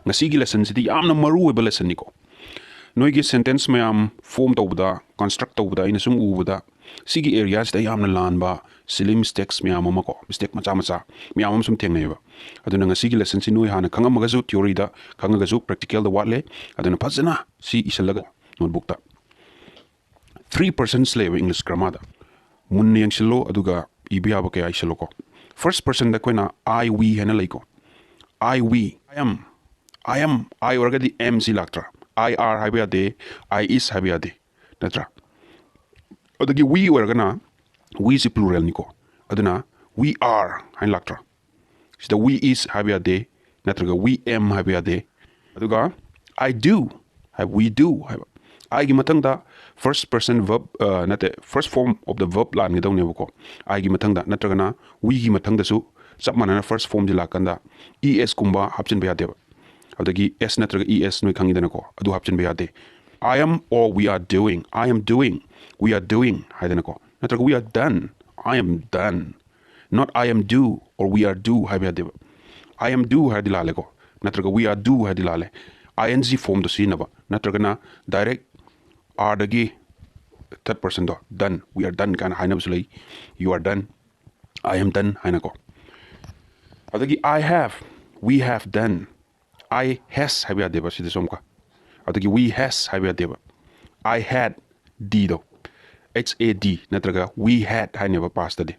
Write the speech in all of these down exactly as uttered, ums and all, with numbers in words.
ꯉꯁꯤꯒꯤ ꯂꯦꯁꯟꯁꯤꯗꯤ ꯌꯥꯝꯅ ꯃꯔꯨ ꯑꯣꯏꯕ ꯂꯦꯁꯟꯅꯤꯀꯣ꯫ ꯅꯣꯏꯒꯤ ꯁꯦꯟꯇꯦꯟꯁ ꯃꯌꯥꯝ ꯐꯣꯝ ꯇꯧꯕꯗ, ꯀꯟꯁꯇ꯭ꯔꯛ ꯇꯧꯕꯗ ꯑꯩꯅ ꯁꯨꯝ ꯎꯕꯗ, ꯁꯤꯒꯤ ꯑꯦꯔꯤꯌꯥꯁꯤꯗ ꯌꯥꯝꯅ ꯂꯥꯟꯕ ꯁꯤꯂꯤ ꯃꯤꯁꯇꯦꯛꯁ ꯃꯌꯥꯝ ꯑꯃ ꯀꯣ, ꯃꯤꯁꯇꯦꯛ ꯃꯆꯥ ꯃꯆꯥ ꯃꯌꯥꯝ ꯑꯃ ꯁꯨꯝ ꯊꯦꯡꯅꯩꯑꯕ꯫ ꯑꯗꯨꯅ ꯉꯁꯤꯒꯤ ꯂꯦꯁꯟꯁꯤ ꯅꯣꯏ ꯍꯥꯟꯅ ꯈꯪꯉꯝꯃꯒꯁꯨ, ꯊꯤꯑꯣꯔꯤꯗ ꯈꯪꯉꯒꯁꯨ, ꯄ꯭ꯔꯦꯛꯇꯤꯀꯦꯜꯗ ꯋꯥꯠꯂꯦ꯫ ꯑꯗꯨꯅ ꯐꯖꯅ ꯁꯤ ꯏꯁꯤꯜꯂꯒ ꯅꯣꯠꯕꯨꯛꯇ ꯊ꯭ꯔꯤ ꯄꯔꯁꯟꯁ ꯂꯩꯌꯦꯕ ꯏꯪꯂꯤꯁ ꯒ꯭ꯔꯥꯃꯥꯔꯗ꯫ ꯃꯨꯟꯅ ꯌꯦꯡꯁꯤꯜꯂꯣ, ꯑꯗꯨꯒ ꯏꯕ ꯌꯥꯕ ꯀꯌꯥ ꯏꯁꯤꯜꯂꯣꯀꯣ꯫ ꯐꯥꯔꯁ ꯄꯔꯁꯟꯗ ꯑꯩꯈꯣꯏꯅ I, we ꯍꯥꯏꯅ ꯂꯩꯀꯣ꯫ I, we, I am, I am, I ꯑꯣꯏꯔꯒꯗꯤ am ꯁꯤ ꯂꯥꯛꯇ꯭ꯔꯥ? I are ꯍꯥꯏꯕ ꯌꯥꯗꯦ, I is ꯍꯥꯏꯕ ꯌꯥꯗꯦ, ꯅꯠꯇ꯭ꯔꯥ? ꯑꯗꯒꯤ we ꯑꯣꯏꯔꯒꯅ, we ꯁꯤ ꯄ꯭ꯂꯨꯔꯦꯜꯅꯤꯀꯣ, ꯑꯗꯨꯅ we are ꯍꯥꯏꯅ ꯂꯥꯛꯇ꯭ꯔꯥ? ꯁꯤꯗ we is ꯍꯥꯏꯕ ꯌꯥꯗꯦ, ꯅꯠꯇ꯭ꯔꯒ we am ꯍꯥꯏꯕ ꯌꯥꯗꯦ꯫ ꯑꯗꯨꯒ I do ꯍꯥꯏꯕ, we do ꯍꯥꯏꯕ, I ꯒꯤ ꯃꯊꯪꯗ first person verb, ꯑ, ꯅꯠꯇꯦ, first form of the verb ꯂꯥꯟꯒꯗꯧꯅꯦꯕꯀꯣ꯫ I ꯒꯤ ꯃꯊꯪꯗ, ꯅꯠꯇ꯭ꯔꯒꯅ we ꯒꯤ ꯃꯊꯪꯗꯁꯨ ꯆꯞ ꯃꯥꯟꯅꯅ first formꯁꯦ ꯂꯥꯛꯀꯥꯟꯗ E S ꯀꯨꯝꯕ ꯍꯥꯞꯆꯤꯟꯕ ꯌꯥꯗꯦꯕ꯫ ꯑꯗꯒꯤ S ꯅꯠꯇ꯭ꯔꯒ E S ꯅꯣꯏ ꯈꯪꯉꯤꯗꯅꯀꯣ, ꯑꯗꯨ ꯍꯥꯞꯆꯤꯟꯕ ꯌꯥꯗꯦ꯫ I am or we are doing, I am doing, we are doing ꯍꯥꯏꯗꯅꯀꯣ, ꯅꯠꯇ꯭ꯔꯒ we are done, I am done, not I am do or we are do ꯍꯥꯏꯕ ꯌꯥꯗꯦꯕ꯫ I am do ꯍꯥꯏꯔꯗꯤ ꯂꯥꯜꯂꯦꯀꯣ, ꯅꯠꯇ꯭ꯔꯒ we are do ꯍꯥꯏꯔꯗꯤ ꯂꯥꯜꯂꯦ꯫ I N G formꯗꯣ ꯁꯤꯖꯤꯟꯅꯕ, ꯅꯠꯇ꯭ꯔꯒꯅ direct are ꯗꯒꯤ third personꯗꯣ, done, we are done ꯀꯥꯏꯅ ꯍꯥꯏꯅꯕꯁꯨ ꯂꯩ꯫ You are done, I am done ꯍꯥꯏꯅꯀꯣ꯫ ꯑꯗꯒꯤ I have, we have done, I has ꯍꯥꯏꯕ ꯌꯥꯗꯦꯕ ꯁꯤꯗꯁꯨ ꯑꯃꯨꯛꯀ꯫ ꯑꯗꯒꯤ we has ꯍꯥꯏꯕ ꯌꯥꯗꯦꯕ꯫ I had, D ꯗꯣ, H A D ꯅꯠꯇ꯭ꯔꯒ we had ꯍꯥꯏꯅꯦꯕ pastꯇꯗꯤ꯫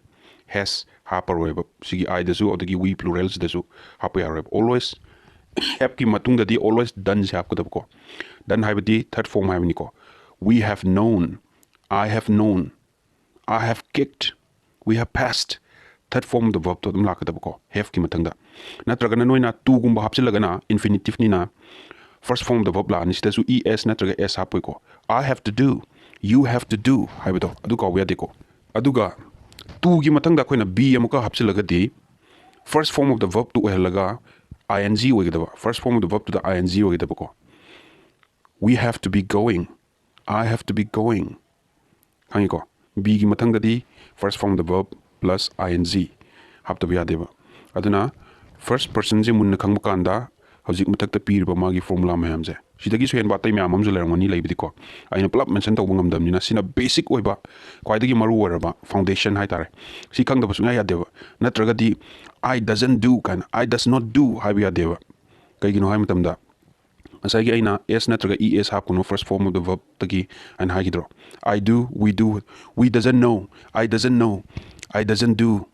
Has ꯍꯥꯞꯄꯔꯣꯏꯕ ꯁꯤꯒꯤ I ꯗꯁꯨ, ꯑꯗꯒꯤ we ꯄ꯭ꯂꯨꯔꯦꯜꯁꯤꯗꯁꯨ ꯍꯥꯞꯄ ꯌꯥꯔꯣꯏꯕ꯫ Always, have ꯀꯤ ꯃꯇꯨꯡꯗꯗꯤ always done ꯁꯦ ꯍꯥꯞꯀꯗꯕꯀꯣ꯫ Done ꯍꯥꯏꯕꯗꯤ third form ꯍꯥꯏꯕꯅꯤꯀꯣ꯫ We have known, I have known, I have kicked, we have passed, third form of the verbꯇꯣ ꯑꯗꯨꯝ ꯂꯥꯛꯀꯗꯕꯀꯣ, haveꯀꯤ ꯃꯊꯪꯗ꯫ ꯅꯠꯇ꯭ꯔꯒꯅ ꯅꯣꯏꯅ toꯒꯨꯝꯕ ꯍꯥꯞꯆꯤꯜꯂꯒꯅ, infinitiveꯅꯤꯅ, first form of the verb ꯂꯥꯛꯑꯅꯤ꯫ ꯁꯤꯗꯁꯨ E S ꯅꯠꯇ꯭ꯔꯒ S ꯍꯥꯞꯄꯣꯏꯀꯣ꯫ I have to do, you have to do ꯍꯥꯏꯕꯗꯣ ꯑꯗꯨ ꯀꯥꯎꯕ ꯌꯥꯗꯦꯀꯣ꯫ ꯑꯗꯨꯒ toꯒꯤ ꯃꯊꯪꯗ ꯑꯩꯈꯣꯏꯅ be ꯑꯃꯨꯛꯀ ꯍꯥꯞꯆꯤꯜꯂꯒꯗꯤ, first form of the verbꯇꯨ ꯑꯣꯏꯍꯜꯂꯒ I N G ꯑꯣꯏꯒꯗꯕ, first form of the verbꯇꯨꯗ I N G ꯑꯣꯏꯒꯗꯕꯀꯣ꯫ We have to be going, I have to be going꯫ ꯈꯪꯉꯤꯀꯣ? Beꯒꯤ ꯃꯊꯪꯗꯗꯤ first form of the verb plus I N G ꯍꯥꯞꯇꯕ ꯌꯥꯗꯦꯕ꯫ ꯑꯗꯨꯅ first personꯁꯦ ꯃꯨꯟꯅ ꯈꯪꯕ ꯀꯥꯟꯗ ꯍꯧꯖꯤꯛ ꯃꯊꯛꯇ ꯄꯤꯔꯤꯕ ꯃꯥꯒꯤ formula ꯃꯌꯥꯝꯁꯦ꯫ ꯁꯤꯗꯒꯤꯁꯨ ꯍꯦꯟꯕ ꯑꯇꯩ ꯃꯌꯥꯝ ꯑꯃꯁꯨ ꯂꯩꯔꯝꯒꯅꯤ, ꯂꯩꯕꯗꯤꯀꯣ, ꯑꯩꯅ ꯄꯨꯂꯞ mention ꯇꯧꯕ ꯉꯝꯗꯕꯅꯤꯅ꯫ ꯁꯤꯅ basic ꯑꯣꯏꯕ, ꯈ꯭ꯋꯥꯏꯗꯒꯤ ꯃꯔꯨ ꯑꯣꯏꯔꯕ foundation ꯍꯥꯏꯇꯥꯔꯦ꯫ ꯁꯤ ꯈꯪꯗꯕ ꯁꯨꯡꯌꯥ ꯌꯥꯗꯦꯕ꯫ ꯅꯠꯇ꯭ꯔꯒꯗꯤ "I doesn't do" ꯀꯥꯏꯅ, "I does not do" ꯍꯥꯏꯕ ꯌꯥꯗꯦꯕ꯫ ꯀꯩꯒꯤꯅꯣ ꯍꯥꯏꯕ ꯃꯇꯝꯗ, ꯉꯁꯥꯏꯒꯤ ꯑꯩꯅ "s" ꯅꯠꯇ꯭ꯔꯒ "es" ꯍꯥꯞꯀꯅꯨ first form of the verb ꯇꯒꯤ ꯍꯥꯏꯅ ꯍꯥꯏꯈꯤꯗ꯭ꯔꯣ? "I do", "we do", "we doesn't know", "I doesn't know", "I doesn't do",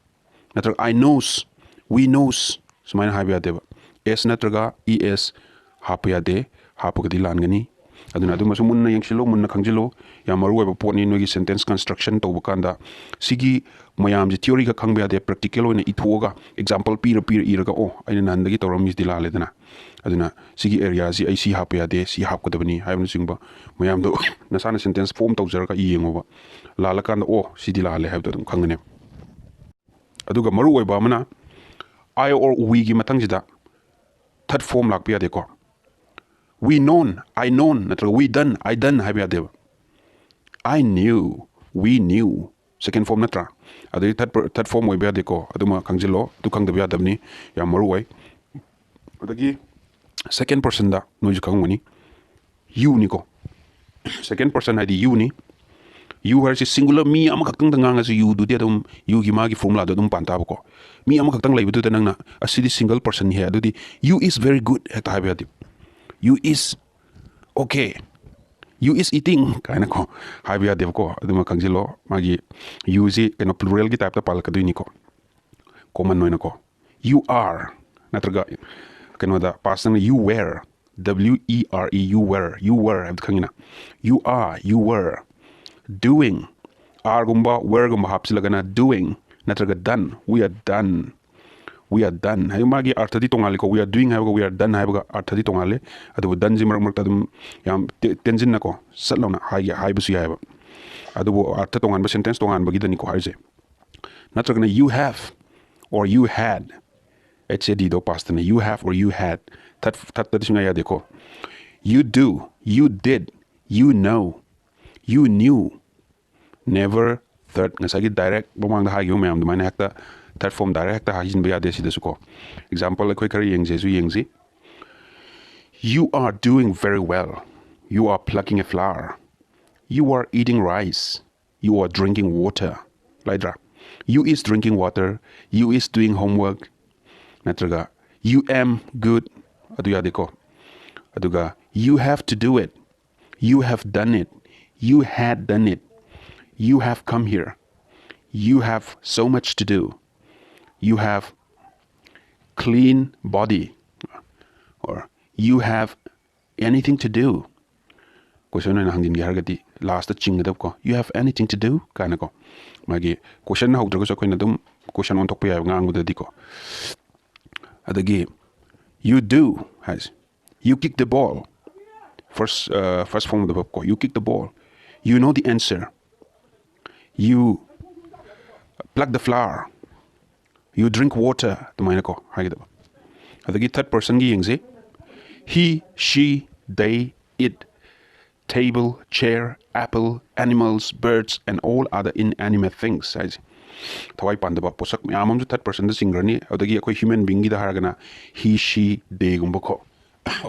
ꯅꯠꯇ꯭ꯔꯒ "I knows", "we knows", ꯁꯨꯃꯥꯏꯅ ꯍꯥꯏꯕ ꯌꯥꯗꯦꯕ꯫ "S" ꯅꯠꯇ꯭ꯔꯒ "es" ꯍꯥꯞꯄ ꯌꯥꯗꯦ, ꯍꯥꯞꯄꯒꯗꯤ ꯂꯥꯟꯒꯅꯤ꯫ ꯑꯗꯨꯅ ꯑꯗꯨꯃꯁꯨ ꯃꯨꯟꯅ ꯌꯦꯡꯁꯤꯜꯂꯨ, ꯃꯨꯟꯅ ꯈꯪꯖꯤꯜꯂꯨ꯫ ꯌꯥꯝ ꯃꯔꯨ ꯑꯣꯏꯕ ꯄꯣꯠꯅꯤ ꯅꯣꯏꯒꯤ sentence construction ꯇꯧꯕ ꯀꯥꯟꯗ꯫ ꯁꯤꯒꯤ ꯃꯌꯥꯝꯁꯦ theory ꯈꯛ ꯈꯪꯕ ꯌꯥꯗꯦ, practical ꯑꯣꯏꯅ ꯏꯊꯣꯛꯑꯒ example ꯄꯤꯔ ꯄꯤꯔ ꯏꯔꯒ, "ꯑꯣ, ꯑꯩꯅ ꯅꯍꯥꯟꯗꯒꯤ ꯇꯧꯔꯝꯃꯤꯁꯤꯗꯤ ꯂꯥꯜꯂꯦꯗꯅ, ꯑꯗꯨꯅ ꯁꯤꯒꯤ area ꯁꯤ ꯑꯩ ꯁꯤ ꯍꯥꯞꯄ ꯌꯥꯗꯦ, ꯁꯤ ꯍꯥꯞꯀꯗꯕꯅꯤ" ꯍꯥꯏꯕꯅꯆꯤꯡꯕ ꯃꯌꯥꯝꯗꯣ ꯅꯁꯥꯅ sentence form ꯇꯧꯖꯔꯒ ꯌꯦꯡꯉꯣꯕ꯫ ꯂꯥꯜꯂꯀꯥꯟꯗ, "ꯑꯣ, ꯁꯤꯗꯤ ꯂꯥꯜꯂꯦ" ꯍꯥꯏꯕꯗꯣ ꯑꯗꯨꯝ ꯈꯪꯒꯅꯦꯕ꯫ ꯑꯗꯨꯒ ꯃꯔꯨ ꯑꯣꯏꯕ ꯑꯃꯅ, "I" or "we" ꯒꯤ ꯃꯊꯪꯁꯤꯗ third form ꯂꯥꯛꯄ ꯌꯥꯗꯦꯀꯣ꯫ "We known", "I known", ꯅꯠꯇ꯭ꯔꯒ "we done", "I done" ꯍꯥꯏꯕ ꯌꯥꯗꯦꯕ꯫ "I knew", "we knew", second form ꯅꯠꯇ꯭ꯔꯥ? ꯑꯗꯩ third per-, third form ꯑꯣꯏꯕ ꯌꯥꯗꯦꯀꯣ꯫ ꯑꯗꯨꯃ ꯈꯪꯖꯤꯜꯂꯣ, ꯑꯗꯨ ꯈꯪꯗꯕ ꯌꯥꯗꯕꯅꯤ, ꯌꯥꯝ ꯃꯔꯨ ꯑꯣꯏ꯫ ꯑꯗꯒꯤ second personꯗ ꯅꯣꯏꯁꯨ ꯈꯪꯉꯝꯒꯅꯤ, "you" ꯅꯤꯀꯣ꯫ Second person ꯍꯥꯏꯗꯤ "you" ꯅꯤ꯫ "You" ꯍꯥꯏꯔꯤꯁꯤ singular ꯃꯤ ꯑꯃꯈꯛꯇꯪꯗ ꯉꯥꯡꯉꯁꯨ "you" ꯗꯨꯗꯤ ꯑꯗꯨꯝ "you" ꯒꯤ ꯃꯥꯒꯤ formula ꯗꯣ ꯑꯗꯨꯝ ꯄꯥꯟ ꯇꯥꯕꯀꯣ꯫ ꯃꯤ ꯑꯃꯈꯛꯇꯪ ꯂꯩꯕꯗꯨꯗ ꯅꯪꯅ "ꯑꯁꯤꯗꯤ single person ꯅꯤ ꯍꯦ", ꯑꯗꯨꯗꯤ "you is very good" ꯍꯦꯛꯇ ꯍꯥꯏꯕ ꯌꯥꯗꯦ꯫ "You is okay", "you is eating" ꯀꯥꯏꯅꯀꯣ ꯍꯥꯏꯕ ꯌꯥꯗꯦꯕꯀꯣ꯫ ꯑꯗꯨꯃ ꯈꯪꯖꯤꯜꯂꯣ꯫ ꯃꯥꯒꯤ "you" ꯁꯤ ꯀꯩꯅꯣ plural ꯒꯤ type ꯇ ꯄꯥꯜꯂꯛꯀꯗꯣꯏꯅꯤꯀꯣ, common ꯑꯣꯏꯅꯀꯣ꯫ "You are" ꯅꯠꯇ꯭ꯔꯒ ꯀꯩꯅꯣꯗ past ꯅ "you were", "W E R E", "you were", "you were" ꯍꯥꯏꯕꯗꯨ ꯈꯪꯉꯤꯅ? "You are", "you were", "doing", "are" ꯒꯨꯝꯕ "were" ꯒꯨꯝꯕ ꯍꯥꯞꯆꯤꯜꯂꯒꯅ "doing" ꯅꯠꯇ꯭ꯔꯒ "done", "we are done", "we are done" ꯍꯥꯏꯕ ꯃꯥꯒꯤ ꯑꯔꯊꯗꯤ ꯇꯣꯉꯥꯜꯂꯤꯀꯣ꯫ "We are doing" ꯍꯥꯏꯕꯒ "we are done" ꯍꯥꯏꯕꯒ ꯑꯔꯊꯗꯤ ꯇꯣꯉꯥꯜꯂꯤ꯫ ꯑꯗꯨꯕꯨ "done" ꯁꯤ ꯃꯔꯛ ꯃꯔꯛꯇ ꯑꯗꯨꯝ ꯌꯥꯝ ꯇꯦ-, ꯇꯦꯟꯖꯤꯟꯅꯀꯣ ꯁꯠ ꯂꯥꯎꯅ ꯍꯥꯏꯒꯦ, ꯍꯥꯏꯕꯁꯨ ꯌꯥꯏꯑꯕ꯫ ꯑꯗꯨꯕꯨ ꯑꯔꯊ ꯇꯣꯉꯥꯟꯕ sentence ꯇꯣꯉꯥꯟꯕꯒꯤꯗꯅꯤꯀꯣ ꯍꯥꯏꯔꯤꯁꯦ꯫ ꯅꯠꯇ꯭ꯔꯒꯅ "you have" or "you had", H A D ꯗꯣ past ꯅ "you have" or "you had", third, third ꯇꯗꯤ ꯁꯨꯡꯌꯥ ꯌꯥꯗꯦꯀꯣ꯫ "You do", "you did", "you know", "you knew", never third, ꯉꯁꯥꯏꯒꯤ direct ꯃꯃꯥꯡꯗ ꯍꯥꯏꯈꯤꯕ ꯃꯌꯥꯝ ꯑꯗꯨꯃꯥꯏꯅ ꯍꯦꯛꯇ third form direct ꯍꯦꯛꯇ ꯍꯥꯏꯖꯤꯟꯕ ꯌꯥꯗꯦ ꯁꯤꯗꯁꯨꯀꯣ꯫ Example ꯑꯩꯈꯣꯏ ꯈꯔ ꯌꯦꯡꯖꯩꯁꯨ ꯌꯦꯡꯁꯤ꯫ You are doing very well. You are plucking a flower. You are eating rice. You are drinking water. ꯂꯩꯗ꯭ꯔꯥ? You is drinking water. You is doing homework. ꯅꯠꯇ꯭ꯔꯒ you am good. ꯑꯗꯨ ꯌꯥꯗꯦꯀꯣ. ꯑꯗꯨꯒ you have to do it. You have done it. You had done it. You have come here. You have so much to do. You have clean body. Or you have anything to do. Question ꯑꯣꯏꯅ ꯍꯪꯖꯤꯟꯒꯦ ꯍꯥꯏꯔꯒꯗꯤ last ꯆꯤꯡꯒꯗꯕꯀꯣ, you have anything to do ꯀꯥꯏꯅꯀꯣ. ꯃꯥꯒꯤ question ꯍꯧꯗ꯭ꯔꯒꯁꯨ ꯑꯩꯈꯣꯏꯅ ꯑꯗꯨꯝ question ꯑꯣꯟꯊꯣꯛꯄ ꯌꯥꯏꯕ ꯉꯥꯡꯕꯗꯗꯤꯀꯣ. ꯑꯗꯒꯤ you do ꯍꯥꯏꯁꯦ, you kick the ball. First, uh, first form of the verb ꯀꯣ, you kick the ball. You know the answer. You pluck the flower. You drink water. ꯑꯗꯨꯃꯥꯏꯅꯀꯣ ꯍꯥꯏꯒꯗꯕ. ꯑꯗꯒꯤ third personꯒꯤ ꯌꯦꯡꯁꯦ. He, she, they, it, table, chair, apple, animals, birds, and all other inanimate things ꯍꯥꯏꯁꯦ. ꯊꯋꯥꯏ ꯄꯥꯟꯗꯕ ꯄꯣꯠꯁꯛ ꯃꯌꯥꯝ ꯑꯃꯁꯨ third personꯗ ꯆꯤꯡꯈ꯭ꯔꯅꯤ. ꯑꯗꯒꯤ ꯑꯩꯈꯣꯏ human beingꯒꯤꯗ ꯍꯥꯏꯔꯒꯅ he, she, theyꯒꯨꯝꯕꯀꯣ.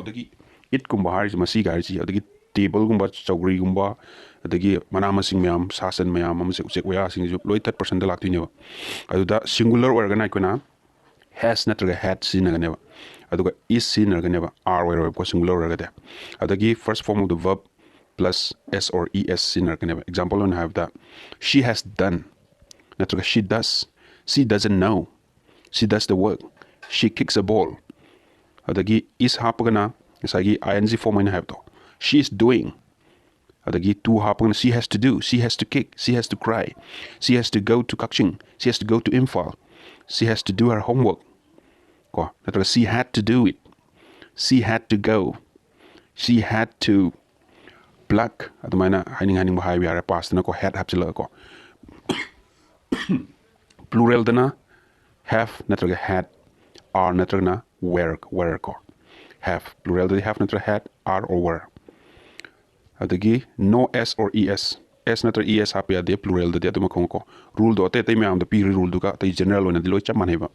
ꯑꯗꯒꯤ itꯀꯨꯝꯕ ꯍꯥꯏꯔꯤꯁꯦ, ꯃꯁꯤꯒ ꯍꯥꯏꯔꯤꯁꯦ, ꯑꯗꯒꯤ tableꯒꯨꯝꯕ, ꯆꯧꯀ꯭ꯔꯤꯒꯨꯝꯕ, ꯑꯗꯒꯤ ꯃꯅꯥ ꯃꯁꯤꯡ ꯃꯌꯥꯝ, ꯁꯥ ꯁꯟ ꯃꯌꯥꯝ ꯑꯃꯁꯦ, ꯎꯆꯦꯛ ꯋꯥꯌꯥꯁꯤꯡꯁꯤꯁꯨ ꯂꯣꯏ third personꯗ ꯂꯥꯛꯇꯣꯏꯅꯦꯕ. ꯑꯗꯨꯗ singular ꯑꯣꯏꯔꯒꯅ ꯑꯩꯈꯣꯏꯅ has ꯅꯠꯇ꯭ꯔꯒ had ꯁꯤꯖꯤꯟꯅꯒꯅꯦꯕ꯫ ꯑꯗꯨꯒ is ꯁꯤꯖꯤꯟꯅꯔꯒꯅꯦꯕ, are ꯑꯣꯏꯔꯣꯏꯕꯀꯣ, singular ꯑꯣꯏꯔꯒꯗꯤ꯫ ꯑꯗꯒꯤ first form of the verb plus s or es ꯁꯤꯖꯤꯟꯅꯔꯛꯀꯅꯦꯕ꯫ Example ꯑꯣꯏꯅ ꯍꯥꯏꯕꯗ, she has done ꯅꯠꯇ꯭ꯔꯒ she does, she doesn't know, she does the work, she kicks a ball꯫ ꯑꯗꯒꯤ is ꯍꯥꯞꯄꯒꯅ ꯉꯁꯥꯏꯒꯤ ing form ꯑꯩꯅ ꯍꯥꯏꯕꯗꯣ, she is doing꯫ ꯑꯗꯒꯤ to ꯍꯥꯞꯄꯒꯅ she has to do, she has to kick, she has to cry, she has to go to Kakching, she has to go to Imphal, she has to do her homework ꯀꯣ, ꯅꯠꯇ꯭ꯔꯒ she had to do it, she had to go, she had to pluck, ꯑꯗꯨꯃꯥꯏꯅ ꯍꯥꯏꯅꯤꯡ ꯍꯥꯏꯅꯤꯡꯕ ꯍꯥꯏꯕ ꯌꯥꯔꯦ, pastꯇꯅꯀꯣ, had ꯍꯥꯞꯆꯤꯜꯂꯒꯀꯣ꯫ Pluralꯗꯅ have ꯅꯠꯇ꯭ꯔꯒ had, are ꯅꯠꯇ꯭ꯔꯒꯅ were, were ꯀꯣ꯫ Have, pluralꯗꯗꯤ have ꯅꯠꯇ꯭ꯔꯒ had, are or were꯫ ꯑꯗꯒꯤ no s or es, s ꯅꯠꯇ꯭ꯔꯒ es ꯍꯥꯞꯄ ꯌꯥꯗꯦ pluralꯗꯗꯤ꯫ ꯑꯗꯨꯃ ꯈꯪꯉꯨꯀꯣ꯫ Ruleꯗꯣ ꯑꯇꯩ ꯑꯇꯩ ꯃꯌꯥꯝꯗ ꯄꯤꯔꯤ ruleꯗꯨꯒ ꯑꯇꯩ general ꯑꯣꯏꯅꯗꯤ ꯂꯣꯏ ꯆꯞ ꯃꯥꯟꯅꯩꯕ꯫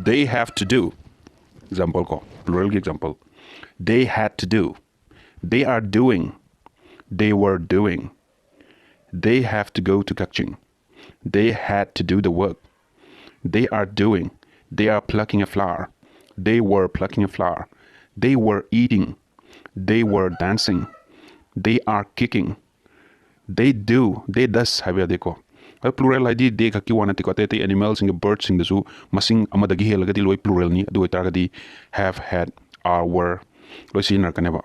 They have to do, Example ꯀꯣ, plural ꯒꯤ example. They had to do. They are doing. They were doing. They have to go to Kakching. They had to do the work. They are doing. They are plucking a flower. They were plucking a flower. They were eating. They were dancing. They are kicking. They do, they does ꯍꯥꯏꯕ ꯌꯥꯗꯦꯀꯣ꯫ ꯑꯗꯣ plural ꯍꯥꯏꯗꯤ they ꯈꯛꯀꯤ ꯋꯥ ꯅꯠꯇꯦꯀꯣ, ꯑꯇꯩ ꯑꯇꯩ animalꯁꯤꯡꯒꯤ, birdꯁꯤꯡꯗꯁꯨ ꯃꯁꯤꯡ ꯑꯃꯗꯒꯤ ꯍꯦꯜꯂꯒꯗꯤ ꯂꯣꯏ pluralꯅꯤ꯫ ꯑꯗꯨ ꯑꯣꯏꯇꯥꯔꯒꯗꯤ have, had, are, were ꯂꯣꯏ ꯁꯤꯖꯤꯟꯅꯔꯛꯀꯅꯦꯕ꯫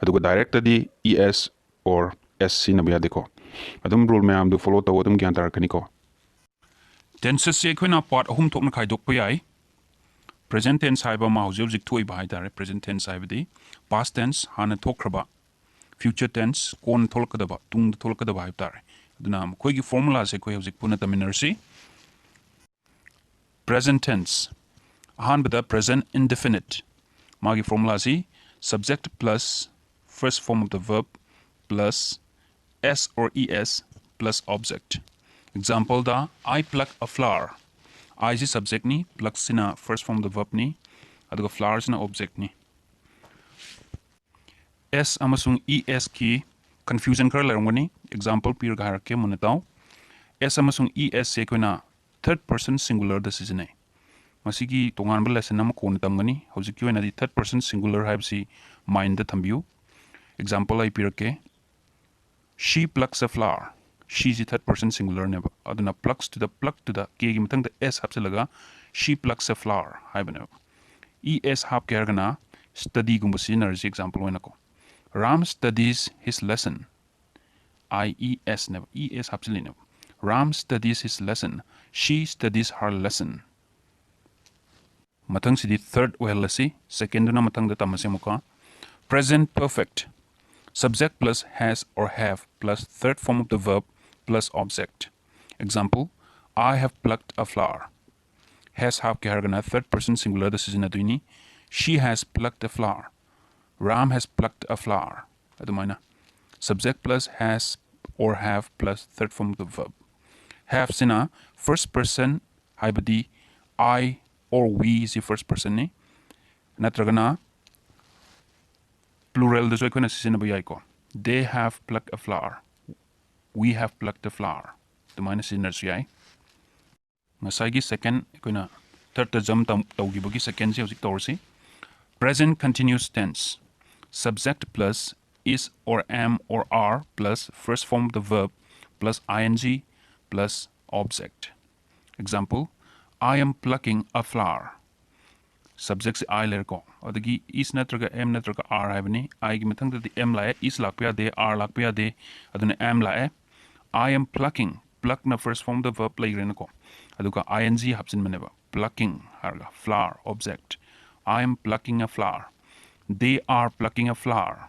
ꯑꯗꯨꯒ directꯇꯗꯤ E S or S ꯁꯤꯖꯤꯟꯅꯕ ꯌꯥꯗꯦꯀꯣ꯫ ꯑꯗꯨꯝ rule ꯃꯌꯥꯝꯗꯨ follow ꯇꯧ, ꯑꯗꯨꯝ ꯒ꯭ꯌꯥꯟ ꯇꯥꯔꯛꯀꯅꯤꯀꯣ꯫ Tensesꯁꯦ ꯑꯩꯈꯣꯏꯅ part ꯑꯍꯨꯝ ꯊꯣꯛꯅ ꯈꯥꯏꯗꯣꯛꯄ ꯌꯥꯏ꯫ Present tense ꯍꯥꯏꯕ ꯑꯃ, ꯍꯧꯖꯤꯛ ꯍꯧꯖꯤꯛ ꯊꯣꯛꯏꯕ ꯍꯥꯏꯇꯥꯔꯦ꯫ Present tense ꯍꯥꯏꯕꯗꯤ past tense, ꯍꯥꯟꯅ ꯊꯣꯛꯈ꯭ꯔꯕ, future tense, ꯀꯣꯟꯅ ꯊꯣꯛꯂꯛꯀꯗꯕ, ꯇꯨꯡꯗ ꯊꯣꯛꯂꯛꯀꯗꯕ ꯍꯥꯏꯕ ꯇꯥꯔꯦ꯫ ꯑꯗꯨꯅ ꯃꯈꯣꯏꯒꯤ formulaꯁꯦ ꯑꯩꯈꯣꯏ ꯍꯧꯖꯤꯛ ꯄꯨꯟꯅ ꯇꯝꯃꯤꯟꯅꯔꯁꯤ꯫ Present tense, ꯑꯍꯥꯟꯕꯗ present indefinite, ꯃꯥꯒꯤ formulaꯁꯤ subject plus first form of the verb plus S or E S plus object꯫ Exampleꯗ, I pluck a flower꯫ Iꯁꯤ subjectꯅꯤ, pluckꯁꯤꯅ first form of the verbꯅꯤ, ꯑꯗꯨꯒ flowerꯁꯤꯅ objectꯅꯤ꯫ S ꯑꯃꯁꯨꯡ E Sꯀꯤ confusion ꯈꯔ ꯂꯩꯔꯝꯒꯅꯤ꯫ Example ꯄꯤꯔꯒ ꯍꯥꯏꯔꯛꯀꯦ, ꯃꯨꯟꯅ ꯇꯥꯎ꯫ S ꯑꯃꯁꯨꯡ E Sꯁꯦ ꯑꯩꯈꯣꯏꯅ third person singularꯗ ꯁꯤꯖꯤꯟꯅꯩ꯫ ꯃꯁꯤꯒꯤ ꯇꯣꯉꯥꯟꯕ lesson ꯑꯃ ꯀꯣꯟꯅ ꯇꯝꯒꯅꯤ꯫ ꯍꯧꯖꯤꯛꯀꯤ ꯑꯣꯏꯅꯗꯤ third person singular ꯍꯥꯏꯕꯁꯤ mindꯗ ꯊꯝꯕꯤꯌꯨ꯫ Example ꯑꯩ ꯄꯤꯔꯛꯀꯦ꯫ She plucks a flower꯫ Sheꯁꯤ third person singularꯅꯦꯕ꯫ ꯑꯗꯨꯅ plucksꯇꯨꯗ, pluckꯇꯨꯗ Kꯒꯤ ꯃꯊꯪꯗ S ꯍꯥꯞꯆꯤꯜꯂꯒ she plucks a flower ꯍꯥꯏꯕꯅꯦꯕ꯫ E S ꯍꯥꯞꯀꯦ ꯍꯥꯏꯔꯒꯅ studyꯒꯨꯝꯕ ꯁꯤꯖꯤꯟꯅꯔꯁꯤ example ꯑꯣꯏꯅꯀꯣ꯫ Ram studies his lesson꯫ I E S ꯅꯦꯕ, E S ꯍꯥꯞꯆꯤꯜꯂꯤꯅꯦꯕ꯫ Ram studies his lesson. She studies her lesson. ꯃꯊꯪꯁꯤꯗꯤ third ꯑꯣꯏꯍꯜꯂꯁꯤ, secondꯗꯨꯅ ꯃꯊꯪꯗ ꯇꯝꯃꯁꯤ ꯑꯃꯨꯛꯀ꯫ Present perfect, subject plus has or have plus third form of the verb plus object. Example, I have plucked a flower. Has ꯍꯥꯞꯀꯦ ꯍꯥꯏꯔꯒꯅ third person singularꯗ ꯁꯤꯖꯤꯟꯅꯗꯣꯏꯅꯤ꯫ She has plucked a flower. Ram has plucked a flower. ꯑꯗꯨꯃꯥꯏꯅ subject plus has or have plus third form of the verb. Haveꯁꯤꯅ first person, ꯍꯥꯏꯕꯗꯤ I or we ꯁꯤ first personꯅꯤ꯫ ꯅꯠꯇ꯭ꯔꯒꯅ ꯄ꯭ꯂꯨꯔꯦꯜꯗꯁꯨ ꯑꯩꯈꯣꯏꯅ ꯁꯤꯖꯤꯟꯅꯕ ꯌꯥꯏꯀꯣ꯫ They have plucked a flower. We have plucked a flower. ꯑꯗꯨꯃꯥꯏꯅ ꯁꯤꯖꯤꯟꯅꯔꯁꯨ ꯌꯥꯏ꯫ ꯉꯁꯥꯏꯒꯤ ꯁꯦꯀꯦꯟ ꯑꯩꯈꯣꯏꯅ ꯊꯔꯠꯇ ꯖꯝ ꯇꯧꯈꯤꯕꯒꯤ ꯁꯦꯀꯦꯟꯁꯦ ꯍꯧꯖꯤꯛ ꯇꯧꯔꯁꯤ꯫ Present continuous tense. Subject plus is or am or are plus first form of the verb plus ing plus object. Example, I am plucking a flower. Subjectꯁꯦ I ꯂꯩꯔꯦꯀꯣ꯫ ꯑꯗꯒꯤ is ꯅꯠꯇ꯭ꯔꯒ am ꯅꯠꯇ꯭ꯔꯒ are ꯍꯥꯏꯕꯅꯤ꯫ Iꯒꯤ ꯃꯊꯪꯗꯗꯤ am ꯂꯥꯛꯑꯦ, is ꯂꯥꯛꯄ ꯌꯥꯗꯦ, are ꯂꯥꯛꯄ ꯌꯥꯗꯦ꯫ ꯑꯗꯨꯅ am ꯂꯥꯛꯑꯦ꯫ I am plucking. Pluckꯅ first form of the verb ꯂꯩꯈ꯭ꯔꯦꯅꯀꯣ꯫ ꯑꯗꯨꯒ ing ꯍꯥꯞꯆꯤꯟꯕꯅꯦꯕ꯫ Plucking ꯍꯥꯏꯔꯒ flower, object. I am plucking a flower. They are plucking a flower.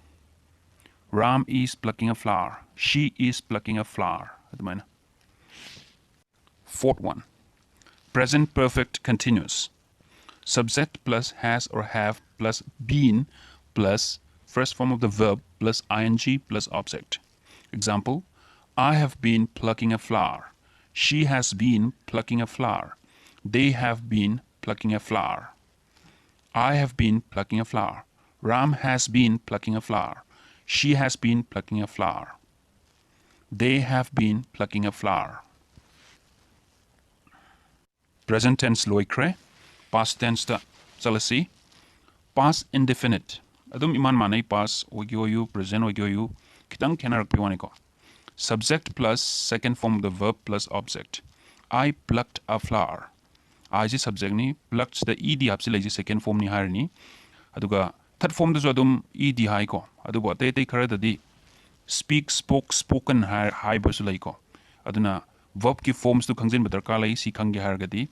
Ram is plucking a flower. She is plucking a flower. ꯑꯗꯨꯃꯥꯏꯅ꯫ Fourth one. Present perfect continuous. Subject plus has or have plus been plus first form of the verb plus ing plus object. Example, I have been plucking a flower. She has been plucking a flower. They have been plucking a flower. I have been plucking a flower. Ram has been plucking a flower. She has been plucking a flower. They have been plucking a flower. Present tense ꯂꯣꯏꯈ꯭ꯔꯦ꯫ Past tenseꯇ ꯆꯠꯂꯁꯤ꯫ Past indefinite꯫ ꯑꯗꯨꯝ ꯏꯃꯥꯟ ꯃꯥꯟꯅꯩ, past ꯑꯣꯏꯒꯦ ꯑꯣꯏꯌꯨ, present ꯑꯣꯏꯒꯦ ꯑꯣꯏꯌꯨ, ꯈꯤꯇꯪ ꯈꯦꯠꯅꯔꯛꯄꯩ ꯋꯥꯅꯤꯀꯣ꯫ Subject plus second form of the verb plus object. I plucked a flower. Iꯁꯤ subjectꯅꯤ, pluckedꯁꯤꯗ ed ꯍꯥꯞꯆꯤꯜꯂꯛꯏꯁꯤ second formꯅꯤ ꯍꯥꯏꯔꯅꯤ꯫ ꯑꯗꯨꯒ third formꯗꯁꯨ ꯑꯗꯨꯝ ed ꯍꯥꯏꯀꯣ꯫ ꯑꯗꯨꯕꯨ ꯑꯇꯩ ꯑꯇꯩ ꯈꯔꯗꯗꯤ speak, spoke, spoken ꯍꯥꯏ-, ꯍꯥꯏꯕꯁꯨ ꯂꯩꯀꯣ꯫ ꯑꯗꯨꯅ verbꯀꯤ formsꯇꯨ ꯈꯪꯖꯤꯟꯕ ꯗꯔꯀꯥꯔ ꯂꯩ, ꯁꯤ ꯈꯪꯒꯦ ꯍꯥꯏꯔꯒꯗꯤ꯫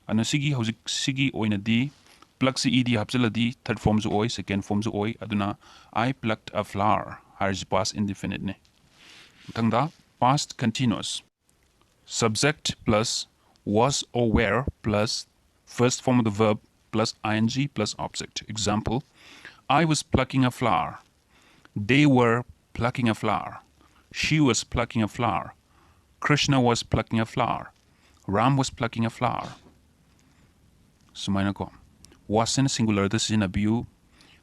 ꯑꯗꯨꯅ ꯁꯤꯒꯤ ꯍꯧꯖꯤꯛ ꯁꯤꯒꯤ ꯑꯣꯏꯅꯗꯤ pluckꯁꯤ ed ꯍꯥꯞꯆꯤꯜꯂꯗꯤ third formꯁꯨ ꯑꯣꯏ, second formꯁꯨ ꯑꯣꯏ꯫ ꯑꯗꯨꯅ I plucked a flower ꯍꯥꯏꯔꯤꯁꯤ past indefiniteꯅꯤ꯫ ꯃꯊꯪꯗ past continuous꯫ Subject plus was or were plus first form of the verb plus ing plus object. Example, I was plucking a flower. They were plucking a flower. She was plucking a flower. Krishna was plucking a flower. Ram was plucking a flower. ꯁꯨꯃꯥꯏꯅꯀꯣ꯫ Wasꯁꯤꯅ singularꯗ ꯁꯤꯖꯤꯟꯅꯕꯤꯌꯨ,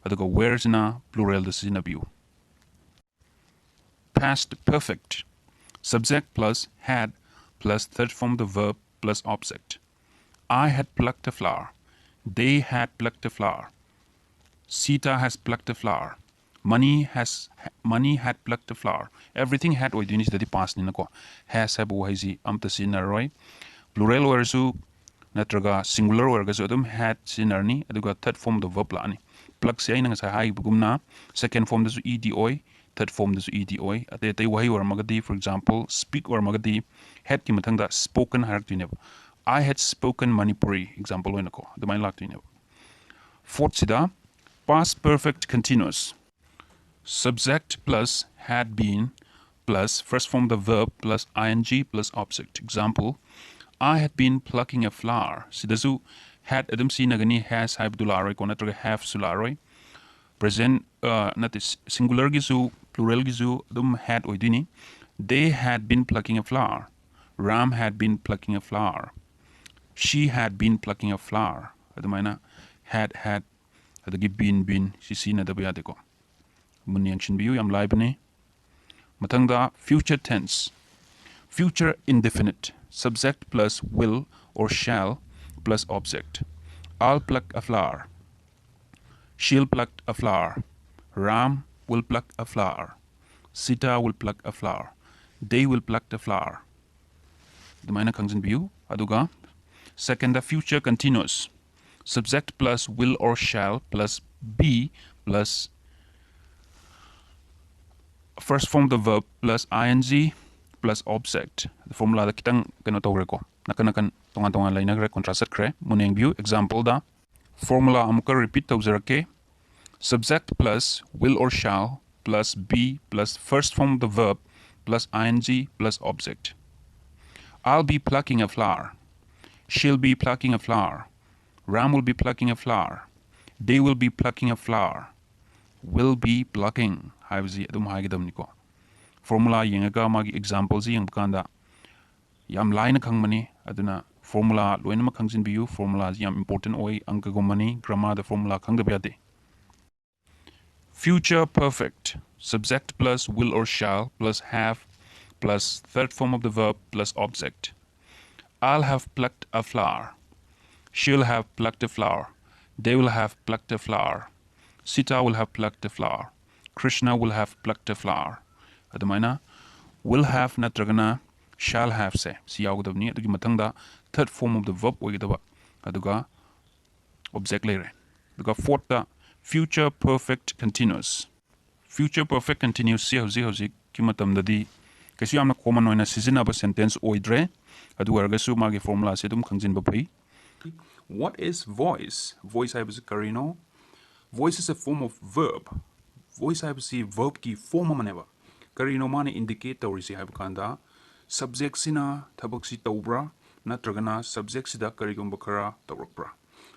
ꯑꯗꯨꯒ wereꯁꯤꯅ pluralꯗ ꯁꯤꯖꯤꯟꯅꯕꯤꯌꯨ꯫ Past perfect, subject plus had plus third form the verb plus object. I had plucked a flower. They had plucked a flower. Sita has plucked a flower. Money has, money had plucked a flower. Everything had ꯑꯣꯏꯗꯣꯏꯅꯤ, ꯁꯤꯗꯗꯤ pastꯅꯤꯅꯀꯣ꯫ Has ꯍꯥꯏꯕ ꯋꯥꯍꯩꯁꯤ ꯑꯝꯇ ꯁꯤꯖꯤꯟꯅꯔꯔꯣꯏ꯫ Plural ꯑꯣꯏꯔꯁꯨ ꯅꯠꯇ꯭ꯔꯒ singular ꯑꯣꯏꯔꯒꯁꯨ ꯑꯗꯨꯝ had ꯁꯤꯖꯤꯟꯅꯔꯅꯤ, ꯑꯗꯨꯒ third form the verb ꯂꯥꯛꯑꯅꯤ꯫ Pluckꯁꯦ ꯑꯩꯅ ꯉꯁꯥꯏ ꯍꯥꯏꯈꯤꯕꯒꯨꯝꯅ second formꯗꯁꯨ ed ꯑꯣꯏ, third formꯗꯁꯨ ed ꯑꯣꯏ꯫ ꯑꯇꯩ ꯑꯇꯩ ꯋꯥꯍꯩ ꯑꯣꯏꯔꯝꯃꯒꯗꯤ, for example, speak ꯑꯣꯏꯔꯝꯃꯒꯗꯤ, hadꯀꯤ ꯃꯊꯪꯗ spoken ꯍꯥꯏꯔꯛꯇꯣꯏꯅꯦꯕ꯫ I had spoken Manipuri, example ꯑꯣꯏꯅꯀꯣ, ꯑꯗꯨꯃꯥꯏꯅ ꯂꯥꯛꯇꯣꯏꯅꯦꯕ꯫ Fourthꯁꯤꯗ past perfect continuous, subject plus had been plus first form the verb plus ing plus object. Example, I had been plucking a flower. ꯁꯤꯗꯁꯨ had ꯑꯗꯨꯝ ꯁꯤꯖꯤꯟꯅꯒꯅꯤ, has ꯍꯥꯏꯕꯗꯨ ꯂꯥꯛꯑꯔꯣꯏꯀꯣ, ꯅꯠꯇ꯭ꯔꯒ haveꯁꯨ ꯂꯥꯛꯑꯔꯣꯏ꯫ Present, ꯑ, ꯅꯠꯇꯦ, singularꯒꯤꯁꯨ pluralꯒꯤꯁꯨ ꯑꯗꯨꯝ had ꯑꯣꯏꯗꯣꯏꯅꯤ꯫ They had been plucking a flower. Ram had been plucking a flower. She had been plucking a flower. ꯑꯗꯨꯃꯥꯏꯅ had, had, ꯑꯗꯒꯤ been, been ꯁꯤ ꯁꯤꯖꯤꯟꯅꯗꯕ ꯌꯥꯗꯦꯀꯣ꯫ ꯃꯨꯟꯅ ꯌꯦꯡꯁꯤꯟꯕꯤꯌꯨ, ꯌꯥꯝ ꯂꯥꯏꯕꯅꯤ꯫ ꯃꯊꯪꯗ future tense, future indefinite, subject plus will or shall plus object. I'll pluck a flower. She'll pluck a flower. Ram will pluck a flower. Sita will pluck a flower. They will pluck a flower. ꯑꯗꯨꯃꯥꯏꯅ ꯈꯪꯖꯤꯟꯕꯤꯌꯨ꯫ ꯑꯗꯨꯒ second, future continuous, subject plus will or shall plus be plus first form the verb plus ing plus object. Formulaꯗ ꯈꯤꯇꯪ ꯀꯩꯅꯣ ꯇꯧꯈ꯭ꯔꯦꯀꯣ, ꯅꯥꯀꯟ ꯅꯥꯀꯟ ꯇꯣꯉꯥꯟ ꯇꯣꯉꯥꯟ ꯂꯩꯅꯈ꯭ꯔꯦ, contrast ꯆꯠꯈ꯭ꯔꯦ꯫ ꯃꯨꯟꯅ ꯌꯦꯡꯕꯤꯌꯨ꯫ Exampleꯗ formula ꯑꯃꯨꯛꯀ repeat ꯇꯧꯖꯔꯛꯀꯦ꯫ Subject plus will or shall plus be plus first form the verb plus ing plus object. I'll be plucking a flower. She'll be plucking a flower. Ram will be plucking a flower. They will be plucking a flower. Will be plucking ꯍꯥꯏꯕꯁꯤ ꯑꯗꯨꯝ ꯍꯥꯏꯒꯗꯕꯅꯤꯀꯣ꯫ Formula ꯌꯦꯡꯉꯒ ꯃꯥꯒꯤ exampleꯁꯤ ꯌꯦꯡꯕ ꯀꯥꯟꯗ ꯌꯥꯝ ꯂꯥꯏꯅ ꯈꯪꯕꯅꯤ꯫ ꯑꯗꯨꯅ Formula ꯂꯣꯏꯅꯃꯛ ꯈꯪꯖꯤꯟꯕꯤꯌꯨ꯫ Formulaꯁꯤ ꯌꯥꯝ important ꯑꯣꯏ, ꯑꯪꯀꯒꯨꯝꯕꯅꯤ꯫ Grammarꯗ formula ꯈꯪꯗꯕ ꯌꯥꯗꯦ꯫ Future perfect, subject plus will or shall plus have plus third form of the verb plus object. I'll have plucked a flower. She'll have plucked a flower. They will have plucked a flower. Sita will have plucked a flower. Krishna will have plucked a flower. ꯑꯗꯨꯃꯥꯏꯅ will have ꯅꯠꯇ꯭ꯔꯒꯅ shall haveꯁꯦ ꯁꯤ ꯌꯥꯎꯒꯗꯕꯅꯤ꯫ ꯑꯗꯨꯒꯤ ꯃꯊꯪꯗ third form of the verb ꯑꯣꯏꯒꯗꯕ, ꯑꯗꯨꯒ object ꯂꯩꯔꯦ꯫ ꯑꯗꯨꯒ fourthꯇ future perfect continuous꯫ Future perfect continuousꯁꯤ ꯍꯧꯖꯤꯛ ꯍꯧꯖꯤꯛꯀꯤ ꯃꯇꯝꯗꯗꯤ ꯀꯩꯁꯨ ꯌꯥꯝꯅ common ꯑꯣꯏꯅ ꯁꯤꯖꯤꯟꯅꯕ sentence ꯑꯣꯏꯗ꯭ꯔꯦ꯫ ꯑꯗꯨ ꯑꯣꯏꯔꯒꯁꯨ ꯃꯥꯒꯤ formulaꯁꯦ ꯑꯗꯨꯝ ꯈꯪꯖꯤꯟꯕ ꯐꯩ꯫ What is voice? Voice ꯍꯥꯏꯕꯁꯤ ꯀꯔꯤꯅꯣ? Voice is a form of verb. Voice ꯍꯥꯏꯕꯁꯤ verbꯀꯤ form ꯑꯃꯅꯦꯕ꯫ ꯀꯔꯤꯅꯣ ꯃꯥꯅ indicate ꯇꯧꯔꯤꯁꯤ ꯍꯥꯏꯕ ꯀꯥꯟꯗ, subjectꯁꯤꯅ ꯊꯕꯛꯁꯤ ꯇꯧꯕ꯭ꯔꯥ, ꯅꯠꯇ꯭ꯔꯒꯅ subjectꯁꯤꯗ ꯀꯔꯤꯒꯨꯝꯕ ꯈꯔ ꯇꯧꯔꯛꯄ꯭ꯔꯥ?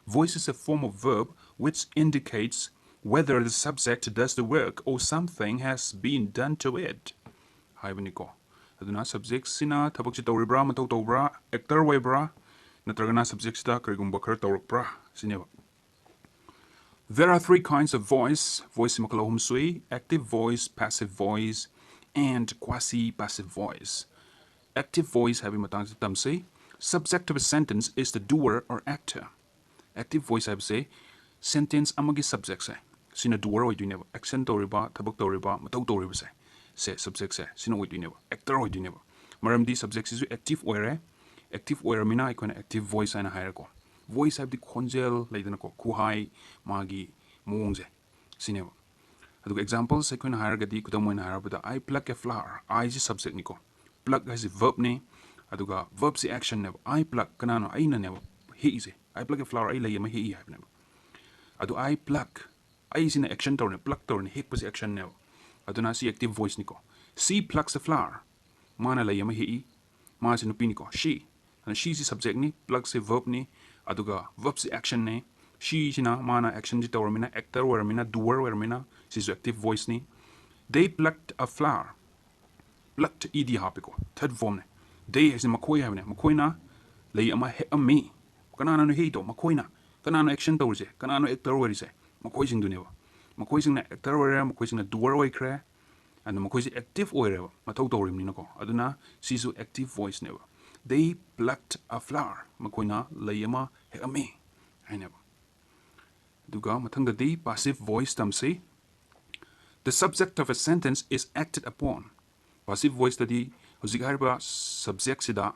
Voice is a form of verb which indicates whether the subject does the work or something has been done to it ꯍꯥꯏꯕꯅꯤꯀꯣ꯫ ꯑꯗꯨꯅ subjectꯁꯤꯅ ꯊꯕꯛꯁꯤ ꯇꯧꯔꯤꯕ꯭ꯔꯥ, ꯃꯊꯧ ꯇꯧꯕ꯭ꯔꯥ, actor ꯑꯣꯏꯕ꯭ꯔꯥ, ꯅꯠꯇ꯭ꯔꯒꯅ subjectꯁꯤꯗ ꯀꯔꯤꯒꯨꯝꯕ ꯈꯔ ꯇꯧꯔꯛꯄ꯭ꯔꯥ ꯁꯤꯅꯦꯕ꯫ There are three kinds of voice. Voice ꯃꯈꯜ ꯑꯍꯨꯝ ꯁꯨꯏ: active voice, passive voice, and quasi-passive voice. Active voice ꯍꯥꯏꯕꯒꯤ ꯃꯇꯥꯡꯁꯤꯗ ꯇꯝꯁꯤ꯫ Subject of a sentence is the doer or actor. Active voice ꯍꯥꯏꯕꯁꯦ sentence ꯑꯃꯒꯤ subjectꯁꯦ, ꯁꯤꯅ doer ꯑꯣꯏꯗꯣꯏꯅꯦꯕ, action ꯇꯧꯔꯤꯕ, ꯊꯕꯛ ꯇꯧꯔꯤꯕ, ꯃꯊꯧ ꯇꯧꯔꯤꯕꯁꯦ, ꯁꯦ subjectꯁꯦ ꯁꯤꯅ ꯑꯣꯏꯗꯣꯏꯅꯦꯕ, actor ꯑꯣꯏꯗꯣꯏꯅꯦꯕ꯫ ꯃꯔꯝꯗꯤ subjectꯁꯤꯁꯨ active ꯑꯣꯏꯔꯦ꯫ Active ꯑꯣꯏꯔꯃꯤꯅ ꯑꯩꯈꯣꯏꯅ active voice ꯍꯥꯏꯅ ꯍꯥꯏꯔꯦꯀꯣ꯫ Voice ꯍꯥꯏꯕꯗꯤ ꯈꯣꯟꯖꯦꯜ ꯂꯩꯗꯅꯀꯣ, ꯈꯨꯍꯥꯏ, ꯃꯥꯒꯤ ꯃꯑꯣꯡꯁꯦ, ꯁꯤꯅꯦꯕ꯫ ꯑꯗꯨꯒ examples ꯑꯩꯈꯣꯏꯅ ꯍꯥꯏꯔꯒꯗꯤ, ꯈꯨꯗꯝ ꯑꯣꯏꯅ ꯍꯥꯏꯔꯕꯗ, I pluck a flower꯫ Iꯁꯤ subjectꯅꯤꯀꯣ, pluck ꯍꯥꯏꯁꯤ verbꯅꯤ, ꯑꯗꯨꯒ verbꯁꯤ actionꯅꯦꯕ꯫ I pluck, ꯀꯅꯥꯅꯣ? ꯑꯩꯅꯅꯦꯕ ꯍꯦꯛꯏꯁꯦ꯫ I pluck a flower, ꯑꯩ ꯂꯩ ꯑꯃ ꯍꯦꯛꯏ ꯍꯥꯏꯕꯅꯦꯕ꯫ ꯑꯗꯨ I pluck, ꯑꯩꯁꯤꯅ action ꯇꯧꯔꯤꯅꯦ, pluck ꯇꯧꯔꯤꯅꯦ, ꯍꯦꯛꯄꯁꯤ actionꯅꯦꯕ꯫ ꯑꯗꯨꯅ ꯁꯤ active voiceꯅꯤꯀꯣ꯫ She plucks a flower, ꯃꯥꯅ ꯂꯩ ꯑꯃ ꯍꯦꯛꯏ꯫ ꯃꯥꯁꯤ ꯅꯨꯄꯤꯅꯤꯀꯣ, she꯫ ꯑꯗꯨꯅ sheꯁꯤ subjectꯅꯤ, pluckꯁꯤ verbꯅꯤ, ꯑꯗꯨꯒ verbꯁꯤ actionꯅꯤ꯫ Sheꯁꯤꯅ ꯃꯥꯅ actionꯁꯤ ꯇꯧꯔꯃꯤꯅ, actor ꯑꯣꯏꯔꯃꯤꯅ, doer ꯑꯣꯏꯔꯃꯤꯅ, ꯁꯤꯁꯨ active voiceꯅꯤ꯫ They plucked a flower꯫ Plucked ed ꯍꯥꯞꯄꯤꯀꯣ, third formꯅꯦ꯫ They ꯍꯥꯏꯁꯤ ꯃꯈꯣꯏ ꯍꯥꯏꯕꯅꯦ꯫ ꯃꯈꯣꯏꯅ ꯂꯩ ꯑꯃ ꯍꯦꯛꯑꯝꯃꯤ꯫ ꯀꯅꯥꯅꯅꯣ ꯍꯦꯛꯏꯗꯣ? ꯃꯈꯣꯏꯅ꯫ ꯀꯅꯥꯅꯣ action ꯇꯧꯔꯤꯁꯦ? ꯀꯅꯥꯅꯣ actor ꯑꯣꯏꯔꯤꯁꯦ? ꯃꯈꯣꯏꯁꯤꯡꯗꯨꯅꯦꯕ꯫ ꯃꯈꯣꯏꯁꯤꯡꯅ actor ꯑꯣꯏꯔꯦ, ꯃꯈꯣꯏꯁꯤꯡꯅ doer ꯑꯣꯏꯈ꯭ꯔꯦ, ꯑꯗꯨꯅ ꯃꯈꯣꯏꯁꯦ active ꯑꯣꯏꯔꯦꯕ, ꯃꯊꯧ ꯇꯧꯔꯤꯕꯅꯤꯅꯀꯣ꯫ ꯑꯗꯨꯅ ꯁꯤꯁꯨ active voiceꯅꯦꯕ꯫ They plucked a flower, ꯃꯈꯣꯏꯅ ꯂꯩ ꯑꯃ ꯍꯦꯛꯑꯝꯃꯤ ꯍꯥꯏꯅꯦꯕ꯫ ꯑꯗꯨꯒ ꯃꯊꯪꯗꯗꯤ passive voice ꯇꯝꯁꯤ꯫ The subject of a sentence is acted upon. Passive voiceꯇꯗꯤ ꯍꯧꯖꯤꯛ ꯍꯥꯏꯔꯤꯕ subjectꯁꯤꯗ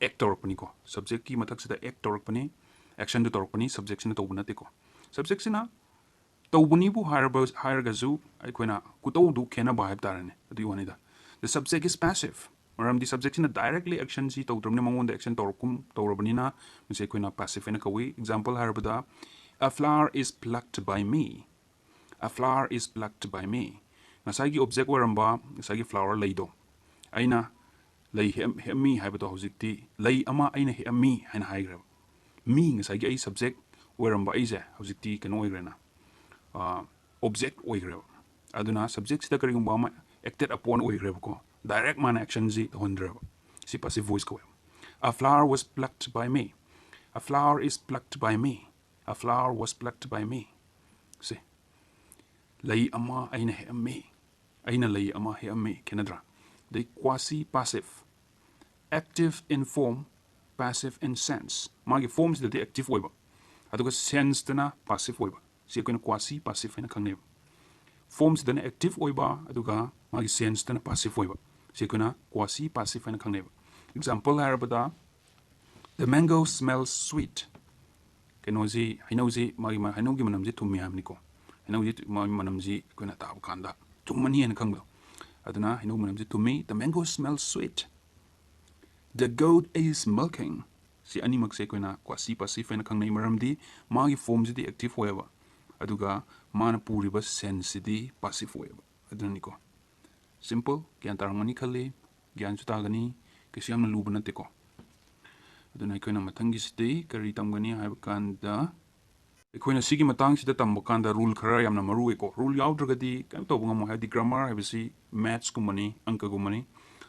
act ꯇꯧꯔꯛꯄꯅꯤꯀꯣ꯫ Subjectꯀꯤ ꯃꯊꯛꯁꯤꯗ act ꯇꯧꯔꯛꯄꯅꯤ, actionꯗꯨ ꯇꯧꯔꯛꯄꯅꯤ, subjectꯁꯤꯅ ꯇꯧꯕ ꯅꯠꯇꯦꯀꯣ꯫ Subjectꯁꯤꯅ ꯇꯧꯕꯅꯤꯕꯨ ꯍꯥꯏꯔꯕ, ꯍꯥꯏꯔꯒꯁꯨ ꯑꯩꯈꯣꯏꯅ ꯈꯨꯇꯧꯗꯨ ꯈꯦꯠꯅꯕ ꯍꯥꯏꯕ ꯇꯥꯔꯦꯅꯦ, ꯑꯗꯨꯒꯤ ꯋꯥꯅꯤꯗ꯫ The subject is passive. ꯃꯔꯝꯗꯤ subjectꯁꯤꯅ directly actionꯁꯤ ꯇꯧꯗ꯭ꯔꯕꯅꯤꯅ, ꯃꯉꯣꯟꯗ action ꯇꯧꯔꯛꯀꯨꯝ ꯇꯧꯔꯕꯅꯤꯅ, ꯃꯁꯤ ꯑꯩꯈꯣꯏꯅ passive ꯍꯥꯏꯅ ꯀꯧꯏ꯫ Example ꯍꯥꯏꯔꯕꯗ, A flower is plucked by me. A flower is plucked by me. ꯉꯁꯥꯏꯒꯤ object ꯑꯣꯏꯔꯝꯕ ꯉꯁꯥꯏꯒꯤ flower ꯂꯩꯗꯣ, ꯑꯩꯅ ꯂꯩ ꯍꯦꯛ-, ꯍꯦꯛꯑꯝꯃꯤ ꯍꯥꯏꯕꯗꯣ ꯍꯧꯖꯤꯛꯇꯤ ꯂꯩ ꯑꯃ ꯑꯩꯅ ꯍꯦꯛꯑꯝꯃꯤ ꯍꯥꯏꯅ ꯍꯥꯏꯈ꯭ꯔꯦꯕ꯫ Me, ꯉꯁꯥꯏꯒꯤ ꯑꯩ subject ꯑꯣꯏꯔꯝꯕ ꯑꯩꯁꯦ ꯍꯧꯖꯤꯛꯇꯤ ꯀꯩꯅꯣ ꯑꯣꯏꯈ꯭ꯔꯦꯅ, ꯑ, object ꯑꯣꯏꯈ꯭ꯔꯦꯕ꯫ ꯑꯗꯨꯅ subjectꯁꯤꯗ ꯀꯔꯤꯒꯨꯝꯕ ꯑꯃ acted upon ꯑꯣꯏꯈ꯭ꯔꯦꯕꯀꯣ, direct ꯃꯥꯅ actionꯁꯤ ꯇꯧꯍꯟꯗ꯭ꯔꯦꯕ꯫ ꯁꯤ passive voice ꯀꯧꯋꯦꯕ꯫ A flower was plucked by me. A flower is plucked by me. A flower was plucked by me. ꯁꯤ ꯂꯩ ꯑꯃ ꯑꯩꯅ ꯍꯦꯛꯑꯝꯃꯤ꯫ ꯑꯩꯅ ꯂꯩ ꯑꯃ ꯍꯦꯛꯑꯝꯃꯤ꯫ ꯈꯦꯠꯅꯗ꯭ꯔꯥ? ꯑꯗꯩ quasi passive, active in form, passive in sense. ꯃꯥꯒꯤ formꯁꯤꯗꯗꯤ active ꯑꯣꯏꯕ, ꯑꯗꯨꯒ senseꯇꯅ passive ꯑꯣꯏꯕ꯫ ꯁꯤ ꯑꯩꯈꯣꯏꯅ quasi passive ꯍꯥꯏꯅ ꯈꯪꯅꯩꯕ꯫ Formꯁꯤꯗꯅ active ꯑꯣꯏꯕ, ꯑꯗꯨꯒ ꯃꯥꯒꯤ senseꯇꯅ passive ꯑꯣꯏꯕ꯫ ꯁꯤ ꯑꯩꯈꯣꯏꯅ quasi passive ꯍꯥꯏꯅ ꯈꯪꯅꯩꯕ꯫ Example ꯍꯥꯏꯔꯕꯗ, The mango smells sweet. ꯀꯩꯅꯣꯁꯤ, ꯍꯩꯅꯧꯁꯤ, ꯃꯥꯒꯤ ꯃ-, ꯍꯩꯅꯧꯒꯤ ꯃꯅꯝꯁꯤ ꯊꯨꯝꯃꯤ ꯍꯥꯏꯕꯅꯤꯀꯣ꯫ ꯍꯩꯅꯧꯁꯤ, ꯃꯥꯒꯤ ꯃꯅꯝꯁꯤ ꯑꯩꯈꯣꯏꯅ ꯇꯥꯕ ꯀꯥꯟꯗ ꯊꯨꯝꯃꯅꯤ ꯍꯥꯏꯅ ꯈꯪꯕꯗꯣ꯫ ꯑꯗꯨꯅ ꯍꯩꯅꯧ ꯃꯅꯝꯁꯤ ꯊꯨꯝꯃꯤ꯫ The mango smells sweet. The goat is milking. ꯁꯤ ꯑꯅꯤꯃꯛꯁꯦ ꯑꯩꯈꯣꯏꯅ quasi passive ꯍꯥꯏꯅ ꯈꯪꯅꯩ, ꯃꯔꯝꯗꯤ ꯃꯥꯒꯤ formꯁꯤꯗꯤ active ꯑꯣꯏꯌꯦꯕ, ꯑꯗꯨꯒ ꯃꯥꯅ ꯄꯨꯔꯤꯕ senseꯁꯤꯗꯤ passive ꯑꯣꯏꯌꯦꯕ꯫ ꯑꯗꯨꯅꯅꯤꯀꯣ꯫ Simple, ꯒ꯭ꯌꯥꯟ ꯇꯥꯔꯝꯒꯅꯤ ꯈꯜꯂꯤ, ꯒ꯭ꯌꯥꯟꯁꯨ ꯇꯥꯒꯅꯤ, ꯀꯩꯁꯨ ꯌꯥꯝꯅ ꯂꯨꯕ ꯅꯠꯇꯦꯀꯣ꯫ ꯑꯗꯨꯅ ꯑꯩꯈꯣꯏꯅ ꯃꯊꯪꯒꯤꯁꯤꯗꯤ ꯀꯔꯤ ꯇꯝꯒꯅꯤ ꯍꯥꯏꯕ ꯀꯥꯟꯗ, ꯑꯩꯈꯣꯏꯅ ꯁꯤꯒꯤ ꯃꯇꯥꯡꯁꯤꯗ ꯇꯝꯕ ꯀꯥꯟꯗ rule ꯈꯔ ꯌꯥꯝꯅ ꯃꯔꯨ ꯑꯣꯏꯀꯣ꯫ Rule ꯌꯥꯎꯗ꯭ꯔꯒꯗꯤ ꯀꯩꯝ ꯇꯧꯕ ꯉꯝꯃꯣꯏ, ꯍꯥꯏꯕꯗꯤ grammar ꯍꯥꯏꯕꯁꯤ mathsꯀꯨꯝꯕꯅꯤ, ꯑꯪꯀꯒꯨꯝꯕꯅꯤ꯫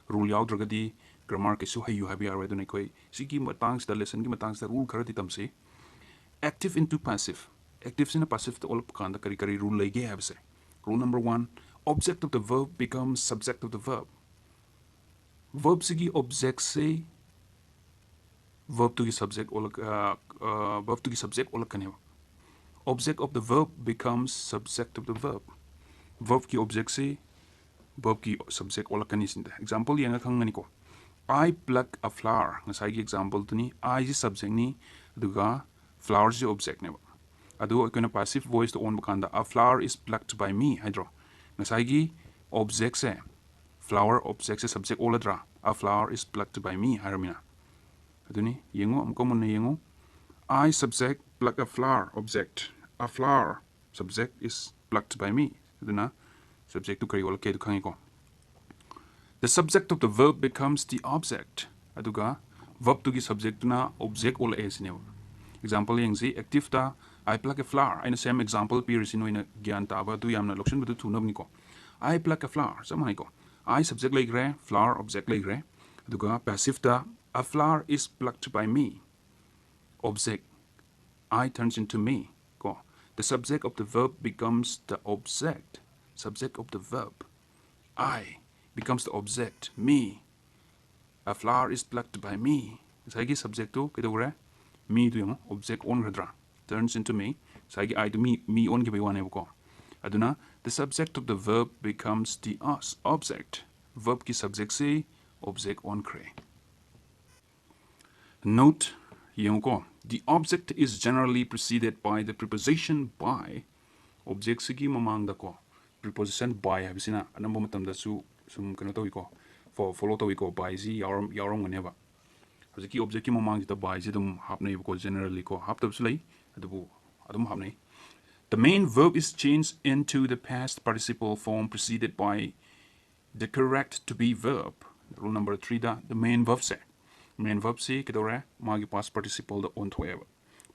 Rule ꯌꯥꯎꯗ꯭ꯔꯒꯗꯤ ꯒ꯭ꯔꯥꯃꯥꯔ ꯀꯩꯁꯨ ꯍꯩꯌꯨ ꯍꯥꯏꯕ ꯌꯥꯔꯣꯏ꯫ ꯑꯗꯨꯅ ꯑꯩꯈꯣꯏ ꯁꯤꯒꯤ ꯃꯇꯥꯡꯁꯤꯗ, ꯂꯦꯁꯟꯒꯤ ꯃꯇꯥꯡꯁꯤꯗ ꯔꯨꯜ ꯈꯔꯗꯤ ꯇꯝꯁꯤ꯫ Active into passive, ꯑꯦꯛꯇꯤꯚꯁꯤꯅ ꯄꯦꯁꯤꯚꯇ ꯑꯣꯜꯂꯛꯄ ꯀꯥꯟꯗ ꯀꯔꯤ ꯀꯔꯤ ꯔꯨꯜ ꯂꯩꯒꯦ ꯍꯥꯏꯕꯁꯦ꯫ Rule number one, object of the verb becomes subject of the verb. ꯚꯔꯕꯁꯤꯒꯤ ꯑꯣꯕꯖꯦꯛꯁꯦ ꯚꯔꯕꯇꯨꯒꯤ ꯁꯕꯖꯦꯛ ꯑꯣꯜꯂꯛ ꯚꯔꯕꯇꯨꯒꯤ ꯁꯕꯖꯦꯛ ꯑꯣꯜꯂꯛꯀꯅꯦꯕ꯫ Object of the verb becomes subject of the verb. ꯚꯔꯕꯀꯤ ꯑꯣꯕꯖꯦꯛꯁꯤ ꯚꯔꯕꯀꯤ ꯁꯕꯖꯦꯛ ꯑꯣꯜꯂꯛꯀꯅꯤ ꯁꯤꯅꯤꯗ꯫ ꯑꯦꯛꯖꯥꯝꯄꯜ ꯌꯦꯡꯉ ꯈꯪꯒꯅꯤꯀꯣ꯫ I pluck a flower, ꯉꯁꯥꯏꯒꯤ ꯑꯦꯛꯖꯥꯝꯄꯜꯗꯨꯅꯤ꯫ Iꯁꯤ ꯁꯕꯖꯦꯛꯅꯤ, ꯑꯗꯨꯒ flowerꯁꯤ ꯑꯣꯕꯖꯦꯛꯅꯦꯕ꯫ ꯑꯗꯨ ꯑꯩꯈꯣꯏꯅ ꯄꯦꯁꯤꯚ ꯚꯣꯏꯁꯇ ꯑꯣꯟꯕ ꯀꯥꯟꯗ, "A flower is plucked by me" ꯍꯥꯏꯗ꯭ꯔꯣ? ꯉꯁꯥꯏꯒꯤ ꯑꯣꯕꯖꯦꯛꯁꯦ, ꯐ꯭ꯂꯥꯋꯔ ꯑꯣꯕꯖꯦꯛꯁꯦ ꯁꯕꯖꯦꯛ ꯑꯣꯜꯂꯗ꯭ꯔꯥ? "A flower is plucked by me" ꯍꯥꯏꯔꯃꯤꯅ꯫ ꯑꯗꯨꯅꯤ, ꯌꯦꯡꯉꯨ, ꯑꯃꯨꯛꯀ ꯃꯨꯟꯅ ꯌꯦꯡꯉꯨ꯫ I subject pluck a flower, object. A flower subject is plucked by me. ꯑꯗꯨꯅ ꯁꯕꯖꯦꯛꯇꯨ ꯀꯔꯤ ꯑꯣꯜꯂꯛꯀꯦ ꯑꯗꯨ ꯈꯪꯉꯤꯀꯣ꯫ The subject of the verb becomes the object. ꯑꯗꯨꯒ ꯚꯔꯕꯇꯨꯒꯤ ꯁꯕꯖꯦꯛꯇꯨꯅ ꯑꯣꯕꯖꯦꯛ ꯑꯣꯜꯂꯛꯑꯦ ꯁꯤꯅꯦꯕ꯫ ꯑꯦꯛꯖꯥꯝꯄꯜ ꯌꯦꯡꯁꯤ꯫ ꯑꯦꯛꯇꯤꯚꯇ "I pluck a flower" ꯑꯩꯅ ꯁꯦꯝ ꯑꯦꯛꯖꯥꯝꯄꯜ ꯄꯤꯔꯤꯁꯤ ꯅꯣꯏꯅ ꯒ꯭ꯌꯥꯟ ꯇꯥꯕ, ꯑꯗꯨ ꯌꯥꯝꯅ ꯂꯧꯁꯤꯟꯕꯗꯨ ꯊꯨꯅꯕꯅꯤꯀꯣ꯫ "I pluck a flower" ꯆꯞ ꯃꯥꯟꯅꯩꯀꯣ꯫ I ꯁꯕꯖꯦꯛ ꯂꯩꯈ꯭ꯔꯦ, flower ꯑꯣꯕꯖꯦꯛ ꯂꯩꯈ꯭ꯔꯦ꯫ ꯑꯗꯨꯒ ꯄꯦꯁꯤꯚꯇ "A flower is plucked by me", object, "I turns into me" ꯀꯣ꯫ The subject of the verb becomes the object. Subject of the verb. "I" becomes the object. "Me." "A flower is plucked by me." ꯉꯁꯥꯏꯒꯤ ꯁꯕꯖꯦꯛꯇꯨ ꯀꯩꯗꯧꯈ꯭ꯔꯦ? "Me"ꯗꯨ ꯌꯦꯡꯉꯣ, object ꯑꯣꯟꯈ꯭ꯔꯗ꯭ꯔꯥ? "Turns into me." ꯉꯁꯥꯏꯒꯤ "I"ꯗꯨ "me", "me" ꯑꯣꯟꯈꯤꯕꯒꯤ ꯋꯥꯅꯦꯕꯀꯣ꯫ ꯑꯗꯨꯅ the subject of the verb becomes the us object. ꯚꯔꯕꯀꯤ ꯁꯕꯖꯦꯛꯁꯤ object ꯑꯣꯟꯈ꯭ꯔꯦ꯫ Note ꯌꯦꯡꯉꯨꯀꯣ꯫ "The object is generally preceded by the preposition by." ꯑꯣꯕꯖꯦꯛꯁꯤꯒꯤ ꯃꯃꯥꯡꯗꯀꯣ, preposition by ꯍꯥꯏꯕꯁꯤꯅ ꯑꯅꯝꯕ ꯃꯇꯝꯗꯁꯨ ꯁꯨꯝ ꯀꯩꯅꯣ ꯇꯧꯏꯀꯣ, ꯐꯣ-, ꯐꯣꯂꯣ ꯇꯧꯏꯀꯣ, byꯁꯤ ꯌꯥꯎꯔꯝ-, ꯌꯥꯎꯔꯝꯒꯅꯦꯕ꯫ ꯍꯧꯖꯤꯛꯀꯤ ꯑꯣꯕꯖꯦꯛꯀꯤ ꯃꯃꯥꯡꯁꯤꯗ byꯁꯤ ꯑꯗꯨꯝ ꯍꯥꯞꯅꯩꯕꯀꯣ, generally ꯀꯣ, ꯍꯥꯞꯇꯕꯁꯨ ꯂꯩ, ꯑꯗꯨꯕꯨ ꯑꯗꯨꯝ ꯍꯥꯞꯅꯩ꯫ The main verb is changed into the past participle form preceded by the correct to be verb. Rule number threeꯗ the main verbꯁꯦ, main verbꯁꯤ ꯀꯩꯗꯧꯔꯦ? ꯃꯥꯒꯤ past participleꯗ ꯑꯣꯟꯊꯣꯛꯑꯦꯕ꯫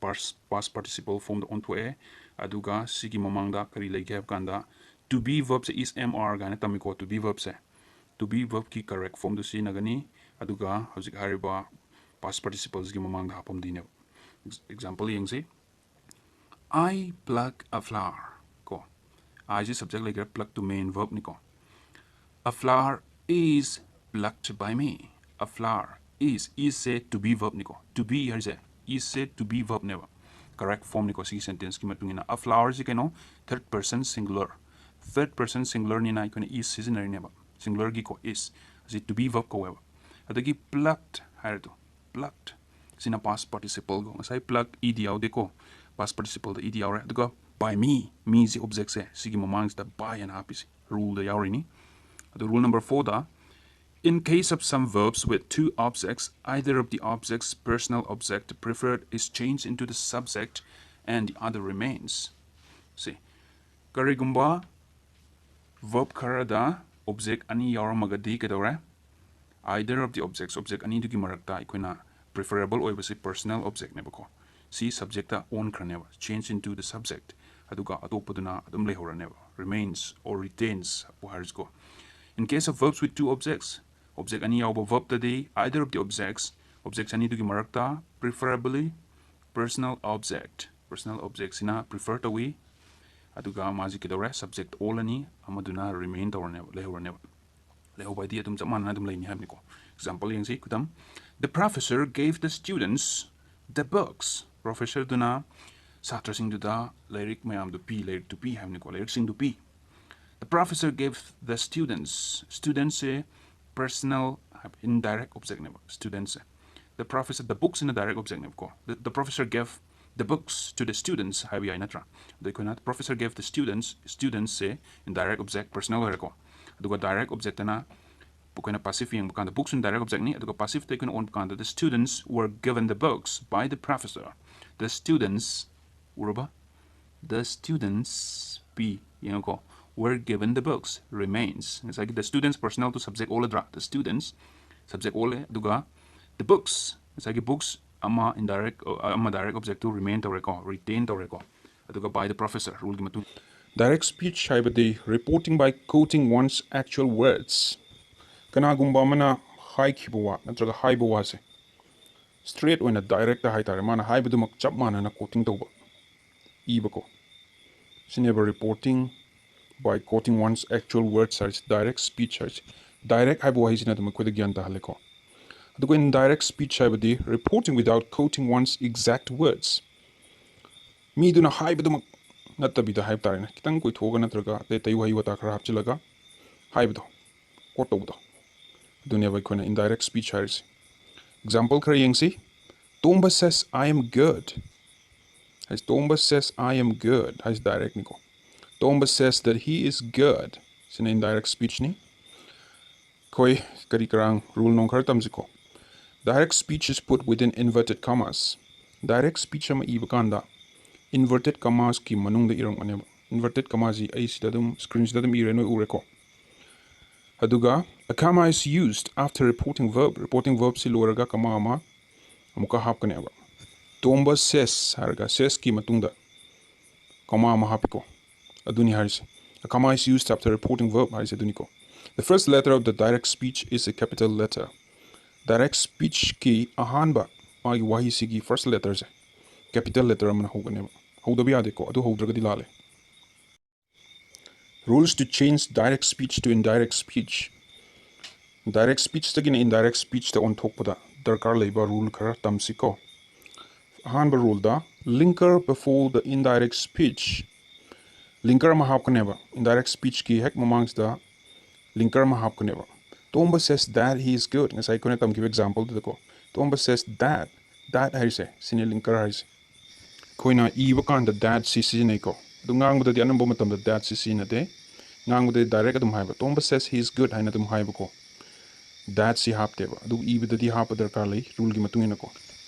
Past, past participle formꯗ ꯑꯣꯟꯊꯣꯛꯑꯦ꯫ ꯑꯗꯨꯒ ꯁꯤꯒꯤ ꯃꯃꯥꯡꯗ ꯀꯔꯤ ꯂꯩꯒꯦ ꯍꯥꯏꯕ ꯀꯥꯟꯗ, to be verbꯁꯦ is, am, are ꯀꯥꯏꯅ ꯇꯝꯃꯤꯀꯣ, to be verbꯁꯦ꯫ To be verbꯀꯤ correct formꯗꯨ ꯁꯤꯖꯤꯟꯅꯒꯅꯤ꯫ ꯑꯗꯨꯒ ꯍꯧꯖꯤꯛ ꯍꯥꯏꯔꯤꯕ past participleꯁꯤꯒꯤ ꯃꯃꯥꯡꯗ ꯍꯥꯞꯄꯝꯗꯣꯏꯅꯦꯕ꯫ Example ꯌꯦꯡꯁꯤ꯫ I pluck a flower ꯀꯣ꯫ Iꯁꯤ subject ꯂꯩꯈ꯭ꯔꯦ, pluck to main verbꯅꯤꯀꯣ꯫ A flower is plucked by me. A flower is, isꯁꯦ to be verbꯅꯤꯀꯣ꯫ To be ꯍꯥꯏꯁꯦ, isꯁꯦ to be verbꯅꯦꯕ꯫ Correct formꯅꯤꯀꯣ ꯁꯤꯒꯤ sentenceꯀꯤ ꯃꯇꯨꯡ ꯏꯟꯅ꯫ A flowerꯁꯤ ꯀꯩꯅꯣ? Third person singular꯫ Third person singularꯅꯤꯅ ꯑꯩꯈꯣꯏꯅ is ꯁꯤꯖꯤꯟꯅꯔꯤꯅꯦꯕ꯫ Singularꯒꯤꯀꯣ is ꯑꯁꯤ to be verb ꯀꯧꯋꯦꯕ꯫ ꯑꯗꯒꯤ plucked ꯍꯥꯏꯔꯗꯣ, plucked ꯁꯤꯅ past participleꯒ, ꯉꯁꯥꯏ pluck ed ꯌꯥꯎꯗꯦꯀꯣ, past participleꯗ ed ꯌꯥꯎꯔꯦ꯫ ꯑꯗꯨꯒ by me, meꯁꯤ objectꯁꯦ, ꯁꯤꯒꯤ ꯃꯃꯥꯡꯁꯤꯗ by ꯍꯥꯏꯅ ꯍꯥꯞꯄꯤꯁꯦ ruleꯗ ꯌꯥꯎꯔꯤꯅꯤ꯫ ꯑꯗꯨ rule number fourꯗ, in case of some verbs with two objects, either of the objects' personal object preferred is changed into the subject and the other remains꯫ ꯁꯤ ꯀꯔꯤꯒꯨꯝꯕ verb ꯈꯔꯗ object ꯑꯅꯤ ꯌꯥꯎꯔꯝꯃꯒꯗꯤ ꯀꯩꯗꯧꯔꯦ? Either of the objects, object ꯑꯅꯤꯗꯨꯒꯤ ꯃꯔꯛꯇ ꯑꯩꯈꯣꯏꯅ preferable ꯑꯣꯏꯕꯁꯤ personal objectꯅꯦꯕꯀꯣ꯫ ꯁꯤ subjectꯇ ꯑꯣꯟꯈ꯭ꯔꯅꯦꯕ, change into the subject꯫ ꯑꯗꯨꯒ ꯑꯇꯣꯞꯄꯗꯨꯅ ꯑꯗꯨꯝ ꯂꯩꯍꯧꯔꯅꯦꯕ, remains or retains ꯕꯨ ꯍꯥꯏꯔꯁꯤꯀꯣ꯫ In case of verbs with two objects, object ꯑꯅꯤ ꯌꯥꯎꯕ verbꯇꯗꯤ, either of the objects, objects ꯑꯅꯤꯗꯨꯒꯤ ꯃꯔꯛꯇ, preferably personal object, personal objectꯁꯤꯅ prefer ꯇꯧꯏ꯫ ꯑꯗꯨꯒ ꯃꯥꯁꯤ ꯀꯩꯗꯧꯔꯦ? Subject ꯑꯣꯜꯂꯅꯤ, ꯑꯃꯗꯨꯅ remain ꯇꯧꯔꯅꯦꯕ, ꯂꯩꯍꯧꯔꯅꯦꯕ꯫ ꯂꯩꯍꯧꯕ ꯍꯥꯏꯗꯤ ꯑꯗꯨꯝ ꯆꯞ ꯃꯥꯟꯅꯅ ꯑꯗꯨꯝ ꯂꯩꯅꯤ ꯍꯥꯏꯕꯅꯤꯀꯣ꯫ Example ꯌꯦꯡꯁꯤ, ꯈꯨꯗꯝ꯫ The professor gave the students the books꯫ Professorꯗꯨꯅ ꯁꯥꯇ꯭ꯔꯁꯤꯡꯗꯨꯗ ꯂꯥꯏꯔꯤꯛ ꯃꯌꯥꯝꯗꯨ ꯄꯤ, ꯂꯥꯏꯔꯤꯛꯇꯨ ꯄꯤ ꯍꯥꯏꯕꯅꯤꯀꯣ, ꯂꯥꯏꯔꯤꯛꯁꯤꯡꯗꯨ ꯄꯤ꯫ The professor gave the students, studentsꯁꯦ personal indirect objectꯅꯦꯕ, studentsꯁꯦ꯫ The professor, the booksꯁꯤꯅ direct objectꯅꯦꯕꯀꯣ꯫ The, the professor gave the books to the students ꯍꯥꯏꯕ ꯌꯥꯏ, ꯅꯠꯇ꯭ꯔꯥ? ꯑꯗꯣ ꯑꯩꯈꯣꯏꯅ professor gave the students, studentsꯁꯦ indirect object, personal ꯑꯣꯏꯔꯦꯀꯣ꯫ ꯑꯗꯨꯒ direct objectꯇꯅ ꯑꯩꯈꯣꯏꯅ passive ꯌꯦꯡꯕ ꯀꯥꯟꯗ, booksꯅ direct objectꯅꯤ, ꯑꯗꯨꯒ passiveꯇ ꯑꯩꯈꯣꯏꯅ ꯑꯣꯟꯕ ꯀꯥꯟꯗ, the students were given the books by the professor꯫ The students, ꯎꯔꯕ? The students, P, ꯌꯦꯡꯉꯨꯀꯣ, were given the books, remains꯫ ꯉꯁꯥꯏꯒꯤ the students personal to subject ꯑꯣꯜꯂꯗ꯭ꯔꯥ? The students subject ꯑꯣꯜꯂꯦ, ꯑꯗꯨꯒ the books, ꯉꯁꯥꯏꯒꯤ books ꯑꯃ indirect, ꯑꯃ direct objectꯇꯨ remain ꯇꯧꯔꯦꯀꯣ, retain ꯇꯧꯔꯦꯀꯣ꯫ ꯑꯗꯨꯒ by the professor ruleꯒꯤ ꯃꯇꯨꯡ, direct speech ꯍꯥꯏꯕꯗꯤ reporting by quoting one's actual words꯫ ꯀꯅꯥꯒꯨꯝꯕ ꯑꯃꯅ ꯍꯥꯏꯈꯤꯕ ꯋꯥ ꯅꯠꯇ꯭ꯔꯒ ꯍꯥꯏꯕ ꯋꯥꯁꯦ straight ꯑꯣꯏꯅ direct ꯍꯥꯏꯇꯥꯔꯦ, ꯃꯥꯅ ꯍꯥꯏꯕꯗꯨꯃꯛ ꯆꯞ ꯃꯥꯟꯅꯅ quoting ꯇꯧꯕ, ꯏꯕꯀꯣ, ꯁꯤꯅꯦꯕ reporting by quoting one's actual words ꯍꯥꯏꯔꯤꯁꯦ, direct speech ꯍꯥꯏꯔꯤꯁꯦ꯫ Direct ꯍꯥꯏꯕ ꯋꯥꯍꯩꯁꯤꯅ ꯑꯗꯨꯝ ꯑꯩꯈꯣꯏꯗ ꯒ꯭ꯌꯥꯟ ꯇꯥꯍꯜꯂꯦꯀꯣ꯫ ꯑꯗꯨꯒ indirect speech ꯍꯥꯏꯕꯗꯤ reporting without quoting one's exact words, ꯃꯤꯗꯨꯅ ꯍꯥꯏꯕꯗꯨꯃꯛ ꯅꯠꯇꯕꯤꯗ ꯍꯥꯏꯕ ꯇꯥꯔꯦꯅꯦ, ꯈꯤꯇꯪ ꯀꯣꯏꯊꯣꯛꯑꯒ ꯅꯠꯇ꯭ꯔꯒ ꯑꯇꯩ ꯑꯇꯩ ꯋꯥꯍꯩ ꯋꯥꯇꯥ ꯈꯔ ꯍꯥꯞꯆꯤꯜꯂꯒ ꯍꯥꯏꯕꯗꯣ, quote ꯇꯧꯕꯗꯣ, ꯑꯗꯨꯅꯦꯕ ꯑꯩꯈꯣꯏꯅ indirect speech ꯍꯥꯏꯔꯤꯁꯦ꯫ Example ꯈꯔ ꯌꯦꯡꯁꯤ꯫ Tomba says I am good ꯍꯥꯏꯁꯦ, Tomba says I am good ꯍꯥꯏꯁꯦ direct ꯅꯤꯀꯣ꯫ Tomba says that he is good, ꯁꯤꯅ indirect speech ꯅꯤ꯫ ꯑꯩꯈꯣꯏ ꯀꯔꯤ ꯀꯔꯥꯡ rule ꯅꯨꯡ ꯈꯔ ꯇꯝꯁꯤꯀꯣ꯫ Direct speech is put within inverted commas. Direct speech ꯑꯃ ꯏꯕ ꯀꯥꯟꯗ inverted commas ꯀꯤ ꯃꯅꯨꯡꯗ ꯏꯔꯝꯒꯅꯦꯕ꯫ Inverted commas ꯁꯤ ꯑꯩ ꯁꯤꯗ ꯑꯗꯨꯝ screen ꯁꯤꯗ ꯑꯗꯨꯝ ꯏꯔꯦ, ꯅꯣꯏ ꯎꯔꯦꯀꯣ꯫ ꯑꯗꯨꯒ a comma is used after reporting verb. Reporting verb ꯁꯤ ꯂꯣꯏꯔꯒ comma ꯑꯃ ꯑꯃꯨꯛꯀ ꯍꯥꯞꯀꯅꯦꯕ꯫ Tomba says ꯍꯥꯏꯔꯒ says ꯀꯤ ꯃꯇꯨꯡꯗ comma ꯑꯃ ꯍꯥꯞꯄꯤꯀꯣ꯫ ꯑꯗꯨꯅꯤ ꯍꯥꯏꯔꯤꯁꯦ, a comma is used after reporting verb ꯍꯥꯏꯔꯤꯁꯦ ꯑꯗꯨꯅꯤꯀꯣ꯫ The first letter of the direct speech is a capital letter. Direct speech ꯀꯤ ꯑꯍꯥꯟꯕ ꯃꯥꯒꯤ ꯋꯥꯍꯩꯁꯤꯒꯤ first letter ꯁꯦ capital letter ꯑꯃꯅ ꯍꯧꯒꯅꯦꯕ꯫ ꯍꯧꯗꯕ ꯌꯥꯗꯦꯀꯣ, ꯑꯗꯨ ꯍꯧꯗ꯭ꯔꯒꯗꯤ ꯂꯥꯜꯂꯦ꯫ Rules to change direct speech to indirect speech. Direct speech ꯇꯒꯤꯅ indirect speech ꯇ ꯑꯣꯟꯊꯣꯛꯄꯗ ꯗꯔꯀꯥꯔ ꯂꯩꯕ rule ꯈꯔ ꯇꯝꯁꯤꯀꯣ꯫ ꯑꯍꯥꯟꯕ rule the, linker before the indirect speech. Linker ꯑꯃ ꯍꯥꯞꯀꯅꯦꯕ, indirect speech ꯀꯤ ꯍꯦꯛ ꯃꯃꯥꯡꯁꯤꯗ linker ꯑꯃ ꯍꯥꯞꯀꯅꯦꯕ꯫ Tomba says that he is good. ꯉꯁꯥꯏ ꯑꯩꯈꯣꯏꯅ ꯇꯝꯈꯤꯕ example ꯗꯨꯗꯀꯣ, Tomba says that, that ꯍꯥꯏꯔꯤꯁꯦ ꯁꯤꯅꯤ linker ꯍꯥꯏꯔꯤꯁꯦ꯫ ꯑꯩꯈꯣꯏꯅ ꯏꯕ ꯀꯥꯟꯗ that ꯁꯤ ꯁꯤꯖꯤꯟꯅꯩꯀꯣ, ꯑꯗꯨ ꯉꯥꯡꯕꯗꯗꯤ ꯑꯅꯝꯕ ꯃꯇꯝꯗ that ꯁꯤ ꯁꯤꯖꯤꯟꯅꯗꯦ꯫ ꯉꯥꯡꯕꯗꯗꯤ direct ꯑꯗꯨꯝ ꯍꯥꯏꯕ, Tomba says he is good ꯍꯥꯏꯅ ꯑꯗꯨꯝ ꯍꯥꯏꯕꯀꯣ꯫ That ꯁꯤ ꯍꯥꯞꯇꯦꯕ, ꯑꯗꯨ ꯏꯕꯗꯗꯤ ꯍꯥꯞꯄ ꯗꯔꯀꯥꯔ ꯂꯩ, rule ꯒꯤ ꯃꯇꯨꯡ ꯏꯟꯅꯀꯣ꯫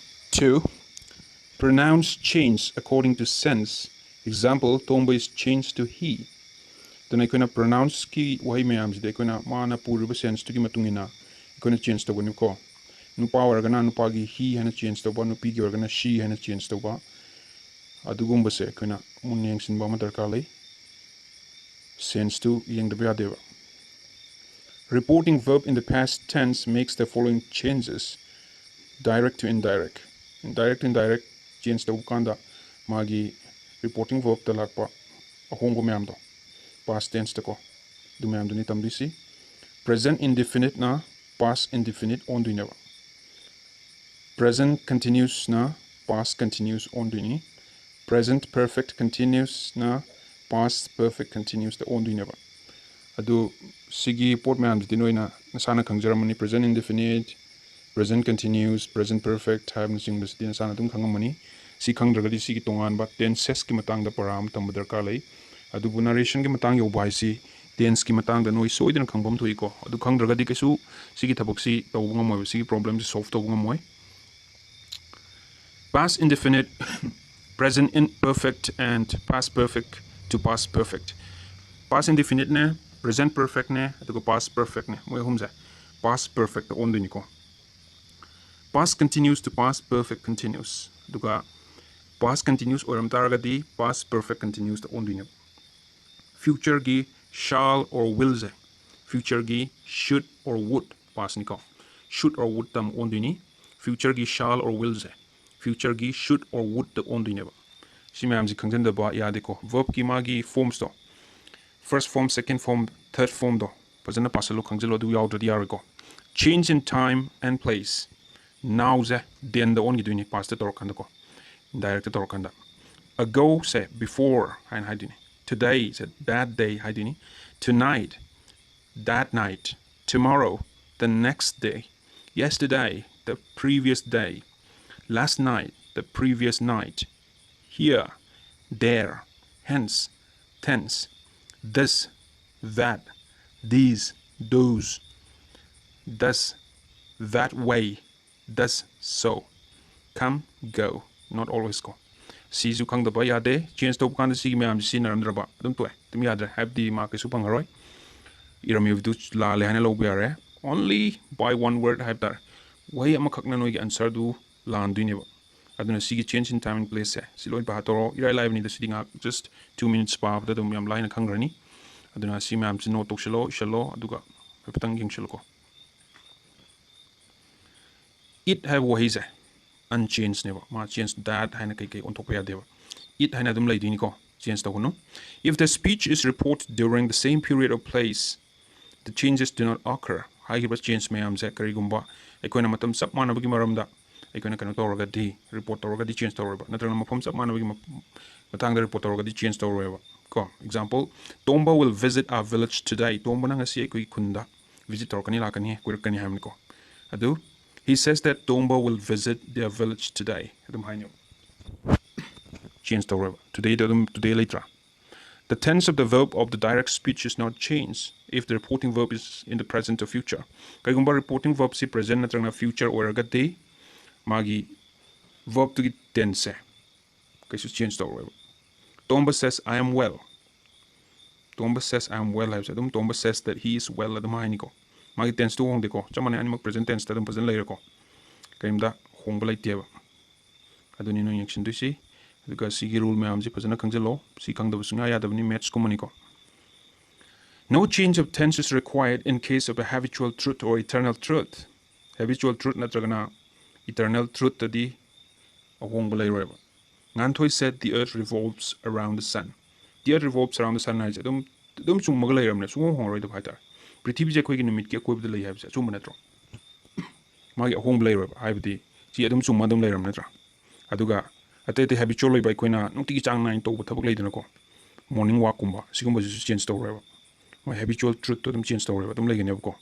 Two, pronouns change according to sense. Example, Tomba is changed to he. ꯑꯗꯨꯅ ꯑꯩꯈꯣꯏꯅ pronouns ꯀꯤ ꯋꯥꯍꯩ ꯃꯌꯥꯝꯁꯤꯗꯤ ꯑꯩꯈꯣꯏꯅ ꯃꯥꯅ ꯄꯨꯔꯤꯕ sense ꯇꯨꯒꯤ ꯃꯇꯨꯡ ꯏꯟꯅ ꯑꯩꯈꯣꯏꯅ change ꯇꯧꯒꯅꯤꯀꯣ꯫ ꯅꯨꯄꯥ ꯑꯣꯏꯔꯒꯅ ꯅꯨꯄꯥꯒꯤ he ꯍꯥꯏꯅ change ꯇꯧꯕ, ꯅꯨꯄꯤꯒꯤ ꯑꯣꯏꯔꯒꯅ she ꯍꯥꯏꯅ change ꯇꯧꯕ, ꯑꯗꯨꯒꯨꯝꯕꯁꯦ ꯑꯩꯈꯣꯏꯅ ꯃꯨꯟꯅ ꯌꯦꯡꯁꯤꯟꯕ ꯑꯃ ꯗꯔꯀꯥꯔ ꯂꯩ꯫ Sense ꯇꯨ ꯌꯦꯡꯗꯕ ꯌꯥꯗꯦꯕ꯫ Reporting verb in the past tense makes the following changes: direct to indirect. Direct to indirect change ꯇꯧꯕ ꯀꯥꯟꯗ ꯃꯥꯒꯤ reporting verbꯇ ꯂꯥꯛꯄ ꯑꯍꯣꯡꯕ ꯃꯌꯥꯝꯗꯣ, past tenseꯇꯀꯣ, ꯑꯗꯨ ꯃꯌꯥꯝꯗꯨꯅꯤ ꯇꯝꯗꯣꯏꯁꯤ. Present indefiniteꯅ past indefinite ꯑꯣꯟꯗꯣꯏꯅꯦꯕ. Present continuousꯅ past continuous ꯑꯣꯟꯗꯣꯏꯅꯤ. Present perfect continuousꯅ past perfect continuousꯇ ꯑꯣꯟꯗꯣꯏꯅꯦꯕ. ꯑꯗꯨ ꯁꯤꯒꯤ ꯄꯣꯠ ꯃꯌꯥꯝꯁꯤꯗꯤ ꯅꯣꯏꯅ ꯅꯁꯥꯅ ꯈꯪꯖꯔꯝꯃꯅꯤ. Present indefinite, present continuous, present perfect ꯍꯥꯏꯕꯅꯆꯤꯡꯕꯁꯤꯗꯤ ꯅꯁꯥꯅ ꯑꯗꯨꯝ ꯈꯪꯉꯝꯃꯅꯤ. ꯁꯤ ꯈꯪꯗ꯭ꯔꯒꯗꯤ ꯁꯤꯒꯤ ꯇꯣꯉꯥꯟꯕ tensesꯀꯤ ꯃꯇꯥꯡꯗ ꯄꯔꯥ ꯑꯃ ꯇꯝꯕ ꯗꯔꯀꯥꯔ ꯂꯩ. ꯑꯗꯨꯕꯨ narrationꯒꯤ ꯃꯇꯥꯡ ꯌꯧꯕ ꯍꯥꯏꯁꯤ tenseꯀꯤ ꯃꯇꯥꯡꯗ ꯅꯣꯏ ꯁꯣꯏꯗꯅ ꯈꯪꯕ ꯑꯃ ꯊꯣꯛꯏꯀꯣ. ꯑꯗꯨ ꯈꯪꯗ꯭ꯔꯒꯗꯤ ꯀꯩꯁꯨ ꯁꯤꯒꯤ ꯊꯕꯛꯁꯤ ꯇꯧꯕ ꯉꯝꯃꯣꯏꯕ, ꯁꯤꯒꯤ problemꯁꯤ solve ꯇꯧꯕ ꯉꯝꯃꯣꯏ. Past indefinite, present imperfect and past perfect to past perfect. Past indefiniteꯅꯦ, present perfectꯅꯦ, ꯑꯗꯨꯒ past perfectꯅꯦ, ꯃꯣꯏ ꯑꯍꯨꯝꯁꯦ past perfectꯇ ꯑꯣꯟꯗꯣꯏꯅꯤꯀꯣ. Past continuous to past perfect continuous, ꯑꯗꯨꯒ past continuous ꯑꯣꯏꯔꯝ ꯇꯥꯔꯒꯗꯤ past perfect continuousꯇ ꯑꯣꯟꯗꯣꯏꯅꯦꯕ. Futureꯒꯤ shall or willꯁꯦ futureꯒꯤ should or would, pastꯅꯤꯀꯣ, should or wouldꯇ ꯑꯃꯨꯛ ꯑꯣꯟꯗꯣꯏꯅꯤ. Futureꯒꯤ shall or willꯁꯦ futureꯒꯤ should or wouldꯇ ꯑꯣꯟꯗꯣꯏꯅꯦꯕ. ꯁꯤ ꯃꯌꯥꯝꯁꯤ ꯈꯪꯖꯤꯟꯗꯕ ꯌꯥꯗꯦꯀꯣ. Verbꯀꯤ ꯃꯥꯒꯤ formsꯇꯣ, first form, second form, third formꯗꯣ ꯐꯖꯅ ꯄꯥꯁꯜꯂꯨ, ꯈꯪꯖꯤꯜꯂꯨ, ꯑꯗꯨ ꯌꯥꯎꯗ꯭ꯔꯗꯤ ꯌꯥꯔꯣꯏꯀꯣ. Change in time and place. Nowꯁꯦ thenꯗ ꯑꯣꯟꯈꯤꯗꯣꯏꯅꯤ, pastꯇ ꯇꯧꯔꯀꯥꯟꯗꯀꯣ, indirectꯇ ꯇꯧꯔꯀꯥꯟꯗ. Agoꯁꯦ before ꯍꯥꯏꯅ ꯍꯥꯏꯗꯣꯏꯅꯤ. Todayꯁꯦ that day ꯍꯥꯏꯗꯣꯏꯅꯤ. Tonight, that night. Tomorrow, the next day. Yesterday, the previous day. Last night, the previous night. Here, there, hence, thence. This, that, these, those. Thus, that way. Thus, so. Come, go. Not always ꯀꯣ. ꯁꯤꯁꯨ ꯈꯪꯗꯕ ꯌꯥꯗꯦ. Change ꯇꯧꯕ ꯀꯥꯟꯗ ꯁꯤꯒꯤ ꯃꯌꯥꯝꯁꯤ ꯁꯤꯖꯤꯟꯅꯔꯝꯗ꯭ꯔꯕ ꯑꯗꯨꯝ ꯇꯣꯛꯑꯦ, ꯑꯗꯨꯝ ꯌꯥꯗ꯭ꯔꯦ, ꯍꯥꯏꯕꯗꯤ mark ꯀꯩꯁꯨ ꯐꯪꯉꯔꯣꯏ. ꯏꯔꯝꯃꯤꯕꯗꯨ ꯂꯥꯜꯂꯦ ꯍꯥꯏꯅ ꯂꯧꯕ ꯌꯥꯔꯦ. Only by one word ꯍꯥꯏꯕ ꯇꯥꯔꯦ, ꯋꯥꯍꯩ ꯑꯃꯈꯛꯅ ꯅꯣꯏꯒꯤ answerꯗꯨ ꯂꯥꯟꯗꯣꯏꯅꯦꯕ. ꯑꯗꯨꯅ ꯁꯤꯒꯤ change in time and placeꯁꯦ ꯁꯤ ꯂꯣꯏ ꯄꯥ ꯇꯧꯔꯣ. ꯏꯔꯥꯏ ꯂꯥꯏꯕꯅꯤꯗ, ꯁꯤꯗꯤ ꯉꯥꯏꯍꯥꯛ just two minutes ꯄꯥꯕꯗ ꯑꯗꯨꯝ ꯌꯥꯝ ꯂꯥꯏꯅ ꯈꯪꯈ꯭ꯔꯅꯤ. ꯑꯗꯨꯅ ꯁꯤ ꯃꯌꯥꯝꯁꯤ note ꯇꯧꯁꯤꯜꯂꯣ, ꯏꯁꯜꯂꯣ, ꯑꯗꯨꯒ ꯍꯥꯏꯐꯦꯠꯇꯪ ꯌꯦꯡꯁꯤꯜꯂꯨꯀꯣ꯫ It ꯍꯥꯏꯕ ꯋꯥꯍꯩꯁꯦ unchangedꯅꯦꯕ, ꯃꯥ change, that ꯍꯥꯏꯅ ꯀꯩꯀꯩ ꯑꯣꯟꯊꯣꯛꯄ ꯌꯥꯗꯦꯕ꯫ It ꯍꯥꯏꯅ ꯑꯗꯨꯝ ꯂꯩꯗꯣꯏꯅꯤꯀꯣ, change ꯇꯧꯒꯅꯨ꯫ If the speech is reported during the same period or place, the changes do not occur. ꯍꯥꯏꯈꯤꯕ change ꯃꯌꯥꯝꯁꯦ ꯀꯔꯤꯒꯨꯝꯕ ꯑꯩꯈꯣꯏꯅ ꯃꯇꯝ ꯆꯞ ꯃꯥꯟꯅꯕꯒꯤ ꯃꯔꯝꯗ ꯑꯩꯈꯣꯏꯅ ꯀꯩꯅꯣ ꯇꯧꯔꯒꯗꯤ, report ꯇꯧꯔꯒꯗꯤ change ꯇꯧꯔꯣꯏꯕ, ꯅꯠꯇ꯭ꯔꯒꯅ ꯃꯐꯝ ꯆꯞ ꯃꯥꯟꯅꯕꯒꯤ ꯃ-, ꯃꯇꯥꯡꯗ report ꯇꯧꯔꯒꯗꯤ change ꯇꯧꯔꯣꯏꯕ ꯀꯣ꯫ Example, Tomba will visit our village today. ꯇꯣꯝꯕꯅ ꯉꯁꯤ ꯑꯩꯈꯣꯏꯒꯤ ꯈꯨꯟꯗ visit ꯇꯧꯔꯛꯀꯅꯤ, ꯂꯥꯛꯀꯅꯤ, ꯀꯣꯏꯔꯛꯀꯅꯤ ꯍꯥꯏꯕꯅꯤꯀꯣ꯫ ꯑꯗꯨ, he says that Tomba will visit their village today. ꯑꯗꯨꯝ ꯍꯥꯏꯅꯦꯕ꯫ Change ꯇꯧꯔꯣꯏꯕ꯫ Todayꯗ ꯑꯗꯨꯝ today ꯂꯩꯇ꯭ꯔꯥ? The tense of the verb of the direct speech is not changed if the reporting verb is in the present or future. ꯀꯩꯒꯨꯝꯕ reporting verbꯁꯤ present ꯅꯠꯇ꯭ꯔꯒꯅ future ꯑꯣꯏꯔꯒꯗꯤ ꯃꯥꯒꯤ verbꯇꯨꯒꯤ tenseꯁꯦ ꯀꯩꯁꯨ change ꯇꯧꯔꯣꯏꯕ꯫ Tomba says, "I am well." Tomba says, "I am well" ꯍꯥꯏꯕꯁꯦ ꯑꯗꯨꯝ Tomba says that he is well ꯑꯗꯨꯝ ꯍꯥꯏꯅꯤꯀꯣ꯫ ꯃꯥꯒꯤ tenseꯇꯨ ꯍꯣꯡꯗꯦꯀꯣ, ꯆꯞ ꯃꯥꯟꯅꯩ, ꯑꯅꯤꯃꯛ present tenseꯇ ꯑꯗꯨꯝ ꯐꯖꯅ ꯂꯩꯔꯦꯀꯣ, ꯀꯔꯤꯝꯇ ꯍꯣꯡꯕ ꯂꯩꯇꯦꯕ꯫ ꯑꯗꯨꯅꯤ ꯅꯣꯏ ꯌꯦꯡꯁꯤꯟꯗꯣꯏꯁꯤ꯫ ꯑꯗꯨꯒ ꯁꯤꯒꯤ rule ꯃꯌꯥꯝꯁꯤ ꯐꯖꯅ ꯈꯪꯖꯤꯜꯂꯣ꯫ ꯁꯤ ꯈꯪꯗꯕ ꯁꯨꯡꯌꯥ ꯌꯥꯗꯕꯅꯤ, mathsꯀꯨꯝꯕꯅꯤꯀꯣ꯫ No change of tense is required in case of a habitual truth or eternal truth. Habitual truth ꯅꯠꯇ꯭ꯔꯒꯅ eternal truthꯇꯗꯤ ꯑꯍꯣꯡꯕ ꯂꯩꯔꯣꯏꯕ꯫ Nganthoi said the earth revolves around the sun. The earth revolves around the sun ꯍꯥꯏꯁꯦ ꯑꯗꯨꯝ, ꯑꯗꯨꯝ ꯆꯨꯝꯃꯒ ꯂꯩꯔꯕꯅꯦ, ꯁꯨꯡꯍꯣꯡ ꯍꯣꯡꯉꯔꯣꯏꯗꯕ ꯍꯥꯏꯇꯥꯔꯦ꯫ ꯄ꯭ꯔꯤꯊꯤꯕꯤꯁꯦ ꯑꯩꯈꯣꯏꯒꯤ ꯅꯨꯃꯤꯠꯀꯤ ꯑꯀꯣꯏꯕꯗ ꯂꯩ ꯍꯥꯏꯕꯁꯦ ꯑꯆꯨꯝꯕ ꯅꯠꯇ꯭ꯔꯣ? ꯃꯥꯒꯤ ꯑꯍꯣꯡꯕ ꯂꯩꯔꯣꯏꯕ, ꯍꯥꯏꯕꯗꯤ ꯁꯤ ꯑꯗꯨꯝ ꯆꯨꯝꯃ ꯑꯗꯨꯝ ꯂꯩꯔꯕ ꯅꯠꯇ꯭ꯔꯥ? ꯑꯗꯨꯒ ꯑꯇꯩ ꯑꯇꯩ habitual ꯑꯣꯏꯕ ꯑꯩꯈꯣꯏꯅ ꯅꯨꯡꯇꯤꯒꯤ ꯆꯥꯡ ꯅꯥꯏꯅ ꯇꯧꯕ ꯊꯕꯛ ꯂꯩꯗꯅꯀꯣ, morning walkꯀꯨꯝꯕ, ꯁꯤꯒꯨꯝꯕꯁꯤꯁꯨ change ꯇꯧꯔꯣꯏꯕ꯫ ꯃꯣꯏ habitual truthꯇꯣ ꯑꯗꯨꯝ change ꯇꯧꯔꯣꯏꯕ, ꯑꯗꯨꯝ ꯂꯩꯒꯅꯦꯕꯀꯣ꯫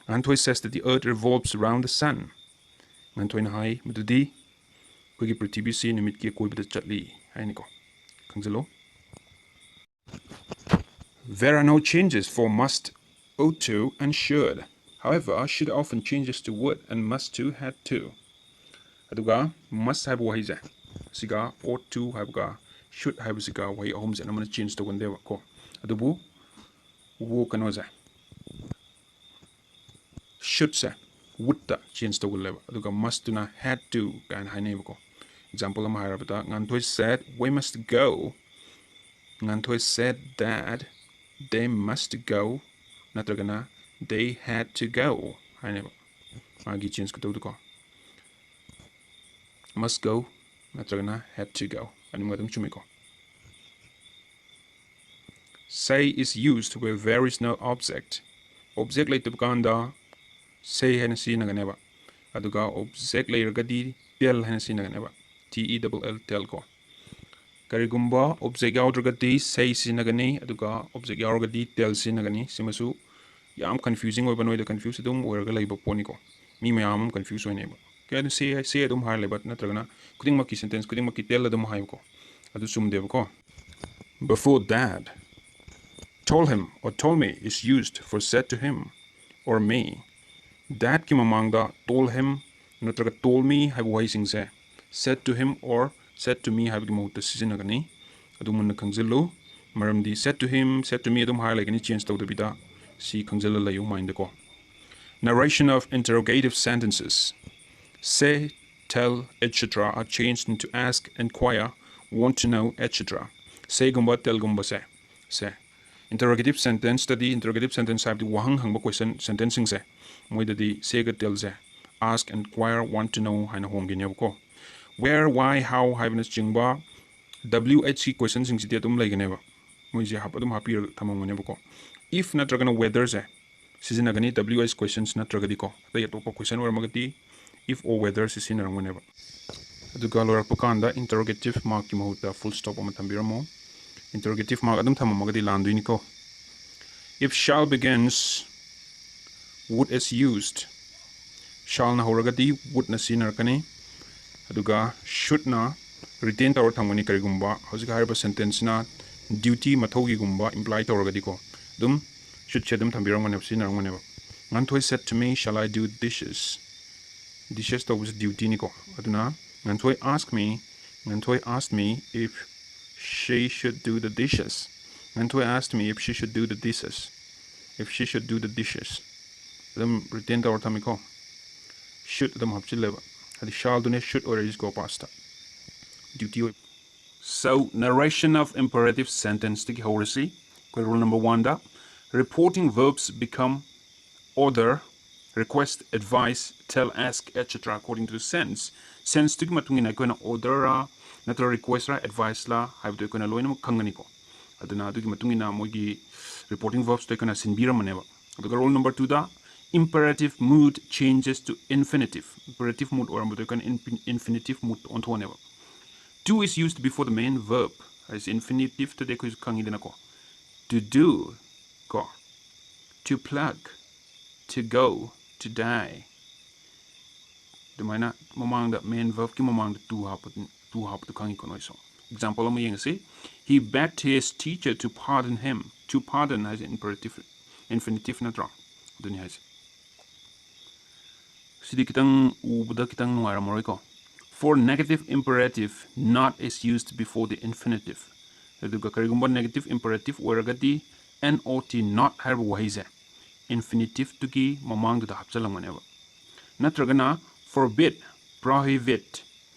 Nganthoi says that the earth revolves around the sun. ꯉꯥꯟꯊꯣꯏꯅ ꯍꯥꯏ ꯃꯗꯨꯗꯤ ꯑꯩꯈꯣꯏꯒꯤ ꯄ꯭ꯔꯤꯊꯤꯕꯤꯁꯤ ꯅꯨꯃꯤꯠꯀꯤ ꯑꯀꯣꯏꯕꯗ ꯆꯠꯂꯤ ꯍꯥꯏꯅꯤꯀꯣ, ꯈꯪꯖꯤꯜꯂꯣ꯫ There are no changes for must, ought to, and should. However, should often changes to would and must to, had to. ꯑꯗꯨꯒ must ꯍꯥꯏꯕ ꯋꯥꯍꯩꯁꯦ, ꯁꯤꯒ ought to ꯍꯥꯏꯕꯒ should ꯍꯥꯏꯕꯁꯤꯒ ꯋꯥꯍꯩ ꯑꯍꯨꯝꯁꯦ ꯑꯅꯝꯕꯅ change ꯇꯧꯒꯟꯗꯦꯕ ꯀꯣ꯫ ꯑꯗꯨꯕꯨ ꯋꯨ ꯀꯩꯅꯣꯁꯦ, shouldꯁꯦ wouldꯇ change ꯇꯧꯒꯜꯂꯦꯕ, ꯑꯗꯨꯒ mustꯇꯨꯅ had to ꯀꯥꯏꯅ ꯍꯥꯏꯅꯩꯕꯀꯣ꯫ Example ꯑꯃ ꯍꯥꯏꯔꯕꯗ, ꯉꯥꯟꯊꯣꯏ said, "We must go." Nganthoi said that they must go, ꯅꯠꯇ꯭ꯔꯒꯅ They had to go ꯍꯥꯏꯅꯦꯕ, ꯃꯥꯒꯤ ꯆꯦꯟꯖ ꯈꯨꯇꯧꯗꯨꯀꯣ꯫ Must go ꯅꯠꯇ꯭ꯔꯒꯅ had to go, ꯑꯅꯤꯃꯛ ꯑꯗꯨꯝ ꯆꯨꯝꯃꯤꯀꯣ꯫ Say is used where there is no object. Object ꯂꯩꯇꯕ ꯀꯥꯟꯗ say ꯍꯥꯏꯅ ꯁꯤꯖꯤꯟꯅꯒꯅꯦꯕ, ꯑꯗꯨꯒ object ꯂꯩꯔꯒꯗꯤ tell ꯍꯥꯏꯅ ꯁꯤꯖꯤꯟꯅꯒꯅꯦꯕ, T E double L, tell ꯀꯣ꯫ ꯀꯔꯤꯒꯨꯝꯕ object ꯌꯥꯎꯗ꯭ꯔꯒꯗꯤ say ꯁꯤꯖꯤꯟꯅꯒꯅꯤ, ꯑꯗꯨꯒ object ꯌꯥꯎꯔꯒꯗꯤ tell ꯁꯤꯖꯤꯟꯅꯒꯅꯤ꯫ ꯁꯤꯃꯁꯨ ꯌꯥꯝ confusing ꯑꯣꯏꯕ, ꯅꯣꯏꯗ confuse ꯑꯗꯨꯝ ꯑꯣꯏꯔꯒ ꯂꯩꯕ ꯄꯣꯠꯅꯤꯀꯣ꯫ ꯃꯤ ꯃꯌꯥꯝ ꯑꯃ confuse ꯑꯣꯏꯅꯩꯕ꯫ ꯀꯩ ꯍꯥꯏꯅꯣ say, say ꯑꯗꯨꯝ ꯍꯥꯏꯔ ꯂꯩꯕ, ꯅꯠꯇ꯭ꯔꯒꯅ ꯈꯨꯗꯤꯡꯃꯛꯀꯤ sentence ꯈꯨꯗꯤꯡꯃꯛꯀꯤ tell ꯑꯗꯨꯝ ꯍꯥꯏꯕꯀꯣ꯫ ꯑꯗꯨ ꯆꯨꯝꯗꯦꯕꯀꯣ꯫ Before that, told him or told me is used for said to him or me. Thatꯀꯤ ꯃꯃꯥꯡꯗ told him ꯅꯠꯇ꯭ꯔꯒ told me ꯍꯥꯏꯕ ꯋꯥꯍꯩꯁꯤꯡꯁꯦ said to him or said to me ꯍꯥꯏꯕꯒꯤ ꯃꯍꯨꯠꯇ ꯁꯤꯖꯤꯟꯅꯒꯅꯤ꯫ ꯑꯗꯨ ꯃꯨꯟꯅ ꯈꯪꯖꯤꯜꯂꯨ꯫ ꯃꯔꯝꯗꯤ said to him, said to me ꯑꯗꯨꯝ ꯍꯥꯏꯔ ꯂꯩꯒꯅꯤ, change ꯇꯧꯗꯕꯤꯗ꯫ ꯁꯤ ꯈꯪꯖꯤꯜꯂ ꯂꯩꯌꯨ mindꯗꯀꯣ꯫ Narration of interrogative sentences. Say, tell, et cetera are changed into ask, inquire, want to know, et cetera. Sayꯒꯨꯝꯕ tellꯒꯨꯝꯕꯁꯦ, say, interrogative sentenceꯇꯗꯤ, interrogative sentence ꯍꯥꯏꯕꯗꯤ ꯋꯥꯍꯪ ꯍꯪꯕ question sentenceꯁꯤꯡꯁꯦ, ꯃꯣꯏꯗꯗꯤ sayꯒ tellꯁꯦ ask, inquire, want to know ꯍꯥꯏꯅ ꯍꯣꯡꯒꯅꯦꯕꯀꯣ꯫ Where, why, how ꯍꯥꯏꯕꯅꯆꯤꯡꯕ W H ꯀꯤ questionꯁꯤꯡꯁꯤꯗꯤ ꯑꯗꯨꯝ ꯂꯩꯒꯅꯦꯕ, ꯃꯣꯏꯁꯦ half-, ꯑꯗꯨꯝ ꯍꯥꯞꯄꯤꯔꯒ ꯊꯝꯃꯝꯒꯅꯦꯕꯀꯣ꯫ If ꯅꯠꯇ꯭ꯔꯒꯅ whetherꯁꯦ ꯁꯤꯖꯤꯟꯅꯒꯅꯤ, W H questions ꯅꯠꯇ꯭ꯔꯒꯗꯤꯀꯣ꯫ ꯑꯇꯩ ꯑꯇꯣꯞꯄ question ꯑꯣꯏꯔꯝꯃꯒꯗꯤ if or whether ꯁꯤ ꯁꯤꯖꯤꯟꯅꯔꯝꯒꯅꯦꯕ꯫ ꯑꯗꯨꯒ ꯂꯣꯏꯔꯛꯄ ꯀꯥꯟꯗ interrogative markꯀꯤ ꯃꯍꯨꯠꯇ full stop ꯑꯃ ꯊꯝꯕꯤꯔꯝꯃꯣ꯫ Interrogative mark ꯑꯗꯨꯝ ꯊꯝꯃꯝꯃꯒꯗꯤ ꯂꯥꯟꯗꯣꯏꯅꯤꯀꯣ꯫ If shall begins, would is used. Shallꯅ ꯍꯧꯔꯒꯗꯤ wouldꯅ ꯁꯤꯖꯤꯟꯅꯔꯛꯀꯅꯤ꯫ ꯑꯗꯨꯒ shouldꯅ retain ꯇꯧꯔ ꯊꯝꯒꯅꯤ꯫ ꯀꯔꯤꯒꯨꯝꯕ ꯍꯧꯖꯤꯛ ꯍꯥꯏꯔꯤꯕ sentenceꯁꯤꯅ duty, ꯃꯊꯧꯒꯤꯒꯨꯝꯕ imply ꯇꯧꯔꯒꯗꯤꯀꯣ, ꯑꯗꯨꯝ shouldꯁꯦ ꯑꯗꯨꯝ ꯊꯝꯕꯤꯔꯝꯒꯅꯦꯕ, ꯁꯤꯖꯤꯟꯅꯔꯝꯒꯅꯦꯕ꯫ ꯉꯥꯟꯊꯣꯏ said to me, "Shall I do dishes?" Dishes ꯇꯧꯕꯁꯦ dutyꯅꯤꯀꯣ꯫ ꯑꯗꯨꯅ ꯉꯥꯟꯊꯣꯏ asked me, Nganthoi asked me if she should do the dishes. Nganthoi asked me if she should do the dishes. If she should do the dishes. ꯑꯗꯨꯝ retain ꯇꯧꯔ ꯊꯝꯃꯤꯀꯣ꯫ Should ꯑꯗꯨꯝ ꯍꯥꯞꯆꯤꯜꯂꯦꯕ꯫ ꯍꯥꯏꯗꯤ shallꯗꯨꯅꯦ should ꯑꯣꯏꯔꯛꯏꯁꯤꯀꯣ pastꯇ꯫ Duty ꯑꯣꯏ꯫ So, narration of imperative sentenceꯇꯒꯤ ꯍꯧꯔꯁꯤ꯫ ꯑꯩꯈꯣꯏ rule number oneꯗ, reporting verbs become order, request, advise, tell, ask, et cetera according to the sense. Sense ꯇꯨꯒꯤ ꯃꯇꯨꯡ ꯏꯟꯅ ꯑꯩꯈꯣꯏꯅ order ꯔ ꯅꯠꯇ꯭ꯔꯒ request ꯔ advice ꯂ ꯍꯥꯏꯕꯗꯨ ꯑꯩꯈꯣꯏꯅ ꯂꯣꯏꯅꯃꯛ ꯈꯪꯒꯅꯤꯀꯣ꯫ ꯑꯗꯨꯅ ꯑꯗꯨꯒꯤ ꯃꯇꯨꯡ ꯏꯟꯅ ꯃꯣꯏꯒꯤ reporting verbs ꯇꯣ ꯑꯩꯈꯣꯏꯅ ꯁꯤꯟꯕꯤꯔꯝꯕꯅꯦꯕ꯫ ꯑꯗꯨꯒ rule number two the imperative mood changes to infinitive. Imperative mood ꯑꯣꯏꯔꯝꯕꯗꯣ ꯑꯩꯈꯣꯏꯅ infin- infinitive mood ꯑꯣꯟꯊꯣꯛꯑꯅꯦꯕ꯫ To is used before the main verb ꯍꯥꯏꯁꯦ infinitive ꯇꯗꯤ ꯑꯩꯈꯣꯏꯁꯨ ꯈꯪꯉꯤꯗꯅꯀꯣ꯫ To do ꯀꯣ, to pluck, to go, to die꯫ ꯑꯗꯨꯃꯥꯏꯅ ꯃꯃꯥꯡꯗ main verb ꯀꯤ ꯃꯃꯥꯡꯗ to ꯍꯥꯞꯄ, to ꯍꯥꯞꯄꯗꯨ ꯈꯪꯉꯤꯀꯣ ꯅꯣꯏꯁꯨ꯫ Example ꯑꯃ ꯌꯦꯡꯉꯁꯤ꯫ He begged his teacher to pardon him. To pardon ꯍꯥꯏꯁꯦ imperative, infinitive ꯅꯠꯇ꯭ꯔꯣ? ꯑꯗꯨꯅꯤ ꯍꯥꯏꯁꯦ꯫ ꯁꯤꯗꯤ ꯈꯤꯇꯪ ꯎꯕꯗ ꯈꯤꯇꯪ ꯅꯨꯡꯉꯥꯏꯔꯝꯃꯔꯣꯏꯀꯣ꯫ For negative imperative, not is used before the infinitive. ꯑꯗꯨꯒ ꯀꯔꯤꯒꯨꯝꯕ negative imperative ꯑꯣꯏꯔꯒꯗꯤ not, not ꯍꯥꯏꯔꯤꯕ ꯋꯥꯍꯩꯁꯦ infinitive ꯇꯨꯒꯤ ꯃꯃꯥꯡꯗꯨꯗ ꯍꯥꯞꯆꯜꯂꯝꯒꯅꯦꯕ꯫ ꯅꯠꯇ꯭ꯔꯒꯅ forbid, prohibit,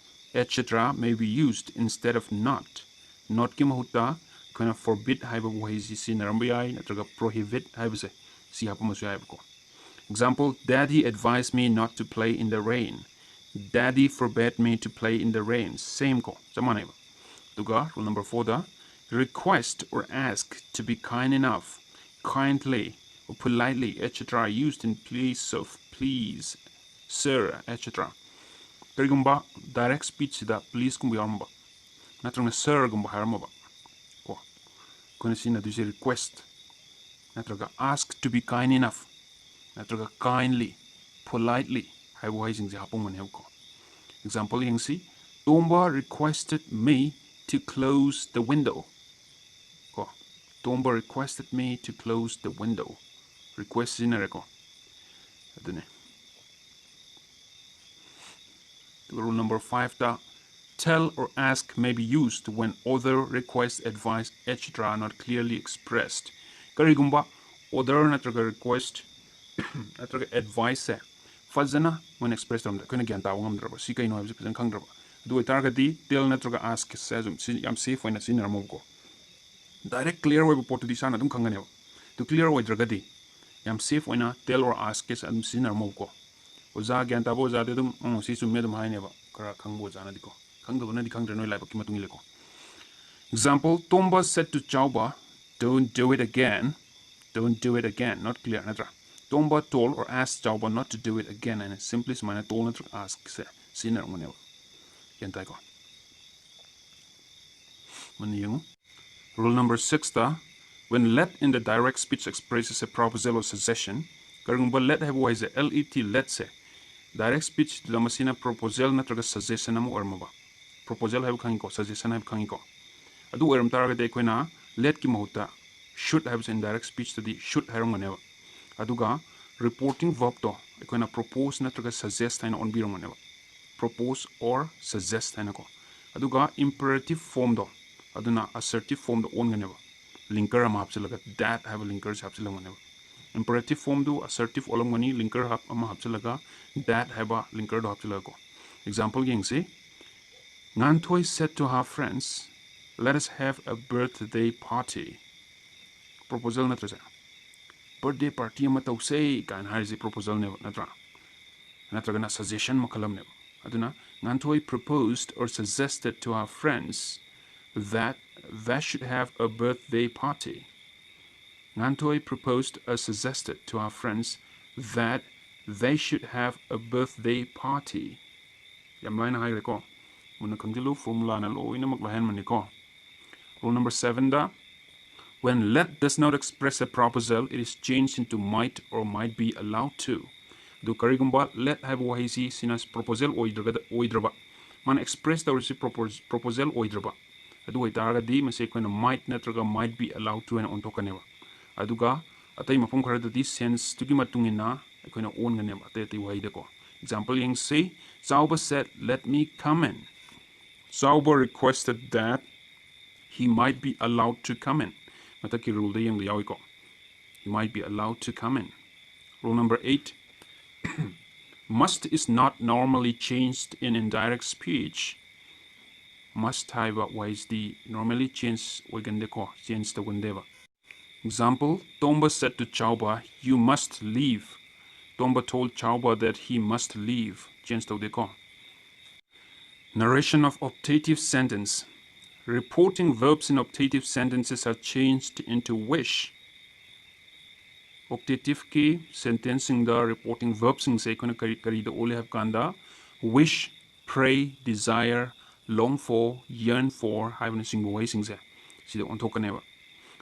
et cetera may be used instead of not. Not ꯀꯤ ꯃꯍꯨꯠꯇ ꯑꯩꯈꯣꯏꯅ forbid ꯍꯥꯏꯕ ꯋꯥꯍꯩꯁꯤ ꯁꯤꯖꯤꯟꯅꯔꯝꯕ ꯌꯥꯏ, ꯅꯠꯇ꯭ꯔꯒ prohibit ꯍꯥꯏꯕꯁꯦ ꯁꯤ ꯍꯥꯞꯄꯝꯕꯁꯨ ꯌꯥꯏꯕꯀꯣ꯫ Example, Daddy advised me not to play in the rain. Daddy forbade me to play in the rain. Same ꯀꯣ, ꯆꯞ ꯃꯥꯟꯅꯩꯕ꯫ ꯑꯗꯨꯒ rule number four the request or ask to be kind enough, kindly, or politely, et cetera are used in place of please, sir, et cetera. ꯀꯔꯤꯒꯨꯝꯕ direct speech ꯁꯤꯗ please ꯀꯨꯝꯕ ꯌꯥꯎꯔꯝꯕ ꯅꯠꯇ꯭ꯔꯒꯅ sir ꯒꯨꯝꯕ ꯍꯥꯏꯔꯝꯃꯕ ꯀꯣ, ꯑꯩꯈꯣꯏꯅ ꯁꯤꯖꯤꯟꯅꯗꯣꯏꯁꯦ request ꯅꯠꯇ꯭ꯔꯒ ask to be kind enough ꯅꯠꯇ꯭ꯔꯒ kindly, politely ꯍꯥꯏꯕ ꯋꯥꯍꯩꯁꯤꯡꯁꯦ ꯍꯥꯞꯄꯝꯒꯅꯦꯕꯀꯣ꯫ Example ꯌꯦꯡꯁꯤ꯫ Tomba requested me to close the window. ꯀꯣ, Tomba requested me to close the window. Request ꯁꯤꯖꯤꯟꯅꯔꯦꯀꯣ꯫ ꯑꯗꯨꯅꯦ꯫ ꯑꯗꯨꯒ rule number five ꯇ tell or ask may be used when order, request, advice, et cetera are not clearly expressed. ꯀꯔꯤꯒꯨꯝꯕ order ꯅꯠꯇ꯭ꯔꯒ request ꯅꯠꯇ꯭ꯔꯒ advice ꯁꯦ ꯐꯖꯅ ꯃꯣꯏꯅ express ꯇꯧꯔꯝꯗ꯭ꯔꯦ, ꯑꯩꯈꯣꯏꯅ ꯒ꯭ꯌꯥꯟ ꯇꯥꯕ ꯉꯝꯗ꯭ꯔꯕ, ꯁꯤ ꯀꯩꯅꯣ ꯍꯥꯏꯕꯁꯦ ꯐꯖꯅ ꯈꯪꯗ꯭ꯔꯕ, ꯑꯗꯨ ꯑꯣꯏꯇꯥꯔꯒꯗꯤ tell ꯅꯠꯇ꯭ꯔꯒ ask ꯁꯦ ꯑꯗꯨꯝ ꯁꯤ ꯌꯥꯝ safe ꯑꯣꯏꯅ ꯁꯤꯖꯤꯟꯅꯔꯝꯃꯣꯕꯀꯣ꯫ Direct clear ꯑꯣꯏꯕ ꯄꯣꯠꯇꯨꯗꯤ ꯏꯁꯥꯅ ꯑꯗꯨꯝ ꯈꯪꯒꯅꯦꯕ꯫ ꯑꯗꯨ clear ꯑꯣꯏꯗ꯭ꯔꯒꯗꯤ ꯌꯥꯝ safe ꯑꯣꯏꯅ tell or ask ꯀꯦꯁ ꯑꯗꯨꯝ ꯁꯤꯖꯤꯟꯅꯔꯝꯃꯣꯕꯀꯣ꯫ ꯑꯣꯖꯥ ꯒ꯭ꯌꯥꯟ ꯇꯥꯕ ꯑꯣꯖꯥꯗꯤ ꯑꯗꯨꯝ "ꯎꯝ, ꯁꯤ ꯆꯨꯝꯃꯦ" ꯑꯗꯨꯝ ꯍꯥꯏꯅꯦꯕ, ꯈꯔ ꯈꯪꯕ ꯑꯣꯖꯥꯅꯗꯤꯀꯣ꯫ ꯈꯪꯗꯕꯅꯗꯤ ꯈꯪꯗ꯭ꯔꯦ, ꯅꯣꯏ ꯂꯥꯏꯕꯛꯀꯤ ꯃꯇꯨꯡ ꯏꯜꯂꯦꯀꯣ꯫ Example, Tomba said to Chauba, "Don't do it again." "Don't do it again." Not clear ꯅꯠꯇ꯭ꯔꯥ? Tomba told or asked Chauba not to do it again ꯍꯥꯏꯅ simply ꯁꯨꯃꯥꯏꯅ told ꯅꯠꯇ꯭ꯔꯒ askꯁꯦ ꯁꯤꯖꯤꯟꯅꯔꯝꯒꯅꯦꯕ꯫ ꯒ꯭ꯌꯥꯟ ꯇꯥꯏꯀꯣ? ꯃꯨꯟꯅ ꯌꯦꯡꯉꯨ꯫ Rule number sixꯇ, "When let in the direct speech expresses a proposal or suggestion", ꯀꯔꯤꯒꯨꯝꯕ let ꯍꯥꯏꯕ ꯋꯥꯍꯩꯁꯦ, L E T, letꯁꯦ, direct speechꯇꯨꯗ ꯃꯁꯤꯅ proposal ꯅꯠꯇ꯭ꯔꯒ suggestion ꯑꯃ ꯑꯣꯏꯔꯝꯃꯕ, proposal ꯍꯥꯏꯕ ꯈꯪꯉꯤꯀꯣ, suggestion ꯍꯥꯏꯕ ꯈꯪꯉꯤꯀꯣ, ꯑꯗꯨ ꯑꯣꯏꯔꯝ ꯇꯥꯔꯒꯗꯤ ꯑꯩꯈꯣꯏꯅ letꯀꯤ ꯃꯍꯨꯠꯇ should ꯍꯥꯏꯕꯁꯦ indirect speechꯇꯗꯤ should ꯍꯥꯏꯔꯝꯒꯅꯦꯕ꯫ ꯑꯗꯨꯒ reporting verbꯇꯣ ꯑꯩꯈꯣꯏꯅ propose ꯅꯠꯇ꯭ꯔꯒ suggest ꯍꯥꯏꯅ ꯑꯣꯟꯕꯤꯔꯝꯒꯅꯦꯕ꯫ Propose or suggest ꯍꯥꯏꯅꯀꯣ꯫ ꯑꯗꯨꯒ imperative formꯗꯣ ꯑꯗꯨꯅ assertive formꯗ ꯑꯣꯟꯒꯅꯦꯕ, linker ꯑꯃ ꯍꯥꯞꯆꯤꯜꯂꯒ, that ꯍꯥꯏꯕ linkerꯁꯦ ꯍꯥꯞꯆꯤꯜꯂꯝꯒꯅꯦꯕ꯫ Imperative formꯗꯨ assertive ꯑꯣꯜꯂꯝꯒꯅꯤ, linker ꯍꯥꯞ-, ꯑꯃ ꯍꯥꯞꯆꯤꯜꯂꯒ, that ꯍꯥꯏꯕ linkerꯗꯣ ꯍꯥꯞꯆꯤꯜꯂꯒꯀꯣ꯫ Example ꯌꯦꯡꯁꯤ꯫ Nganthoi said to her friends, "Let us have a birthday party." Proposal ꯅꯠꯇ꯭ꯔꯁꯦ? "Birthday party ꯑꯃ ꯇꯧꯁꯦ" ꯀꯥꯏꯅ ꯍꯥꯏꯔꯤꯁꯦ proposalꯅꯦꯕ, ꯅꯠꯇ꯭ꯔꯥ? ꯅꯠꯇ꯭ꯔꯒꯅ suggestion ꯃꯈꯜ ꯑꯃꯅꯦꯕ꯫ ꯑꯗꯨꯅ, Nganthoi proposed or suggested to her friends that they should have a birthday party. Nganthoi proposed or suggested to her friends that they should have a birthday party. ꯌꯥꯝ ꯂꯥꯏꯅ ꯍꯥꯏꯈ꯭ꯔꯦꯀꯣ꯫ ꯃꯨꯟꯅ ꯈꯪꯖꯤꯜꯂꯨ, formulaꯅ ꯂꯣꯏꯅꯃꯛ ꯂꯥꯏꯍꯟꯕꯅꯤꯀꯣ꯫ Rule number sevenꯗ, "When let does not express a proposal, it is changed into might or might be allowed to." ꯑꯗꯨ ꯀꯔꯤꯒꯨꯝꯕ let ꯍꯥꯏꯕ ꯋꯥꯍꯩꯁꯤ ꯁꯤꯅ proposal ꯑꯣꯏꯗ꯭ꯔꯒꯗ-, ꯑꯣꯏꯗ꯭ꯔꯕ, ꯃꯥꯅ express ꯇꯧꯔꯤꯁꯤ propos-, proposal ꯑꯣꯏꯗ꯭ꯔꯕ, ꯑꯗꯨ ꯑꯣꯏꯇꯥꯔꯒꯗꯤ ꯃꯁꯤ ꯑꯩꯈꯣꯏꯅ might ꯅꯠꯇ꯭ꯔꯒ might be allowed to ꯍꯥꯏꯅ ꯑꯣꯟꯊꯣꯛꯀꯅꯦꯕ꯫ ꯑꯗꯨꯒ ꯑꯇꯩ ꯃꯐꯝ ꯈꯔꯗꯗꯤ senseꯇꯨꯒꯤ ꯃꯇꯨꯡ ꯏꯟꯅ ꯑꯩꯈꯣꯏꯅ ꯑꯣꯟꯒꯅꯦꯕ, ꯑꯇꯩ ꯑꯇꯩ ꯋꯥꯍꯩꯗꯀꯣ꯫ Example ꯌꯦꯡꯁꯤ꯫ Chauba said, "Let me come in." Chauba requested that he might be allowed to come in. ꯃꯊꯛꯀꯤ ruleꯗ ꯌꯦꯡꯕ ꯌꯥꯎꯏꯀꯣ꯫ He might be allowed to come in. Rule number eight. Must is not normally changed in indirect speech. Must ꯍꯥꯏꯕ ꯋꯥꯍꯩꯁꯤꯗꯤ normally change ꯑꯣꯏꯒꯟꯗꯦꯀꯣ, change ꯇꯧꯒꯟꯗꯦꯕ꯫ Example, Tomba said to Chauba, "You must leave." Tomba told Chauba that he must leave. Change ꯇꯧꯗꯦꯀꯣ. Narration of optative sentence. Reporting verbs in optative sentences are changed into wish. Optative ꯀꯤ sentenceꯁꯤꯡꯗ reporting verbꯁꯤꯡꯁꯦ ꯑꯩꯈꯣꯏꯅ ꯀꯔꯤ ꯀꯔꯤꯗ ꯑꯣꯜꯂꯦ ꯍꯥꯏꯕ ꯀꯥꯟꯗ, wish, pray, desire, long for, yearn for ꯍꯥꯏꯕꯅꯆꯤꯡꯕ ꯋꯥꯍꯩꯁꯤꯡꯁꯦ ꯁꯤꯗ ꯑꯣꯟꯊꯣꯛꯀꯅꯦꯕ.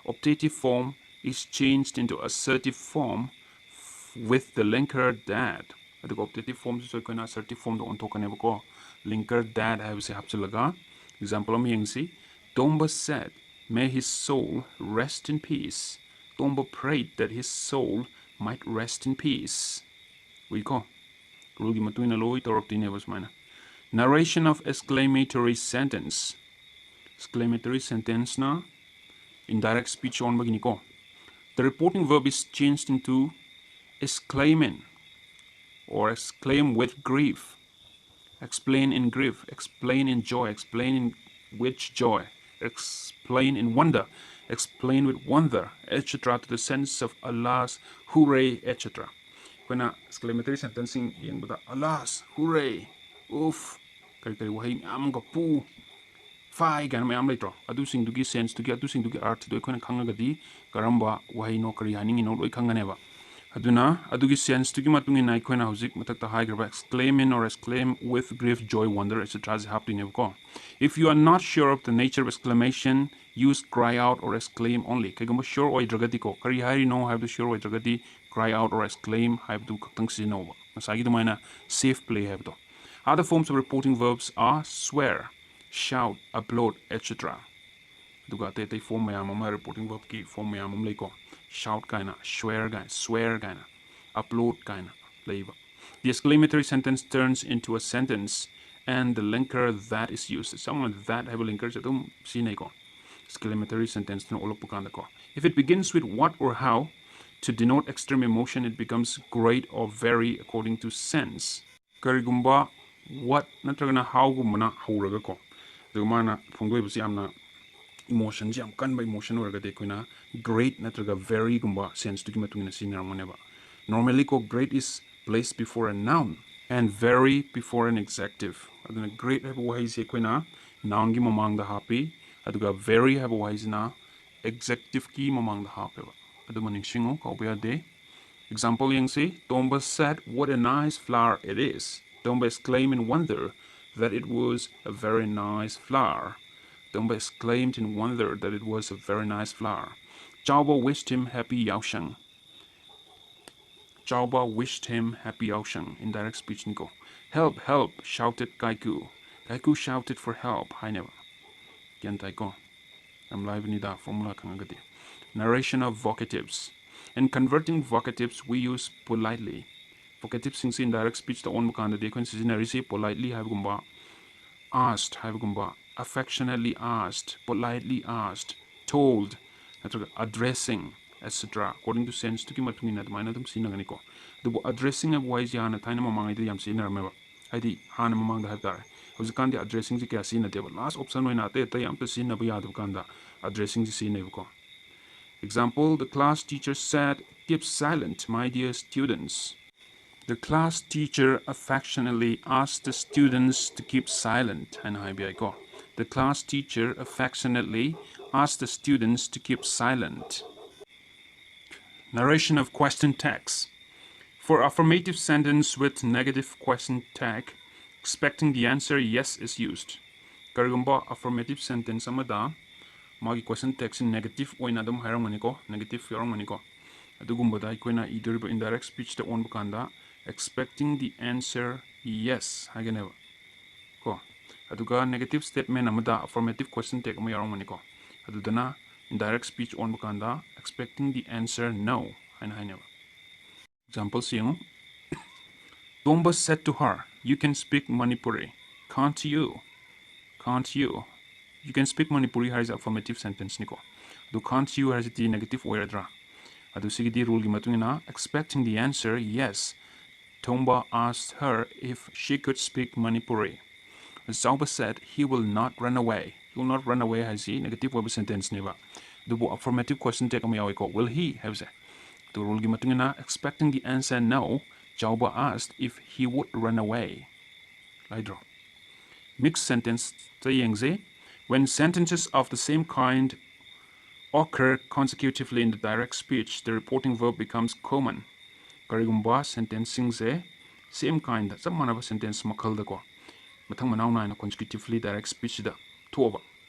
Optative form is changed into assertive form with the linker that. ꯑꯗꯨꯒ optative formꯁꯤꯁꯨ ꯑꯩꯈꯣꯏꯅ assertive formꯗ ꯑꯣꯟꯊꯣꯛꯀꯅꯦꯕꯀꯣ, linker that ꯍꯥꯏꯕꯁꯦ ꯍꯥꯞꯆꯤꯜꯂꯒ. Example ꯑꯃ ꯌꯦꯡꯁꯤ. Tomba said, "May his soul rest in peace." Tomba prayed that his soul might rest in peace. ꯎꯏꯀꯣ? Ruleꯒꯤ ꯃꯇꯨꯡ ꯏꯟꯅ ꯂꯣꯏ ꯇꯧꯔꯛꯇꯣꯏꯅꯦꯕ ꯁꯨꯃꯥꯏꯅ. Narration of exclamatory sentence. Exclamatory sentenceꯅ indirect speech ꯑꯣꯟꯕꯒꯤꯅꯤꯀꯣ. The reporting verb is changed into exclaiming or exclaim with grief. Explain in grief, explain in joy, explain in which joy, explain in wonder, explain with wonder, et cetera to the sense of alas, hooray, et cetera. ꯑꯩꯈꯣꯏꯅ exclamatory sentenceꯁꯤꯡ ꯌꯦꯡꯕꯗ, "Alas, hooray, ꯎꯐ," ꯀꯔꯤ ꯀꯔꯤ ꯋꯥꯍꯩ ꯃꯌꯥꯝ ꯑꯃꯒ, "ꯄꯨ, ꯐꯥꯏ" ꯀꯥꯏꯅ ꯃꯌꯥꯝ ꯂꯩꯇ꯭ꯔꯣ? ꯑꯗꯨꯁꯤꯡꯗꯨꯒꯤ senseꯇꯨꯒꯤ, ꯑꯗꯨꯁꯤꯡꯗꯨꯒꯤ ꯑꯔꯊꯗꯨ ꯑꯩꯈꯣꯏꯅ ꯈꯪꯉꯒꯗꯤ ꯀꯔꯝꯕ ꯋꯥꯍꯩꯅꯣ, ꯀꯔꯤ ꯍꯥꯏꯅꯤꯡꯉꯤꯅꯣ ꯂꯣꯏ ꯈꯪꯒꯅꯦꯕ꯫ ꯑꯗꯨꯅ ꯑꯗꯨꯒꯤ senseꯇꯨꯒꯤ ꯃꯇꯨꯡ ꯏꯟꯅ ꯑꯩꯈꯣꯏꯅ ꯍꯧꯖꯤꯛ ꯃꯊꯛꯇ ꯍꯥꯏꯈ꯭ꯔꯕ exclaiming or exclaim with grief, joy, wonder, et ceteraꯁꯦ ꯍꯥꯞꯇꯣꯏꯅꯦꯕꯀꯣ. If you are not sure of the nature of exclamation, use cry out or exclaim only. ꯀꯩꯒꯨꯝꯕ sure ꯑꯣꯏꯗ꯭ꯔꯒꯗꯤꯀꯣ, ꯀꯔꯤ ꯍꯥꯏꯔꯤꯅꯣ ꯍꯥꯏꯕꯗꯨ sure ꯑꯣꯏꯗ꯭ꯔꯒꯗꯤ cry out or exclaim ꯍꯥꯏꯕꯗꯨ ꯈꯛꯇꯪ ꯁꯤꯖꯤꯟꯅꯧꯕ, ꯉꯁꯥꯏꯒꯤ ꯑꯗꯨꯃꯥꯏꯅ safe play ꯍꯥꯏꯕꯗꯣ. Other forms of reporting verbs are swear, shout, applaud, et cetera. ꯑꯗꯨꯒ ꯑꯇꯩ ꯑꯇꯩ form ꯃꯌꯥꯝ ꯑꯃ, reporting verbꯀꯤ form ꯃꯌꯥꯝ ꯑꯃ ꯂꯩꯀꯣ, shout ꯀꯥꯏꯅ, swear ꯀꯥꯏꯅ, swear ꯀꯥꯏꯅ, applaud ꯀꯥꯏꯅ ꯂꯩꯕ. The exclamatory sentence turns into a sentence and the linker that is used. ꯆꯞ ꯃꯥꯟꯅꯅ that ꯍꯥꯏꯕ linkerꯁꯦ ꯑꯗꯨꯝ ꯁꯤꯖꯤꯟꯅꯩꯀꯣ, exclamatory sentenceꯅ ꯑꯣꯜꯂꯛꯄ ꯀꯥꯟꯗꯀꯣ. If it begins with what or how to denote extreme emotion, it becomes great or very according to sense. ꯀꯔꯤꯒꯨꯝꯕ what ꯅꯠꯇ꯭ꯔꯒꯅ howꯒꯨꯝꯕꯅ ꯍꯧꯔꯒꯀꯣ, ꯑꯗꯨꯒ ꯃꯥꯅ ꯐꯣꯡꯗꯣꯛꯏꯕꯁꯤ ꯌꯥꯝꯅ ꯏꯃꯣꯁꯟꯁꯦ ꯌꯥꯝ ꯀꯟꯕ ꯏꯃꯣꯁꯟ ꯑꯣꯏꯔꯒꯗꯤ ꯑꯩꯈꯣꯏꯅ great ꯅꯠꯇ꯭ꯔꯒ veryꯒꯨꯝꯕ ꯁꯦꯟꯁꯇꯨꯒꯤ ꯃꯇꯨꯡ ꯏꯟꯅ ꯁꯤꯖꯤꯟꯅꯔꯝꯒꯅꯦꯕ꯫ Normally ꯀꯣ, great is placed before a noun and very before an adjective꯫ ꯑꯗꯨꯅ great ꯍꯥꯏꯕ ꯋꯥꯍꯩꯁꯦ ꯑꯩꯈꯣꯏꯅ nounꯒꯤ ꯃꯃꯥꯡꯗ ꯍꯥꯞꯄꯤ, ꯑꯗꯨꯒ very ꯍꯥꯏꯕ ꯋꯥꯍꯩꯁꯤꯅ adjectiveꯀꯤ ꯃꯃꯥꯡꯗ ꯍꯥꯞꯄꯦꯕ꯫ ꯑꯗꯨꯃ ꯅꯤꯡꯁꯤꯡꯉꯨ, ꯀꯥꯎꯕ ꯌꯥꯗꯦ꯫ Example ꯌꯦꯡꯁꯤ꯫ Tomba said, "What a nice flower it is." Tomba exclaimed in wonder that it was a very nice flower. Tomba exclaimed in wonder that it was a very nice flower. Chauba wished him happy Yaoshang. Chauba wished him happy Yaoshang. Indirect speech ꯅꯤꯀꯣ꯫ "Help, help," shouted Kaiku. Kaiku shouted for help ꯍꯥꯏꯅꯦꯕ꯫ ꯒ꯭ꯌꯥꯟ ꯇꯥꯏꯀꯣ? ꯌꯥꯝ ꯂꯥꯏꯕꯅꯤꯗ, formula ꯈꯪꯉꯒꯗꯤ꯫ Narration of vocatives. In converting vocatives, we use politely. Vocativeꯁꯤꯡꯁꯤ indirect speechꯇ ꯑꯣꯟꯕ ꯀꯥꯟꯗꯗꯤ ꯑꯩꯈꯣꯏꯅ ꯁꯤꯖꯤꯟꯅꯔꯤꯁꯤ politely ꯍꯥꯏꯕꯒꯨꯝꯕ, asked ꯍꯥꯏꯕꯒꯨꯝꯕ, affectionately asked, politely asked, told, ꯅꯠꯇ꯭ꯔꯒ addressing, et cetera. According to senseꯇꯨꯒꯤ ꯃꯇꯨꯡ ꯏꯟꯅ ꯑꯗꯨꯃꯥꯏꯅ ꯑꯗꯨꯝ ꯁꯤꯖꯤꯟꯅꯒꯅꯤꯀꯣ꯫ ꯑꯗꯨꯕꯨ addressing ꯍꯥꯏꯕ ꯋꯥꯍꯩꯁꯦ ꯍꯥꯟꯅ ꯊꯥꯏꯅ ꯃꯃꯥꯡꯉꯩꯗ ꯌꯥꯝ ꯁꯤꯖꯤꯟꯅꯔꯝꯃꯦꯕ꯫ ꯍꯥꯏꯗꯤ ꯍꯥꯟꯅ ꯃꯃꯥꯡꯗ ꯍꯥꯏꯕ ꯇꯥꯔꯦ꯫ ꯍꯧꯖꯤꯛꯀꯥꯟꯗꯤ addressingꯁꯦ ꯀꯌꯥ ꯁꯤꯖꯤꯟꯅꯗꯦꯕ꯫ Last option ꯑꯣꯏꯅ ꯑꯇꯩ ꯑꯇꯩ ꯑꯝꯇ ꯁꯤꯖꯤꯟꯅꯕ ꯌꯥꯗꯕ ꯀꯥꯟꯗ addressingꯁꯦ ꯁꯤꯖꯤꯟꯅꯩꯕꯀꯣ꯫ Example, the class teacher said, "Keep silent, my dear students." The class teacher affectionately asked the students to keep silent ꯍꯥꯏꯅ ꯍꯥꯏꯕ ꯌꯥꯏꯀꯣ꯫ The class teacher affectionately asked the students to keep silent. Narration of question tags. For affirmative sentence with negative question tag, expecting the answer yes is used. ꯀꯔꯤꯒꯨꯝꯕ affirmative sentence ꯑꯃꯗ ꯃꯥꯒꯤ question tagꯁꯤ negative ꯑꯣꯏꯅ ꯑꯗꯨꯝ ꯍꯥꯏꯔꯝꯒꯅꯤꯀꯣ, negative ꯌꯥꯎꯔꯝꯒꯅꯤꯀꯣ꯫ ꯑꯗꯨꯒꯨꯝꯕꯗ ꯑꯩꯈꯣꯏꯅ ꯏꯗꯣꯔꯤꯕ indirect speechꯇ ꯑꯣꯟꯕ ꯀꯥꯟꯗ expecting the answer yes ꯍꯥꯏꯒꯅꯦꯕ ꯀꯣ꯫ ꯑꯗꯨꯒ negative statement ꯑꯃꯗ affirmative question tag ꯑꯃ ꯌꯥꯎꯔꯝꯒꯅꯤꯀꯣ꯫ ꯑꯗꯨꯗꯅ indirect speech ꯑꯣꯟꯕ ꯀꯥꯟꯗ expecting the answer no ꯍꯥꯏꯅ ꯍꯥꯏꯅꯦꯕ꯫ Examples ꯌꯦꯡꯉꯨ꯫ Tomba said to her, "You can speak Manipuri, can't you? Can't you?" "You can speak Manipuri" ꯍꯥꯏꯔꯤꯁꯦ affirmative sentenceꯅꯤꯀꯣ꯫ ꯑꯗꯨ "can't you" ꯍꯥꯏꯔꯤꯁꯤꯗꯤ negative ꯑꯣꯏꯔꯗ꯭ꯔꯥ? ꯑꯗꯨ ꯁꯤꯒꯤꯗꯤ ruleꯒꯤ ꯃꯇꯨꯡ ꯏꯟꯅ expecting the answer yes, Tomba asked her if she could speak Manipuri. Chauba said he will not run away. will not run away ꯍꯥꯏꯁꯤ negative ꯑꯣꯏꯕ sentenceꯅꯦꯕ꯫ ꯑꯗꯨꯕꯨ affirmative question tag ꯑꯃ ꯌꯥꯎꯏꯀꯣ, will he ꯍꯥꯏꯕꯁꯦ꯫ ꯑꯗꯨ ruleꯒꯤ ꯃꯇꯨꯡ ꯏꯟꯅ, expecting the answer no, Chaoba asked if he would run away. ꯂꯥꯏꯗ꯭ꯔꯣ? Mixed sentenceꯇ ꯌꯦꯡꯁꯦ꯫ When sentences of the same kind occur consecutively in the direct speech, the reporting verb becomes common. ꯀꯔꯤꯒꯨꯝꯕ sentenceꯁꯤꯡꯁꯦ same kind, ꯆꯞ ꯃꯥꯟꯅꯕ sentence ꯃꯈꯜꯗꯀꯣ, ꯃꯊꯪ ꯃꯅꯥꯎ ꯅꯥꯏꯅ consecutively direct speechꯁꯤꯗ ꯊꯣꯛꯑꯕ,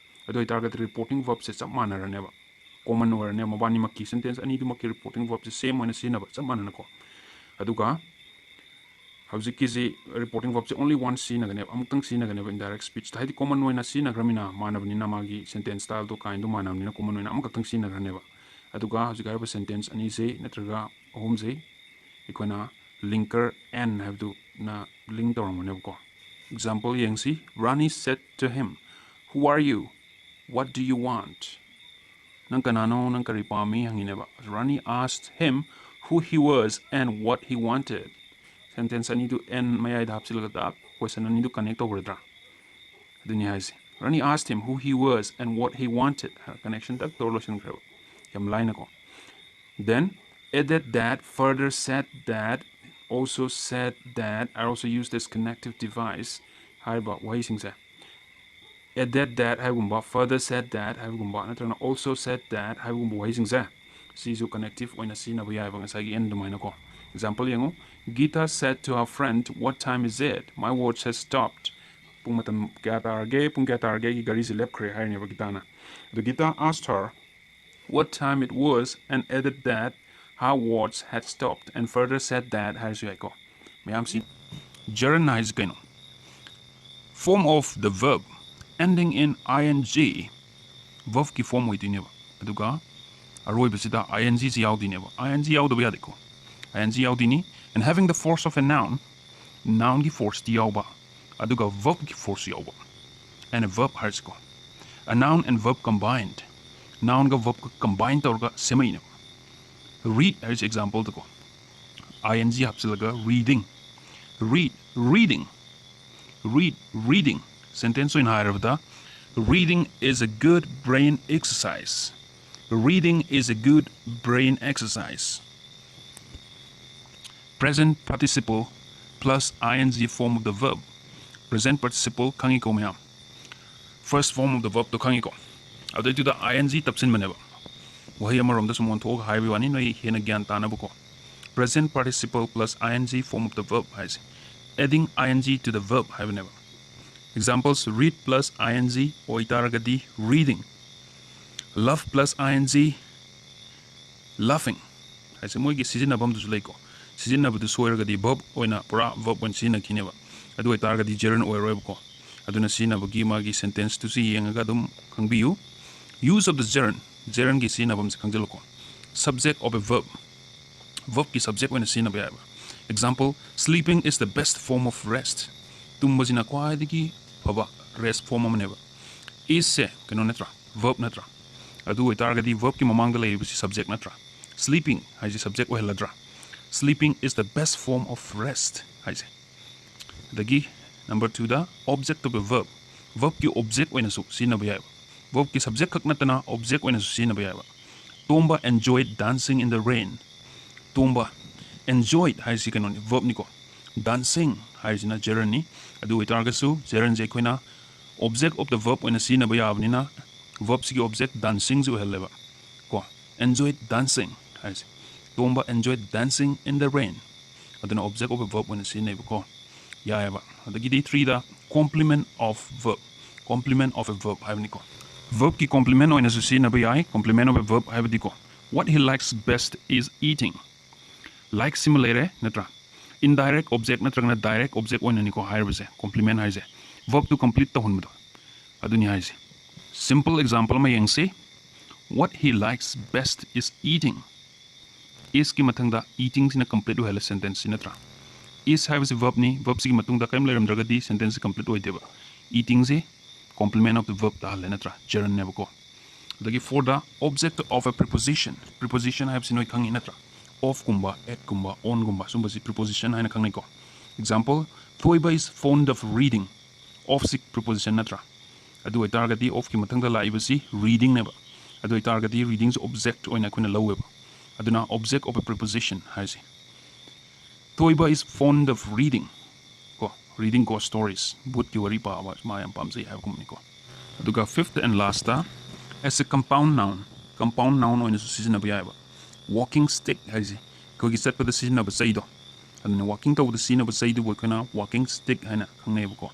ꯑꯗꯨ ꯑꯣꯏꯇꯥꯔꯒꯗꯤ reporting verbꯁꯦ ꯆꯞ ꯃꯥꯟꯅꯔꯅꯦꯕ, common ꯑꯣꯏꯔꯅꯦꯕ꯫ ꯃꯕꯥꯅꯤꯃꯛꯀꯤ, sentence ꯑꯅꯤꯗꯨꯃꯛꯀꯤ reporting verbꯁꯦ same ꯑꯣꯏꯅ ꯁꯤꯖꯤꯟꯅꯕ, ꯆꯞ ꯃꯥꯟꯅꯅꯀꯣ꯫ ꯑꯗꯨꯒ ꯍꯧꯖꯤꯛꯀꯤꯁꯤ reporting verbꯁꯦ only once ꯁꯤꯖꯤꯟꯅꯒꯅꯦꯕ, ꯑꯃꯨꯛꯇꯪ ꯁꯤꯖꯤꯟꯅꯒꯅꯦꯕ indirect speechꯇ, ꯍꯥꯏꯗꯤ common ꯑꯣꯏꯅ ꯁꯤꯖꯤꯟꯅꯈ꯭ꯔꯃꯤꯅ, ꯃꯥꯟꯅꯕꯅꯤꯅ, ꯃꯥꯒꯤ sentence styleꯗꯣ kindꯗꯣ ꯃꯥꯟꯅꯕꯅꯤꯅ common ꯑꯣꯏꯅ ꯑꯃꯈꯛꯇꯪ ꯁꯤꯖꯤꯟꯅꯈ꯭ꯔꯅꯦꯕ꯫ ꯑꯗꯨꯒ ꯍꯧꯖꯤꯛ ꯍꯥꯏꯔꯤꯕ sentence ꯑꯅꯤꯁꯦ ꯅꯠꯇ꯭ꯔꯒ ꯑꯍꯨꯝꯁꯦ ꯑꯩꯈꯣꯏꯅ linker and ꯍꯥꯏꯕꯗꯨꯅ link ꯇꯧꯔꯝꯒꯅꯦꯕꯀꯣ꯫ Example ꯌꯦꯡꯁꯤ꯫ Rani said to him, "Who are you? What do you want?" ꯅꯪ ꯀꯅꯥꯅꯣ? ꯅꯪ ꯀꯔꯤ ꯄꯥꯝꯃꯤ? ꯍꯪꯉꯤꯅꯦꯕ꯫ Rani asked him who he was and what he wanted. Sentence ꯑꯅꯤꯗꯨ and ꯃꯌꯥꯏꯗ ꯍꯥꯞꯆꯤꯜꯂꯒ ꯇꯥꯛ question ꯑꯅꯤꯗꯨ connect ꯇꯧꯒꯗ꯭ꯔꯥ? ꯑꯗꯨꯅꯤ ꯍꯥꯏꯁꯦ꯫ Rani asked him who he was and what he wanted. Connection ꯇꯛ ꯇꯧꯔ ꯂꯣꯏꯁꯤꯟꯈ꯭ꯔꯦꯕ꯫ ꯌꯥꯝ ꯂꯥꯏꯅꯀꯣ꯫ Then added that, further said that, also said that, I also use this connective device ꯍꯥꯏꯔꯤꯕ ꯋꯥꯍꯩꯁꯤꯡꯁꯦ, added that ꯍꯥꯏꯕꯒꯨꯝꯕ, further said that ꯍꯥꯏꯕꯒꯨꯝꯕ, ꯅꯠꯇ꯭ꯔꯒꯅ also said that ꯍꯥꯏꯕꯒꯨꯝꯕ ꯋꯥꯍꯩꯁꯤꯡꯁꯦ, ꯁꯤꯁꯨ connective ꯑꯣꯏꯅ ꯁꯤꯖꯤꯟꯅꯕ ꯌꯥꯏꯑꯕ, ꯉꯁꯥꯏꯒꯤ and ꯑꯗꯨꯃꯥꯏꯅꯀꯣ꯫ Example ꯌꯦꯡꯉꯨ꯫ Geeta said to her friend, "What time is it? My watch has stopped." ꯄꯨꯡ ꯃꯇꯝ ꯀꯌꯥ ꯇꯥꯔꯒꯦ? ꯄꯨꯡ ꯀꯌꯥ ꯇꯥꯔꯒꯦ? ꯑꯩꯒꯤ ꯘꯔꯤꯁꯦ ꯂꯦꯞꯈ꯭ꯔꯦ ꯍꯥꯏꯔꯤꯅꯦꯕ ꯒꯤꯇꯥꯅ꯫ ꯑꯗꯨ Geeta asked her what time it was and added that her watch had stopped and further said that ꯍꯥꯏꯔꯁꯨ ꯌꯥꯏꯀꯣ꯫ ꯃꯌꯥꯝꯁꯤ gerund ꯍꯥꯏꯁꯤ ꯀꯩꯅꯣ? Form of the verb ending in ing, verbꯀꯤ form ꯑꯣꯏꯗꯣꯏꯅꯦꯕ꯫ ꯑꯗꯨꯒ ꯑꯔꯣꯏꯕꯁꯤꯗ ing ꯁꯤ ꯌꯥꯎꯗꯣꯏꯅꯦꯕ꯫ Ing ꯌꯥꯎꯗꯕ ꯌꯥꯗꯦꯀꯣ꯫ Ing ꯌꯥꯎꯗꯣꯏꯅꯤ꯫ And having the force of a noun, nounꯒꯤ forceꯇꯤ ꯌꯥꯎꯕ, ꯑꯗꯨꯒ verbꯀꯤ force ꯌꯥꯎꯕ꯫ And a verb ꯍꯥꯏꯔꯁꯤꯀꯣ꯫ A noun and verb combined. Nounꯒ verbꯀ combine ꯇꯧꯔꯒ ꯁꯦꯝꯃꯛꯏꯅꯦꯕ꯫ Read ꯍꯥꯏꯔꯤꯁꯦ exampleꯗꯀꯣ, ing ꯍꯥꯞꯆꯤꯜꯂꯒ reading. Read, reading. Read, reading. Sentence ꯑꯣꯏꯅ ꯍꯥꯏꯔꯕꯗ, Reading is a good brain exercise. Reading is a good brain exercise. Present participle plus ing form of the verb. Present participle ꯈꯪꯉꯤꯀꯣ ꯃꯌꯥꯝ? First form of the verb ꯇꯣ ꯈꯪꯉꯤꯀꯣ? ꯑꯗꯨꯗꯩꯗꯨꯗ ing ꯇꯞꯁꯤꯟꯕꯅꯦꯕ꯫ ꯋꯥꯍꯩ ꯑꯃꯔꯣꯝꯗ ꯁꯨꯝ ꯑꯣꯟꯊꯣꯛꯑꯒ ꯍꯥꯏꯕꯒꯤ ꯋꯥꯅꯤ, ꯅꯣꯏ ꯍꯦꯟꯅ ꯒ꯭ꯌꯥꯟ ꯇꯥꯅꯕꯀꯣ꯫ Present participle plus ing form of the verb ꯍꯥꯏꯁꯦ꯫ Adding ing to the verb ꯍꯥꯏꯕꯅꯦꯕ꯫ Examples: read plus ing ꯑꯣꯏꯇꯥꯔꯒꯗꯤ reading꯫ Laugh plus ing, laughing ꯍꯥꯏꯁꯦ ꯃꯣꯏꯒꯤ ꯁꯤꯖꯤꯟꯅꯐꯝꯗꯨꯁꯨ ꯂꯩꯀꯣ꯫ ꯁꯤꯖꯤꯟꯅꯕꯗꯨ ꯁꯣꯏꯔꯒꯗꯤ verb ꯑꯣꯏꯅ, ꯄꯨꯔꯥ verb ꯑꯣꯏꯅ ꯁꯤꯖꯤꯟꯅꯈꯤꯅꯦꯕ꯫ ꯑꯗꯨ ꯑꯣꯏꯇꯥꯔꯒꯗꯤ gerund ꯑꯣꯏꯔꯣꯏꯕꯀꯣ꯫ ꯑꯗꯨꯅ ꯁꯤꯖꯤꯟꯅꯕꯒꯤ ꯃꯥꯒꯤ sentenceꯇꯨꯁꯨ ꯌꯦꯡꯉꯒ ꯑꯗꯨꯝ ꯈꯪꯕꯤꯌꯨ꯫ Use of the gerund, gerundꯒꯤ ꯁꯤꯖꯤꯟꯅꯐꯝꯁꯦ ꯈꯪꯖꯤꯜꯂꯨꯀꯣ꯫ Subject of a verb, verbꯀꯤ subject ꯑꯣꯏꯅ ꯁꯤꯖꯤꯟꯅꯕ ꯌꯥꯏꯕ꯫ Example: sleeping is the best form of rest. ꯇꯨꯝꯕꯁꯤꯅ ꯈ꯭ꯋꯥꯏꯗꯒꯤ ꯐꯕ rest form ꯑꯃꯅꯦꯕ꯫ Isꯁꯦ ꯀꯩꯅꯣ ꯅꯠꯇ꯭ꯔꯥ? Verb ꯅꯠꯇ꯭ꯔꯥ? ꯑꯗꯨ ꯑꯣꯏꯇꯥꯔꯒꯗꯤ verbꯀꯤ ꯃꯃꯥꯡꯗ ꯂꯩꯔꯤꯕꯁꯤ subject ꯅꯠꯇ꯭ꯔꯥ? Sleeping ꯍꯥꯏꯁꯤ subject ꯑꯣꯏꯍꯜꯂꯗ꯭ꯔꯥ? Sleeping is the best form of rest ꯍꯥꯏꯁꯦ꯫ ꯑꯗꯒꯤ number twoꯗ object of a verb, verbꯀꯤ object ꯑꯣꯏꯅꯁꯨ ꯁꯤꯖꯤꯟꯅꯕ ꯌꯥꯏꯕ꯫ Verbꯀꯤ subject ꯈꯛ ꯅꯠꯇꯅ object ꯑꯣꯏꯅꯁꯨ ꯁꯤꯖꯤꯟꯅꯕ ꯌꯥꯏꯕ꯫ Tomba enjoyed dancing in the rain. Tomba, enjoyed ꯍꯥꯏꯁꯤ ꯀꯩꯅꯣꯅꯤ, verbꯅꯤꯀꯣ꯫ Dancing ꯍꯥꯏꯁꯤꯅ gerundꯅꯤ꯫ ꯑꯗꯨ ꯑꯣꯏꯇꯥꯔꯒꯁꯨ gerundꯁꯦ ꯑꯩꯈꯣꯏꯅ object of the verb ꯑꯣꯏꯅ ꯁꯤꯖꯤꯟꯅꯕ ꯌꯥꯕꯅꯤꯅ verbꯁꯤꯒꯤ object dancingꯁꯤ ꯑꯣꯏꯍꯜꯂꯦꯕ ꯀꯣ꯫ Enjoyed dancing ꯍꯥꯏꯁꯦ꯫ Tomba enjoyed dancing in the rain꯫ ꯑꯗꯨꯅ object of a verb ꯑꯣꯏꯅ ꯁꯤꯖꯤꯟꯅꯩꯕꯀꯣ꯫ ꯌꯥꯏꯑꯕ꯫ ꯑꯗꯒꯤꯗꯤ threeꯗ complement of verb, complement of a verb ꯍꯥꯏꯕꯅꯤꯀꯣ꯫ Verbꯀꯤ complement ꯑꯣꯏꯅꯁꯨ ꯁꯤꯖꯤꯟꯅꯕ ꯌꯥꯏ꯫ Complement of a verb ꯍꯥꯏꯕꯗꯤꯀꯣ, what he likes best is eating꯫ Like ꯁꯤꯃ ꯂꯩꯔꯦ ꯅꯠꯇ꯭ꯔꯥ? Indirect object ꯅꯠꯇ꯭ꯔꯒꯅ direct object ꯑꯣꯏꯅꯅꯤꯀꯣ ꯍꯥꯏꯔꯤꯕꯁꯦ complement ꯍꯥꯏꯁꯦ, verb ꯇꯨ complete ꯇꯧꯍꯟꯕꯗꯣ ꯑꯗꯨꯅꯤ ꯍꯥꯏꯁꯦ꯫ Simple example ꯑꯃ ꯌꯦꯡꯁꯤ꯫ What he likes best is eating꯫ Isꯀꯤ ꯃꯊꯪꯗ eatingꯁꯤꯅ complete ꯑꯣꯏꯍꯜꯂꯦ sentenceꯁꯤ ꯅꯠꯇ꯭ꯔꯥ? Is ꯍꯥꯏꯕꯁꯤ verbꯅꯤ, verbꯁꯤꯒꯤ ꯃꯇꯨꯡꯗ ꯀꯔꯤꯝ ꯂꯩꯔꯝꯗ꯭ꯔꯒꯗꯤ sentenceꯁꯤ complete ꯑꯣꯏꯗꯦꯕ꯫ Eatingꯁꯤ complement of the verb ꯇꯥꯍꯜꯂꯦ ꯅꯠꯇ꯭ꯔꯥ? Gerundꯅꯦꯕꯀꯣ꯫ ꯑꯗꯒꯤ fourꯗ object of a preposition, preposition ꯍꯥꯏꯕꯁꯤ ꯅꯣꯏ ꯈꯪꯉꯤ ꯅꯠꯇ꯭ꯔꯥ? Ofꯀꯨꯝꯕ, atꯀꯨꯝꯕ, onꯒꯨꯝꯕ ꯁꯨꯝꯕꯁꯤ preposition ꯍꯥꯏꯅ ꯈꯪꯅꯩꯀꯣ꯫ Example: Thoiba is fond of reading꯫ Ofꯁꯤ preposition ꯅꯠꯇ꯭ꯔꯥ? ꯑꯗꯨ ꯑꯣꯏꯇꯥꯔꯒꯗꯤ of ꯀꯤ ꯃꯊꯪꯗ ꯂꯥꯛꯏꯕꯁꯤ reading ꯅꯦꯕ꯫ ꯑꯗꯨ ꯑꯣꯏꯇꯥꯔꯒꯗꯤ reading ꯁꯦ object ꯑꯣꯏꯅ ꯑꯩꯈꯣꯏꯅ ꯂꯧꯋꯦꯕ꯫ ꯑꯗꯨꯅ object of a preposition ꯍꯥꯏꯁꯦ꯫ ꯊꯣꯏꯕ is fond of reading ꯀꯣ, reading ghost stories, ꯚꯨꯠꯀꯤ ꯋꯥꯔꯤ ꯄꯥꯕ ꯃꯥ ꯌꯥꯝ ꯄꯥꯝꯖꯩ ꯍꯥꯏꯕꯒꯨꯝꯕꯅꯤꯀꯣ꯫ ꯑꯗꯨꯒ fifth and last, as a compound noun, compound noun ꯑꯣꯏꯅꯁꯨ ꯁꯤꯖꯤꯟꯅꯕ ꯌꯥꯏꯑꯕ꯫ Walking stick ꯍꯥꯏꯁꯦ ꯑꯩꯈꯣꯏꯒꯤ ꯆꯠꯄꯗ ꯁꯤꯖꯤꯟꯅꯕ ꯆꯩꯗꯣ, ꯑꯗꯨꯅ walking ꯇꯧꯕꯗ ꯁꯤꯖꯤꯟꯅꯕ ꯆꯩꯗꯨꯕꯨ ꯑꯩꯈꯣꯏꯅ walking stick ꯍꯥꯏꯅ ꯈꯪꯅꯩꯑꯕꯀꯣ꯫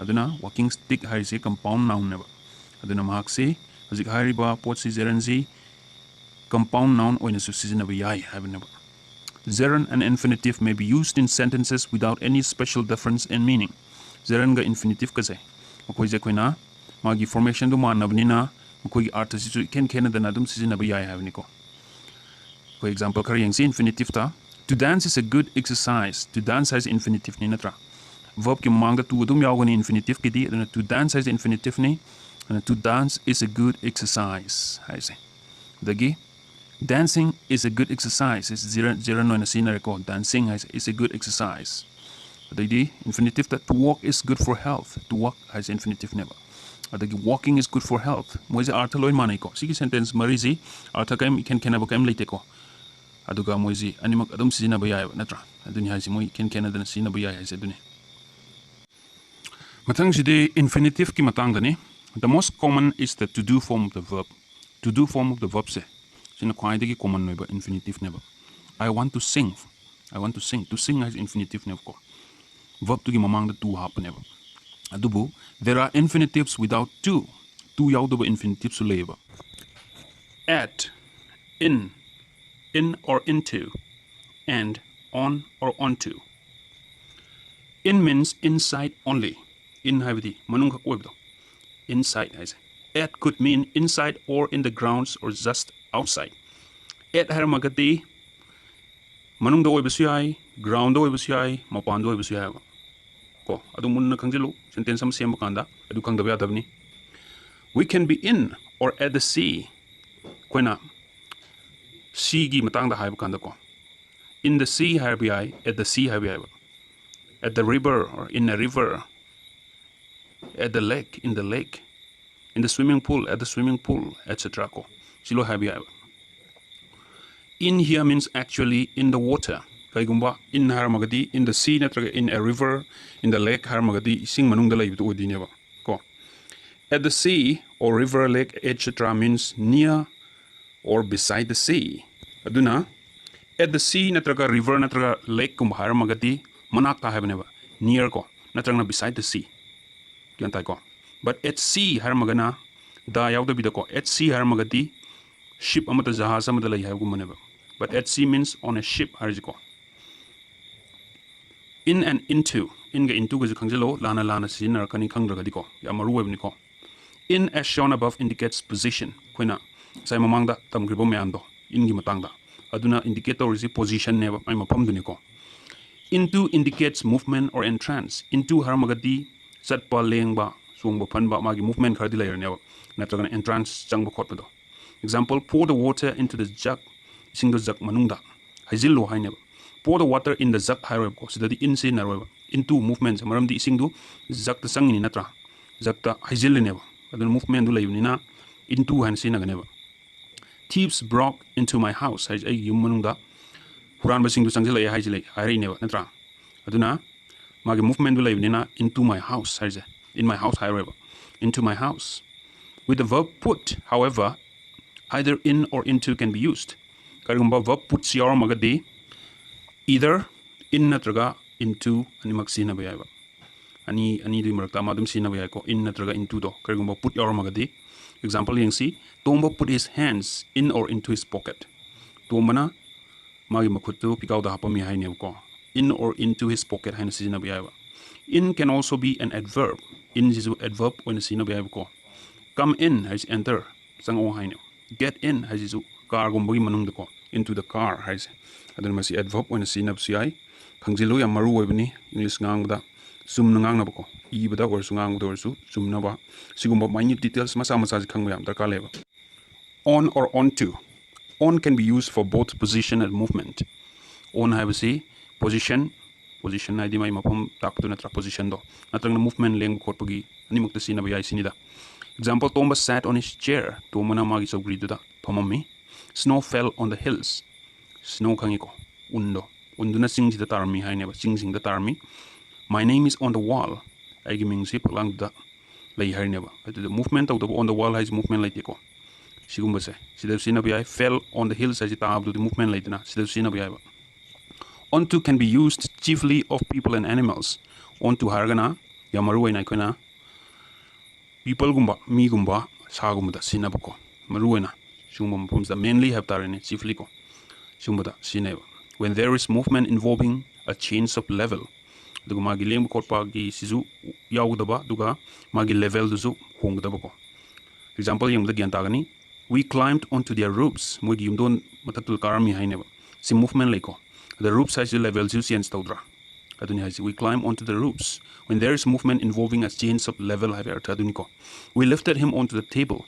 ꯑꯗꯨꯅ walking stick ꯍꯥꯏꯔꯤꯁꯦ compound noun ꯅꯦꯕ꯫ ꯑꯗꯨꯅ ꯃꯍꯥꯛꯁꯤ ꯍꯧꯖꯤꯛ ꯍꯥꯏꯔꯤꯕ ꯄꯣꯠꯁꯤ gerund ꯁꯤ compound noun ꯑꯣꯏꯅꯁꯨ ꯁꯤꯖꯤꯟꯅꯕ ꯌꯥꯏ ꯍꯥꯏꯕꯅꯦꯕ꯫ Gerund and infinitive may be used in sentences without any special difference in meaning. Gerund ꯒ infinitive ꯀꯁꯦ ꯃꯈꯣꯏꯁꯦ ꯑꯩꯈꯣꯏꯅ ꯃꯥꯒꯤ formation ꯗꯨ ꯃꯥꯟꯅꯕꯅꯤꯅ ꯃꯈꯣꯏꯒꯤ ꯑꯥꯔꯊꯁꯤꯁꯨ ꯏꯈꯦꯟ ꯈꯦꯠꯅꯗꯅ ꯑꯗꯨꯝ ꯁꯤꯖꯤꯟꯅꯕ ꯌꯥꯏ ꯍꯥꯏꯕꯅꯤꯀꯣ꯫ ꯑꯩꯈꯣꯏ example ꯈꯔ ꯌꯦꯡꯁꯤ infinitive ꯇ꯫ To dance is a good exercise. To dance ꯍꯥꯏꯁꯦ infinitive ꯅꯤ ꯅꯠꯇ꯭ꯔꯥ? Verb ꯀꯤ ꯃꯃꯥꯡꯗ to ꯑꯗꯨꯝ ꯌꯥꯎꯒꯅꯤ infinitive ꯀꯤꯗꯤ, ꯑꯗꯨꯅ to dance ꯍꯥꯏꯁꯦ infinitive ꯅꯤ꯫ ꯑꯗꯨꯅ to dance is a good exercise ꯍꯥꯏꯁꯦ꯫ ꯑꯗꯒꯤ dancing is a good exercise is gerund, gerund ꯑꯣꯏꯅ ꯁꯤꯖꯤꯟꯅꯔꯦꯀꯣ꯫ Dancing ꯍꯥꯏꯁꯦ is a good exercise꯫ ꯑꯗꯩꯗꯤ infinitive ꯇ to walk is good for health. To walk ꯍꯥꯏꯁꯦ infinitive ꯅꯦꯕ꯫ ꯑꯗꯒꯤ walking is good for health꯫ ꯃꯣꯏꯁꯦ ꯑꯥꯔꯊ ꯂꯣꯏ ꯃꯥꯟꯅꯩꯀꯣ꯫ ꯁꯤꯒꯤ sentence ꯃꯔꯤꯁꯤ ꯑꯥꯔꯊ ꯀꯔꯤꯝ ꯏꯈꯦꯟ ꯈꯦꯠꯅꯕ ꯀꯔꯤꯝ ꯂꯩꯇꯦꯀꯣ꯫ ꯑꯗꯨꯒ ꯃꯣꯏꯁꯤ ꯑꯅꯤꯃꯛ ꯑꯗꯨꯝ ꯁꯤꯖꯤꯟꯅꯕ ꯌꯥꯏꯑꯕ, ꯅꯠꯇ꯭ꯔꯥ? ꯑꯗꯨꯅꯤ ꯍꯥꯏꯁꯤ, ꯃꯣꯏ ꯏꯈꯦꯟ ꯈꯦꯠꯅꯗꯅ ꯁꯤꯖꯤꯟꯅꯕ ꯌꯥꯏ ꯍꯥꯏꯁꯦ ꯑꯗꯨꯅꯤ꯫ ꯃꯊꯪꯁꯤꯗꯤ infinitive ꯀꯤ ꯃꯇꯥꯡꯗꯅꯤ꯫ The most common is the to do form of the verb. To do form of the verb ꯁꯦ ꯁꯤꯅ ꯈ꯭ꯋꯥꯏꯗꯒꯤ common ꯑꯣꯏꯕ infinitive ꯅꯦꯕ꯫ I want to sing. I want to sing. To sing ꯍꯥꯏꯁꯦ infinitive ꯅꯦꯕꯀꯣ꯫ Verb ꯇꯨꯒꯤ ꯃꯃꯥꯡꯗ to ꯍꯥꯞꯄꯅꯦꯕ꯫ ꯑꯗꯨꯕꯨ there are infinitives without to. To ꯌꯥꯎꯗꯕ infinitive ꯁꯨ ꯂꯩꯌꯦꯕ꯫ At, in, in or into, and on or onto. In means inside only. In ꯍꯥꯏꯕꯗꯤ ꯃꯅꯨꯡꯈꯛ ꯑꯣꯏꯕꯗꯣ꯫ Inside ꯍꯥꯏꯁꯦ꯫ At could mean inside or in the grounds or just outside. At ꯍꯥꯏꯔꯝꯃꯒꯗꯤ ꯃꯅꯨꯡꯗ ꯑꯣꯏꯕꯁꯨ ꯌꯥꯏ, ground ꯗ ꯑꯣꯏꯕꯁꯨ ꯌꯥꯏ, ꯃꯄꯥꯟꯗ ꯑꯣꯏꯕꯁꯨ ꯌꯥꯏꯑꯕ꯫ ꯀꯣ, ꯑꯗꯨ ꯃꯨꯟꯅ ꯈꯪꯖꯤꯜꯂꯨ, sentence ꯑꯃ ꯁꯦꯝꯕ ꯀꯥꯟꯗ ꯑꯗꯨ ꯈꯪꯗꯕ ꯌꯥꯗꯕꯅꯤ꯫ We can be in or at the sea. ꯑꯩꯈꯣꯏꯅ sea ꯒꯤ ꯃꯇꯥꯡꯗ ꯍꯥꯏꯕ ꯀꯥꯟꯗꯀꯣ, in the sea ꯍꯥꯏꯕ ꯌꯥꯏ, at the sea ꯍꯥꯏꯕ ꯌꯥꯏꯕ꯫ At the river or in a river, at the lake, in the lake, in the swimming pool, at the swimming pool, et cetera ꯀꯣ, ꯁꯤ ꯂꯣꯏ ꯍꯥꯏꯕ ꯌꯥꯏꯑꯕ꯫ In here means actually in the water. ꯀꯩꯒꯨꯝꯕ in ꯍꯥꯏꯔꯝꯃꯒꯗꯤ in the sea ꯅꯠꯇ꯭ꯔꯒ in a river, in the lake ꯍꯥꯏꯔꯝꯃꯒꯗꯤ ꯏꯁꯤꯡ ꯃꯅꯨꯡꯗ ꯂꯩꯕꯗꯨ ꯑꯣꯏꯗꯣꯏꯅꯦꯕ ꯀꯣ꯫ At the sea or river, lake, et cetera means near or beside the sea. ꯑꯗꯨꯅ at the sea ꯅꯠꯇ꯭ꯔꯒ river ꯅꯠꯇ꯭ꯔꯒ lakeꯀꯨꯝꯕ ꯍꯥꯏꯔꯝꯃꯒꯗꯤ ꯃꯅꯥꯛꯇ ꯍꯥꯏꯕꯅꯦꯕ, near ꯀꯣ, ꯅꯠꯇ꯭ꯔꯒꯅ beside the sea꯫ ꯒ꯭ꯌꯥꯟ ꯇꯥꯏꯀꯣ? But at sea ꯍꯥꯏꯔꯝꯃꯒꯅ the ꯌꯥꯎꯗꯕꯤꯗꯀꯣ, at sea ꯍꯥꯏꯔꯝꯃꯒꯗꯤ ship ꯑꯃꯗ, ꯖꯍꯥꯖ ꯑꯃꯗ ꯂꯩ ꯍꯥꯏꯕꯒꯨꯝꯕꯅꯦꯕ꯫ But at sea means on a ship ꯍꯥꯏꯔꯤꯁꯤꯀꯣ꯫ In and into, inꯒ intoꯒꯁꯨ ꯈꯪꯖꯤꯜꯂꯣ, ꯂꯥꯟꯅ ꯂꯥꯟꯅ ꯁꯤꯖꯤꯟꯅꯔꯛꯀꯅꯤ ꯈꯪꯗ꯭ꯔꯒꯗꯤꯀꯣ, ꯌꯥꯝ ꯃꯔꯨ ꯑꯣꯏꯕꯅꯤꯀꯣ꯫ In as shown above indicates position, ꯑꯩꯈꯣꯏꯅ ꯉꯁꯥꯏ ꯃꯃꯥꯡꯗ ꯇꯝꯈ꯭ꯔꯤꯕ ꯃꯌꯥꯝꯗꯣ inꯒꯤ ꯃꯇꯥꯡꯗ, ꯑꯗꯨꯅ indicate ꯇꯧꯔꯤꯁꯤ positionꯅꯦꯕ, ꯃꯥꯏ ꯃꯐꯝꯗꯨꯅꯤꯀꯣ꯫ Into indicates movement or entrance. Into ꯍꯥꯏꯔꯝꯃꯒꯗꯤ ꯆꯠꯄ, ꯂꯦꯡꯕ, ꯆꯣꯡꯕ, ꯐꯟꯕ, ꯃꯥꯒꯤ movement ꯈꯔꯗꯤ ꯂꯩꯔꯅꯦꯕ, ꯅꯠꯇ꯭ꯔꯒꯅ entrance, ꯆꯪꯕ ꯈꯣꯠꯄꯗꯣ꯫ Example, pour the water into the jug. ꯏꯁꯤꯡꯗꯣ jug ꯃꯅꯨꯡꯗ ꯍꯩꯖꯤꯜꯂꯣ ꯍꯥꯏꯅꯦꯕ꯫ Pour the water in the jug ꯍꯥꯏꯔꯣꯏꯕꯀꯣ, ꯁꯤꯗꯗꯤ in ꯁꯤꯖꯤꯟꯅꯔꯣꯏꯕ, into movementꯁꯦ, ꯃꯔꯝꯗꯤ ꯏꯁꯤꯡꯗꯨ jugꯇ ꯆꯪꯉꯤꯅꯤ ꯅꯠꯇ꯭ꯔꯥ, jugꯇ ꯍꯩꯖꯤꯜꯂꯤꯅꯦꯕ꯫ ꯑꯗꯨꯅ movementꯗꯨ ꯂꯩꯕꯅꯤꯅ into ꯍꯥꯏꯅ ꯁꯤꯖꯤꯟꯅꯒꯅꯦꯕ꯫ Thieves broke into my house ꯍꯥꯏꯁꯦ ꯑꯩꯒꯤ ꯌꯨꯝ ꯃꯅꯨꯡꯗ ꯍꯨꯔꯥꯟꯕꯁꯤꯡꯗꯨ ꯆꯪꯁꯤꯜꯂꯛꯑꯦ ꯍꯥꯏꯁꯤ ꯂꯩ, ꯍꯥꯏꯔꯛꯏꯅꯦꯕ ꯅꯠꯇ꯭ꯔꯥ? ꯑꯗꯨꯅ ꯃꯥꯒꯤ movementꯗꯨ ꯂꯩꯕꯅꯤꯅ into my house ꯍꯥꯏꯁꯦ, in my house ꯍꯥꯏꯔꯣꯏꯕ, into my house. With the verb put, however, either in or into can be used. ꯀꯔꯤꯒꯨꯝꯕ verb put ꯁꯤ ꯌꯥꯎꯔꯝꯃꯒꯗꯤ either in ꯅꯠꯇ꯭ꯔꯒ into ꯑꯅꯤꯃꯛ ꯁꯤꯖꯤꯟꯅꯕ ꯌꯥꯏꯕ꯫ ꯑꯅꯤ, ꯑꯅꯤꯗꯨꯒꯤ ꯃꯔꯛꯇ ꯑꯃ ꯑꯗꯨꯝ ꯁꯤꯖꯤꯟꯅꯕ ꯌꯥꯏꯀꯣ, in ꯅꯠꯇ꯭ꯔꯒ intoꯗꯣ, ꯀꯔꯤꯒꯨꯝꯕ put ꯌꯥꯎꯔꯝꯃꯒꯗꯤ꯫ Example ꯌꯦꯡꯁꯤ, Tomba put his hands in or into his pocket. ꯇꯣꯝꯕꯅ ꯃꯥꯒꯤ ꯃꯈꯨꯠꯇꯨ ꯄꯤꯀꯥꯎꯗ ꯍꯥꯞꯄꯝꯃꯤ ꯍꯥꯏꯅꯦꯕꯀꯣ, in or into his pocket ꯍꯥꯏꯅ ꯁꯤꯖꯤꯟꯅꯕ ꯌꯥꯏꯕ꯫ In can also be an adverb. Inꯁꯤꯁꯨ adverb ꯑꯣꯏꯅ ꯁꯤꯖꯤꯟꯅꯕ ꯌꯥꯏꯕꯀꯣ꯫ Come in ꯍꯥꯏꯁꯤ enter, ꯆꯪꯉꯛꯑꯣ ꯍꯥꯏꯅꯦꯕ꯫ Get in ꯍꯥꯏꯁꯤꯁꯨ carꯒꯨꯝꯕꯒꯤ ꯃꯅꯨꯡꯗꯀꯣ, into the car ꯍꯥꯏꯁꯦ꯫ ꯑꯗꯨꯅ ꯃꯁꯤ adverb ꯑꯣꯏꯅ ꯁꯤꯖꯤꯟꯅꯕꯁꯨ ꯌꯥꯏ꯫ ꯈꯪꯖꯤꯜꯂꯨ, ꯌꯥꯝ ꯃꯔꯨ ꯑꯣꯏꯕꯅꯤ꯫ English ꯉꯥꯡꯕꯗ ꯆꯨꯝꯅ ꯉꯥꯡꯅꯕꯀꯣ, ꯏꯕꯗ ꯑꯣꯏꯔꯁꯨ ꯉꯥꯡꯕꯗ ꯑꯣꯏꯔꯁꯨ ꯆꯨꯝꯅꯕ ꯁꯤꯒꯨꯝꯕ minute details ꯃꯆꯥ ꯃꯆꯥꯁꯤ ꯈꯪꯕ ꯌꯥꯝ ꯗꯔꯀꯥꯔ ꯂꯩꯌꯦꯕ꯫ On or onto. On can be used for both position and movement. On ꯍꯥꯏꯕꯁꯤ position, position ꯍꯥꯏꯗꯤ ꯃꯥꯒꯤ ꯃꯐꯝ ꯇꯥꯛꯄꯗꯨ ꯅꯠꯇ꯭ꯔꯥ, positionꯗꯣ, ꯅꯠꯇ꯭ꯔꯒꯅ movement, ꯂꯦꯡꯕ ꯈꯣꯠꯄꯒꯤ ꯑꯅꯤꯃꯛꯇ ꯁꯤꯖꯤꯟꯅꯕ ꯌꯥꯏ ꯁꯤꯅꯤꯗ꯫ Example, Tomba sat on his chair. ꯇꯣꯝꯕꯅ ꯃꯥꯒꯤ ꯆꯧꯀ꯭ꯔꯤꯗꯨꯗ ꯐꯝꯃꯝꯃꯤ꯫ Snow fell on the hills. Snow ꯈꯪꯉꯤꯀꯣ? ꯎꯟꯗꯣ꯫ ꯎꯟꯗꯨꯅ ꯆꯤꯡꯁꯤꯗ ꯇꯥꯔꯝꯃꯤ ꯍꯥꯏꯅꯦꯕ, ꯆꯤꯡꯁꯤꯡꯗ ꯇꯥꯔꯝꯃꯤ꯫ My name is on the wall. ꯑꯩꯒꯤ ꯃꯤꯡꯁꯤ ꯐꯛꯂꯥꯡꯗꯨꯗ ꯂꯩ ꯍꯥꯏꯅꯦꯕ꯫ ꯑꯗꯨꯗ movement ꯇꯧꯗꯕ, on the wall ꯍꯥꯏꯁꯤ movement ꯂꯩꯇꯦꯀꯣ꯫ ꯁꯤꯒꯨꯝꯕꯁꯦ ꯁꯤꯗ ꯁꯤꯖꯤꯟꯅꯕ ꯌꯥꯏ꯫ Fell on the hills ꯍꯥꯏꯁꯤ ꯇꯥꯕꯗꯨꯗꯤ movement ꯂꯩꯗꯅ, ꯁꯤꯗ ꯁꯤꯖꯤꯟꯅꯕ ꯌꯥꯏꯕ꯫ Onto can be used chiefly of people and animals. Onto ꯍꯥꯏꯔꯒꯅ ꯌꯥꯝ ꯃꯔꯨ ꯑꯣꯏꯅ ꯑꯩꯈꯣꯏꯅ peopleꯒꯨꯝꯕ, ꯃꯤꯒꯨꯝꯕ, ꯁꯥꯒꯨꯝꯕꯗ ꯁꯤꯖꯤꯟꯅꯕꯀꯣ꯫ ꯃꯔꯨ ꯑꯣꯏꯅ ꯁꯤꯒꯨꯝꯕ ꯃꯐꯝꯁꯤꯗ, mainly ꯍꯥꯏꯕ ꯇꯥꯔꯦꯅꯦ, chiefly ꯀꯣ, ꯁꯤꯒꯨꯝꯕꯗ ꯁꯤꯖꯤꯟꯅꯩꯕ꯫ When there is movement involving a change of level, ꯑꯗꯨꯒ ꯃꯥꯒꯤ ꯂꯦꯡꯕ ꯈꯣꯠꯄꯒꯤ ꯁꯤꯁꯨ ꯌꯥꯎꯒꯗꯕ, ꯑꯗꯨꯒ ꯃꯥꯒꯤ levelꯗꯨꯁꯨ ꯍꯣꯡꯒꯗꯕꯀꯣ꯫ Example ꯌꯦꯡꯕꯗ ꯒ꯭ꯌꯥꯟ ꯇꯥꯒꯅꯤ꯫ We climbed onto their roofs. ꯃꯣꯏꯒꯤ ꯌꯨꯝꯗꯣꯟ ꯃꯊꯛꯇꯨꯗ ꯀꯥꯔꯝꯃꯤ ꯍꯥꯏꯅꯦꯕ꯫ ꯁꯤ movement ꯂꯩꯀꯣ꯫ ꯑꯗ roofs ꯍꯥꯏꯁꯤ levelꯁꯤꯁꯨ change ꯇꯧꯗ꯭ꯔꯥ? ꯑꯗꯨꯅꯤ ꯍꯥꯏꯁꯤ, "We climb onto the roofs when there is movement involving a change of level" ꯍꯥꯏꯕ ꯑꯔꯊ ꯑꯗꯨꯅꯤꯀꯣ꯫ "We lifted him onto the table."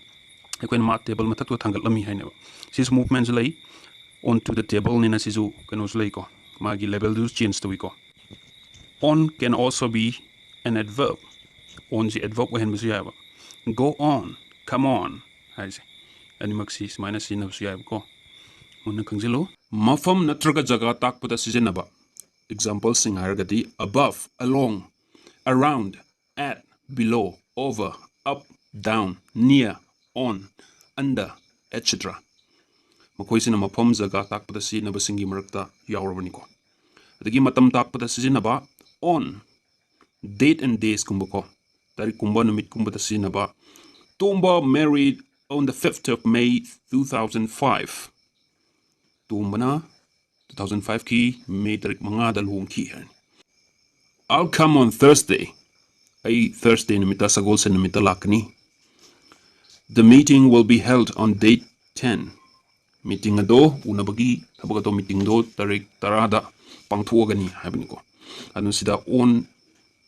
ꯑꯩꯈꯣꯏꯅ ꯃꯥ table ꯃꯊꯛꯇꯨꯗ ꯊꯥꯡꯒꯠꯂꯝꯃꯤ ꯍꯥꯏꯅꯦꯕ꯫ ꯁꯤꯁꯨ movementꯁꯨ ꯂꯩ, onto the tableꯅꯤꯅ ꯁꯤꯁꯨ ꯀꯩꯅꯣꯁꯨ ꯂꯩꯀꯣ, ꯃꯥꯒꯤ levelꯗꯨꯁꯨ change ꯇꯧꯏꯀꯣ꯫ On can also be an adverb. Onꯁꯤ adverb ꯑꯣꯏꯍꯟꯕꯁꯨ ꯌꯥꯏꯕ꯫ Go on, come on ꯍꯥꯏꯁꯦ, ꯑꯅꯤꯃꯛꯁꯤ ꯁꯨꯃꯥꯏꯅ ꯁꯤꯖꯤꯟꯅꯕꯁꯨ ꯌꯥꯏꯕꯀꯣ꯫ ꯃꯨꯟꯅ ꯈꯪꯖꯤꯜꯂꯨ꯫ ꯃꯐꯝ ꯅꯠꯇ꯭ꯔꯒ ꯖꯒꯥ ꯇꯥꯛꯄꯗ ꯁꯤꯖꯤꯟꯅꯕ exampleꯁꯤꯡ ꯍꯥꯏꯔꯒꯗꯤ above, along, around, at, below, over, up, down, near, on, under, et cetera꯫ ꯃꯈꯣꯏꯁꯤꯅ ꯃꯐꯝ ꯖꯒꯥ ꯇꯥꯛꯄꯗ ꯁꯤꯖꯤꯟꯅꯕꯁꯤꯡꯒꯤ ꯃꯔꯛꯇ ꯌꯥꯎꯔꯕꯅꯤꯀꯣ꯫ ꯑꯗꯒꯤ ꯃꯇꯝ ꯇꯥꯛꯄꯗ ꯁꯤꯖꯤꯟꯅꯕ on, date and daysꯀꯨꯝꯕꯀꯣ, ꯇꯥꯔꯤꯛꯀꯨꯝꯕ ꯅꯨꯃꯤꯠꯀꯨꯝꯕꯗ ꯁꯤꯖꯤꯟꯅꯕ꯫ Tomba married on the fifth of May two thousand five. ꯇꯣꯝꯕꯅ two thousand fiveꯀꯤ May ꯇꯥꯔꯤꯛ ꯃꯉꯥꯗ ꯂꯨꯍꯣꯡꯈꯤ ꯍꯥꯏꯅꯤ꯫ I'll come on Thursday. ꯑꯩ Thursday ꯅꯨꯃꯤꯠꯇ, ꯁꯒꯣꯜꯁꯦꯟ ꯅꯨꯃꯤꯠꯇ ꯂꯥꯛꯀꯅꯤ꯫ The meeting will be held on date ten. Meeting ꯑꯗꯣ, ꯎꯅꯕꯒꯤ ꯊꯕꯛ ꯑꯗꯣ, meetingꯗꯣ ꯇꯥꯔꯤꯛ ꯇꯔꯥꯗ ꯄꯥꯡꯊꯣꯛꯑꯒꯅꯤ ꯍꯥꯏꯕꯅꯤꯀꯣ꯫ ꯑꯗꯨꯅ ꯁꯤꯗ on,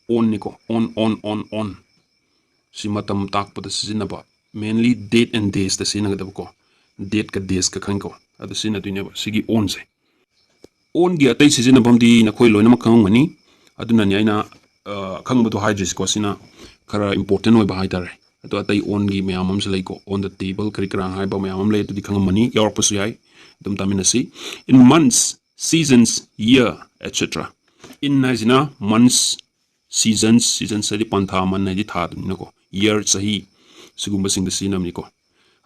onꯅꯤꯀꯣ, on, on, on, on꯫ ꯁꯤ ꯃꯇꯝ ꯇꯥꯛꯄꯗ ꯁꯤꯖꯤꯟꯅꯕ, mainly date and daysꯇ ꯁꯤꯖꯤꯟꯅꯒꯗꯕꯀꯣ꯫ Dateꯀ daysꯀ ꯈꯪꯉꯤꯀꯣ, ꯑꯗꯨ ꯁꯤꯖꯤꯟꯅꯗꯣꯏꯅꯦꯕ ꯁꯤꯒꯤ onꯁꯦ꯫ Onꯒꯤ ꯑꯇꯩ ꯁꯤꯖꯤꯟꯅꯐꯝꯗꯤ ꯅꯈꯣꯏ ꯂꯣꯏꯅꯃꯛ ꯈꯪꯉꯝꯒꯅꯤ, ꯑꯗꯨꯅꯅꯤ ꯑꯩꯅ, ꯑ, ꯑꯈꯪꯕꯗꯣ ꯍꯥꯏꯗ꯭ꯔꯤꯁꯤꯀꯣ꯫ ꯁꯤꯅ ꯈꯔ important ꯑꯣꯏꯕ ꯍꯥꯏꯇꯥꯔꯦ꯫ ꯑꯗꯣ ꯑꯇꯩ onꯒꯤ ꯃꯌꯥꯝ ꯑꯃꯁꯨ ꯂꯩꯀꯣ, on the table ꯀꯔꯤ ꯀꯔꯥ ꯍꯥꯏꯕ ꯃꯌꯥꯝ ꯑꯃ ꯂꯩ, ꯑꯗꯨꯗꯤ ꯈꯪꯉꯝꯃꯅꯤ, ꯌꯥꯎꯔꯛꯄꯁꯨ ꯌꯥꯏ꯫ ꯑꯗꯨꯝ ꯇꯥꯃꯤꯟꯅꯁꯤ꯫ In months, seasons, year, et cetera. In ꯍꯥꯏꯁꯤꯅ months, seasons, seasons ꯍꯥꯏꯗꯤ ꯄꯥꯟꯊꯥ, month ꯍꯥꯏꯗꯤ ꯊꯥ ꯑꯗꯨꯅꯤꯅꯀꯣ, year ꯆꯍꯤ, ꯁꯤꯒꯨꯝꯕꯁꯤꯡꯗ ꯁꯤꯖꯤꯟꯅꯕꯅꯤꯀꯣ꯫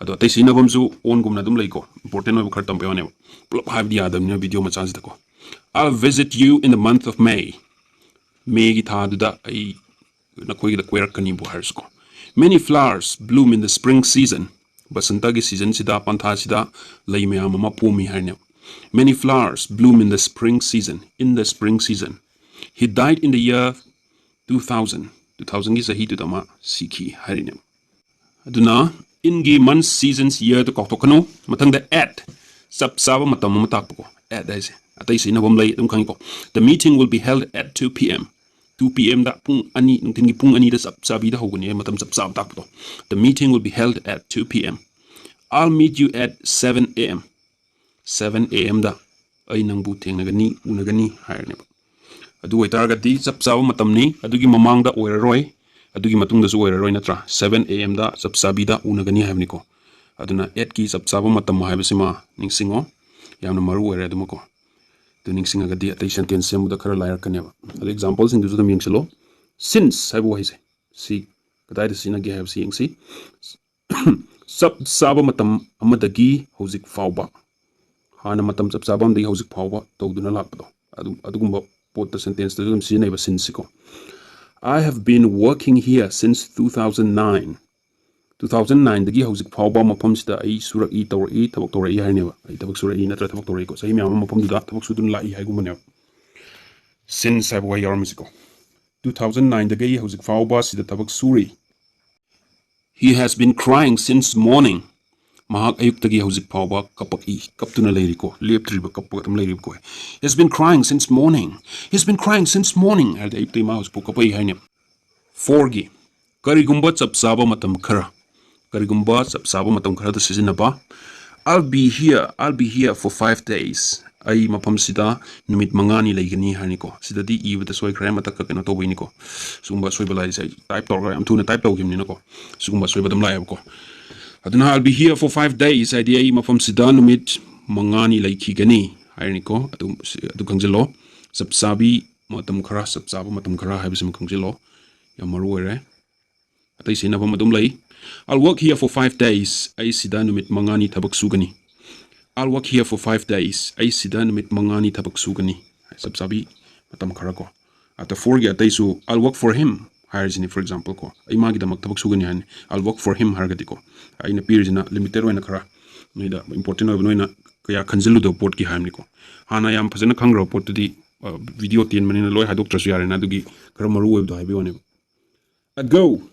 ꯑꯗꯣ ꯑꯇꯩ ꯁꯤꯖꯤꯟꯅꯐꯝꯁꯨ onꯒꯨꯝꯅ ꯑꯗꯨꯝ ꯂꯩꯀꯣ, important ꯑꯣꯏꯕ ꯈꯔ ꯇꯝꯕ ꯌꯥꯎꯅꯦꯕ, ꯄꯨꯂꯞ ꯍꯥꯏꯕꯗꯤ ꯌꯥꯗꯕꯅꯤꯅ video ꯃꯆꯥꯁꯤꯗꯀꯣ꯫ I'll visit you in the month of May. ꯃꯦꯒꯤ ꯊꯥꯗꯨꯗ ꯑꯩ ꯅꯈꯣꯏꯒꯤꯗ ꯀꯣꯏꯔꯛꯀꯅꯤꯕꯨ ꯍꯥꯏꯔꯁꯨꯀꯣ꯫ Many flowers bloom in the spring season. ꯕꯁꯟꯇꯒꯤ ꯁꯤꯖꯟꯁꯤꯗ, ꯄꯥꯟꯊꯥꯁꯤꯗ ꯂꯩ ꯃꯌꯥꯝ ꯑꯃ ꯄꯣꯝꯃꯤ ꯍꯥꯏꯅꯦꯕ꯫ Many flowers bloom in the spring season, in the spring season. He died in the year two thousand. Two thousandꯒꯤ ꯆꯍꯤꯗꯨꯗ ꯃꯥ ꯁꯤꯈꯤ ꯍꯥꯏꯔꯤꯅꯦꯕ꯫ ꯑꯗꯨꯅ inꯒꯤ months, seasons, yearꯗꯨ ꯀꯥꯎꯊꯣꯛꯀꯅꯨ꯫ ꯃꯊꯪꯗ at, ꯆꯞ ꯆꯥꯕ ꯃꯇꯝ ꯑꯃ ꯇꯥꯛꯄꯀꯣ꯫ At ꯍꯥꯏꯁꯦ ꯑꯇꯩ ꯁꯤꯖꯤꯟꯅꯕ ꯑꯃ ꯂꯩ, ꯑꯗꯨꯝ ꯈꯪꯉꯤꯀꯣ꯫ The meeting will be held at two p.m. Two p.m.ꯗ, ꯄꯨꯡ ꯑꯅꯤ, ꯅꯨꯡꯊꯤꯟꯒꯤ ꯄꯨꯡ ꯑꯅꯤꯗ ꯆꯞ ꯆꯥꯕꯤꯗ ꯍꯧꯒꯅꯤ, ꯃꯇꯝ ꯆꯞ ꯆꯥꯕ ꯇꯥꯛꯄꯗꯣ꯫ The meeting will be held at two p.m. I'll meet you at seven a.m. Seven a.m.ꯗ ꯑꯩ ꯅꯪꯕꯨ ꯊꯦꯡꯅꯒꯅꯤ, ꯎꯅꯒꯅꯤ ꯍꯥꯏꯔꯅꯦꯕ꯫ ꯑꯗꯨ ꯑꯣꯏꯇꯥꯔꯒꯗꯤ ꯆꯞ ꯆꯥꯕ ꯃꯇꯝꯅꯤ, ꯑꯗꯨꯒꯤ ꯃꯃꯥꯡꯗ ꯑꯣꯏꯔꯔꯣꯏ, ꯑꯗꯨꯒꯤ ꯃꯇꯨꯡꯗꯁꯨ ꯑꯣꯏꯔꯔꯣꯏ, ꯅꯠꯇ꯭ꯔꯥ? Seven a.m.ꯗ ꯆꯞ ꯆꯥꯕꯤꯗ ꯎꯅꯒꯅꯤ ꯍꯥꯏꯕꯅꯤꯀꯣ꯫ ꯑꯗꯨꯅ atꯀꯤ ꯆꯞ ꯆꯥꯕ ꯃꯇꯝ ꯍꯥꯏꯕꯁꯤꯃ ꯅꯤꯡꯁꯤꯡꯉꯣ, ꯌꯥꯝꯅ ꯃꯔꯨ ꯑꯣꯏꯔꯦ ꯑꯗꯨꯃꯀꯣ꯫ ꯑꯗꯨ ꯅꯤꯡꯁꯤꯡꯉꯒꯗꯤ ꯑꯇꯩ sentence ꯁꯦꯝꯕꯗ ꯈꯔ ꯂꯥꯏꯔꯛꯀꯅꯦꯕ꯫ ꯑꯗꯣ exampleꯁꯤꯡꯗꯨꯁꯨ ꯑꯗꯨꯝ ꯌꯦꯡꯁꯤꯜꯂꯣ꯫ Since ꯍꯥꯏꯕ ꯋꯥꯍꯩꯁꯦ ꯁꯤ ꯀꯗꯥꯏꯗ ꯁꯤꯖꯤꯟꯅꯒꯦ ꯍꯥꯏꯕꯁꯤ ꯌꯦꯡꯁꯤ꯫ ꯆꯞ ꯆꯥꯕ ꯃꯇꯝ ꯑꯃꯗꯒꯤ ꯍꯧꯖꯤꯛ ꯐꯥꯎꯕ, ꯍꯥꯟꯅ ꯃꯇꯝ ꯆꯞ ꯆꯥꯕ ꯑꯃꯗꯒꯤ ꯍꯧꯖꯤꯛ ꯐꯥꯎꯕ ꯇꯧꯗꯨꯅ ꯂꯥꯛꯄꯗꯣ, ꯑꯗꯨꯝ ꯑꯗꯨꯒꯨꯝꯕ ꯄꯣꯠꯇ sentenceꯇꯁꯨ ꯑꯗꯨꯝ ꯁꯤꯖꯤꯟꯅꯩꯕ sinceꯁꯤꯀꯣ꯫ I have been working here since two thousand nine. Two thousand nineꯗꯒꯤ ꯍꯧꯖꯤꯛ ꯐꯥꯎꯕ ꯃꯐꯝꯁꯤꯗ ꯑꯩ ꯁꯨꯔꯛꯏ, ꯇꯧꯔꯛꯏ, ꯊꯕꯛ ꯇꯧꯔꯛꯏ ꯍꯥꯏꯅꯦꯕ꯫ ꯑꯩ ꯊꯕꯛ ꯁꯨꯔꯛꯏ ꯅꯠꯇ꯭ꯔ ꯊꯕꯛ ꯇꯧꯔꯛꯏꯀꯣ, ꯆꯍꯤ ꯃꯌꯥꯝ ꯑꯃ ꯃꯐꯝꯗꯨꯗ ꯊꯕꯛ ꯁꯨꯗꯨꯅ ꯂꯥꯛꯏ ꯍꯥꯏꯒꯨꯝꯕꯅꯦꯕ꯫ Since ꯍꯥꯏꯕ ꯋꯥꯍꯩ ꯌꯥꯎꯔꯝꯃꯤꯁꯤꯀꯣ꯫ Two thousand nineꯗꯒꯤ ꯑꯩ ꯍꯧꯖꯤꯛ ꯐꯥꯎꯕ ꯁꯤꯗ ꯊꯕꯛ ꯁꯨꯔꯤ꯫ He has been crying since morning. ꯃꯍꯥꯛ ꯑꯌꯨꯛꯇꯒꯤ ꯍꯧꯖꯤꯛ ꯐꯥꯎꯕ ꯀꯞꯄꯛꯏ, ꯀꯞꯇꯨꯅ ꯂꯩꯔꯤꯀꯣ, ꯂꯦꯞꯇ꯭ꯔꯤꯕ, ꯀꯞꯄꯒ ꯑꯗꯨꯝ ꯂꯩꯔꯤꯕꯀꯣ꯫ He has been crying since morning. He has been crying since morning. ꯍꯥꯏꯔꯗꯤ ꯑꯌꯨꯛꯇꯒꯤ ꯃꯥ ꯍꯧꯖꯤꯛꯐꯥꯎ ꯀꯞꯄꯛꯏ ꯍꯥꯏꯅꯦ꯫ Fourꯒꯤ, ꯀꯔꯤꯒꯨꯝꯕ ꯆꯞ ꯆꯥꯕ ꯃꯇꯝ ꯈꯔ, ꯀꯔꯤꯒꯨꯝꯕ ꯆꯞ ꯆꯥꯕ ꯃꯇꯝ ꯈꯔꯗ ꯁꯤꯖꯤꯟꯅꯕ꯫ I'll be here, I'll be here for five days. ꯑꯩ ꯃꯐꯝꯁꯤꯗ ꯅꯨꯃꯤꯠ ꯃꯉꯥꯅꯤ ꯂꯩꯒꯅꯤ ꯍꯥꯏꯅꯤꯀꯣ꯫ ꯁꯤꯗꯗꯤ ꯏꯕꯗ ꯁꯣꯏꯈ꯭ꯔꯦ, ꯃꯊꯛꯇ ꯀꯩꯅꯣ ꯇꯧꯕꯩꯅꯤꯀꯣ꯫ ꯁꯤꯒꯨꯝꯕ ꯑꯁꯣꯏꯕ ꯂꯥꯏꯁꯦ ꯑꯩ ꯇꯥꯏꯞ ꯇꯧꯔꯒ ꯌꯥꯝ ꯊꯨꯅ ꯇꯥꯏꯞ ꯇꯧꯈꯤꯕꯅꯤꯅꯀꯣ, ꯁꯤꯒꯨꯝꯕ ꯑꯁꯣꯏꯕ ꯑꯗꯨꯝ ꯂꯥꯛꯑꯦꯕꯀꯣ꯫ ꯑꯗꯨꯅ "I'll be here for five days" ꯍꯥꯏꯗꯤ ꯑꯩ ꯃꯐꯝꯁꯤꯗ ꯅꯨꯃꯤꯠ ꯃꯉꯥꯅꯤ ꯂꯩꯈꯤꯒꯅꯤ ꯍꯥꯏꯔꯅꯤꯀꯣ꯫ ꯑꯗꯨ, ꯑꯗꯨ ꯈꯪꯖꯤꯜꯂꯣ꯫ ꯆꯞ ꯆꯥꯕꯤ ꯃꯇꯝ ꯈꯔ, ꯆꯞ ꯆꯥꯕ ꯃꯇꯝ ꯈꯔ ꯍꯥꯏꯕꯁꯤꯃ ꯈꯪꯖꯤꯜꯂꯣ, ꯌꯥꯝ ꯃꯔꯨ ꯑꯣꯏꯔꯦ꯫ ꯑꯇꯩ ꯁꯤꯖꯤꯟꯅꯐꯝ ꯑꯗꯨꯝ ꯂꯩ꯫ "I'll work here for five days", ꯑꯩ ꯁꯤꯗ ꯅꯨꯃꯤꯠ ꯃꯉꯥꯅꯤ ꯊꯕꯛ ꯁꯨꯒꯅꯤ꯫ "I'll work here for five days", ꯑꯩ ꯁꯤꯗ ꯅꯨꯃꯤꯠ ꯃꯉꯥꯅꯤ ꯊꯕꯛ ꯁꯨꯒꯅꯤ꯫ ꯆꯞ ꯆꯥꯕꯤ ꯃꯇꯝ ꯈꯔ ꯀꯣ꯫ After fourꯒꯤ ꯑꯇꯩꯁꯨ "I'll work for him" ꯍꯥꯏꯔꯤꯁꯤꯅꯤ, for example ꯀꯣ, ꯑꯩ ꯃꯥꯒꯤꯗꯃꯛ ꯊꯕꯛ ꯁꯨꯒꯅꯤ ꯍꯥꯏꯅꯤ꯫ "I'll work for him" ꯍꯥꯏꯔꯒꯗꯤꯀꯣ, ꯑꯩꯅ ꯄꯤꯔꯤꯁꯤꯅ ꯂꯤꯃꯤꯇꯦꯠ ꯑꯣꯏꯅ ꯈꯔ ꯅꯣꯏꯗ ꯏꯝꯄꯣꯔꯇꯦꯟ ꯑꯣꯏꯕ, ꯅꯣꯏꯅ ꯀꯌꯥ ꯈꯟꯖꯤꯜꯂꯨꯗꯕ ꯄꯣꯠꯀꯤ ꯍꯥꯏꯕꯅꯤꯀꯣ꯫ ꯍꯥꯟꯅ ꯌꯥꯝ ꯐꯖꯅ ꯈꯪꯈ꯭ꯔꯕ ꯄꯣꯠꯇꯨꯗꯤ ꯚꯤꯗꯤꯑꯣ ꯇꯦꯟꯕꯅꯤꯅ ꯂꯣꯏ ꯍꯥꯏꯗꯣꯛꯇ꯭ꯔꯁꯨ ꯌꯥꯔꯦꯅ, ꯑꯗꯨꯒꯤ ꯈꯔ ꯃꯔꯨ ꯑꯣꯏꯕꯗꯣ ꯍꯥꯏꯕꯤꯌꯨ ꯍꯥꯏꯕꯅꯦꯕ꯫ "Ago",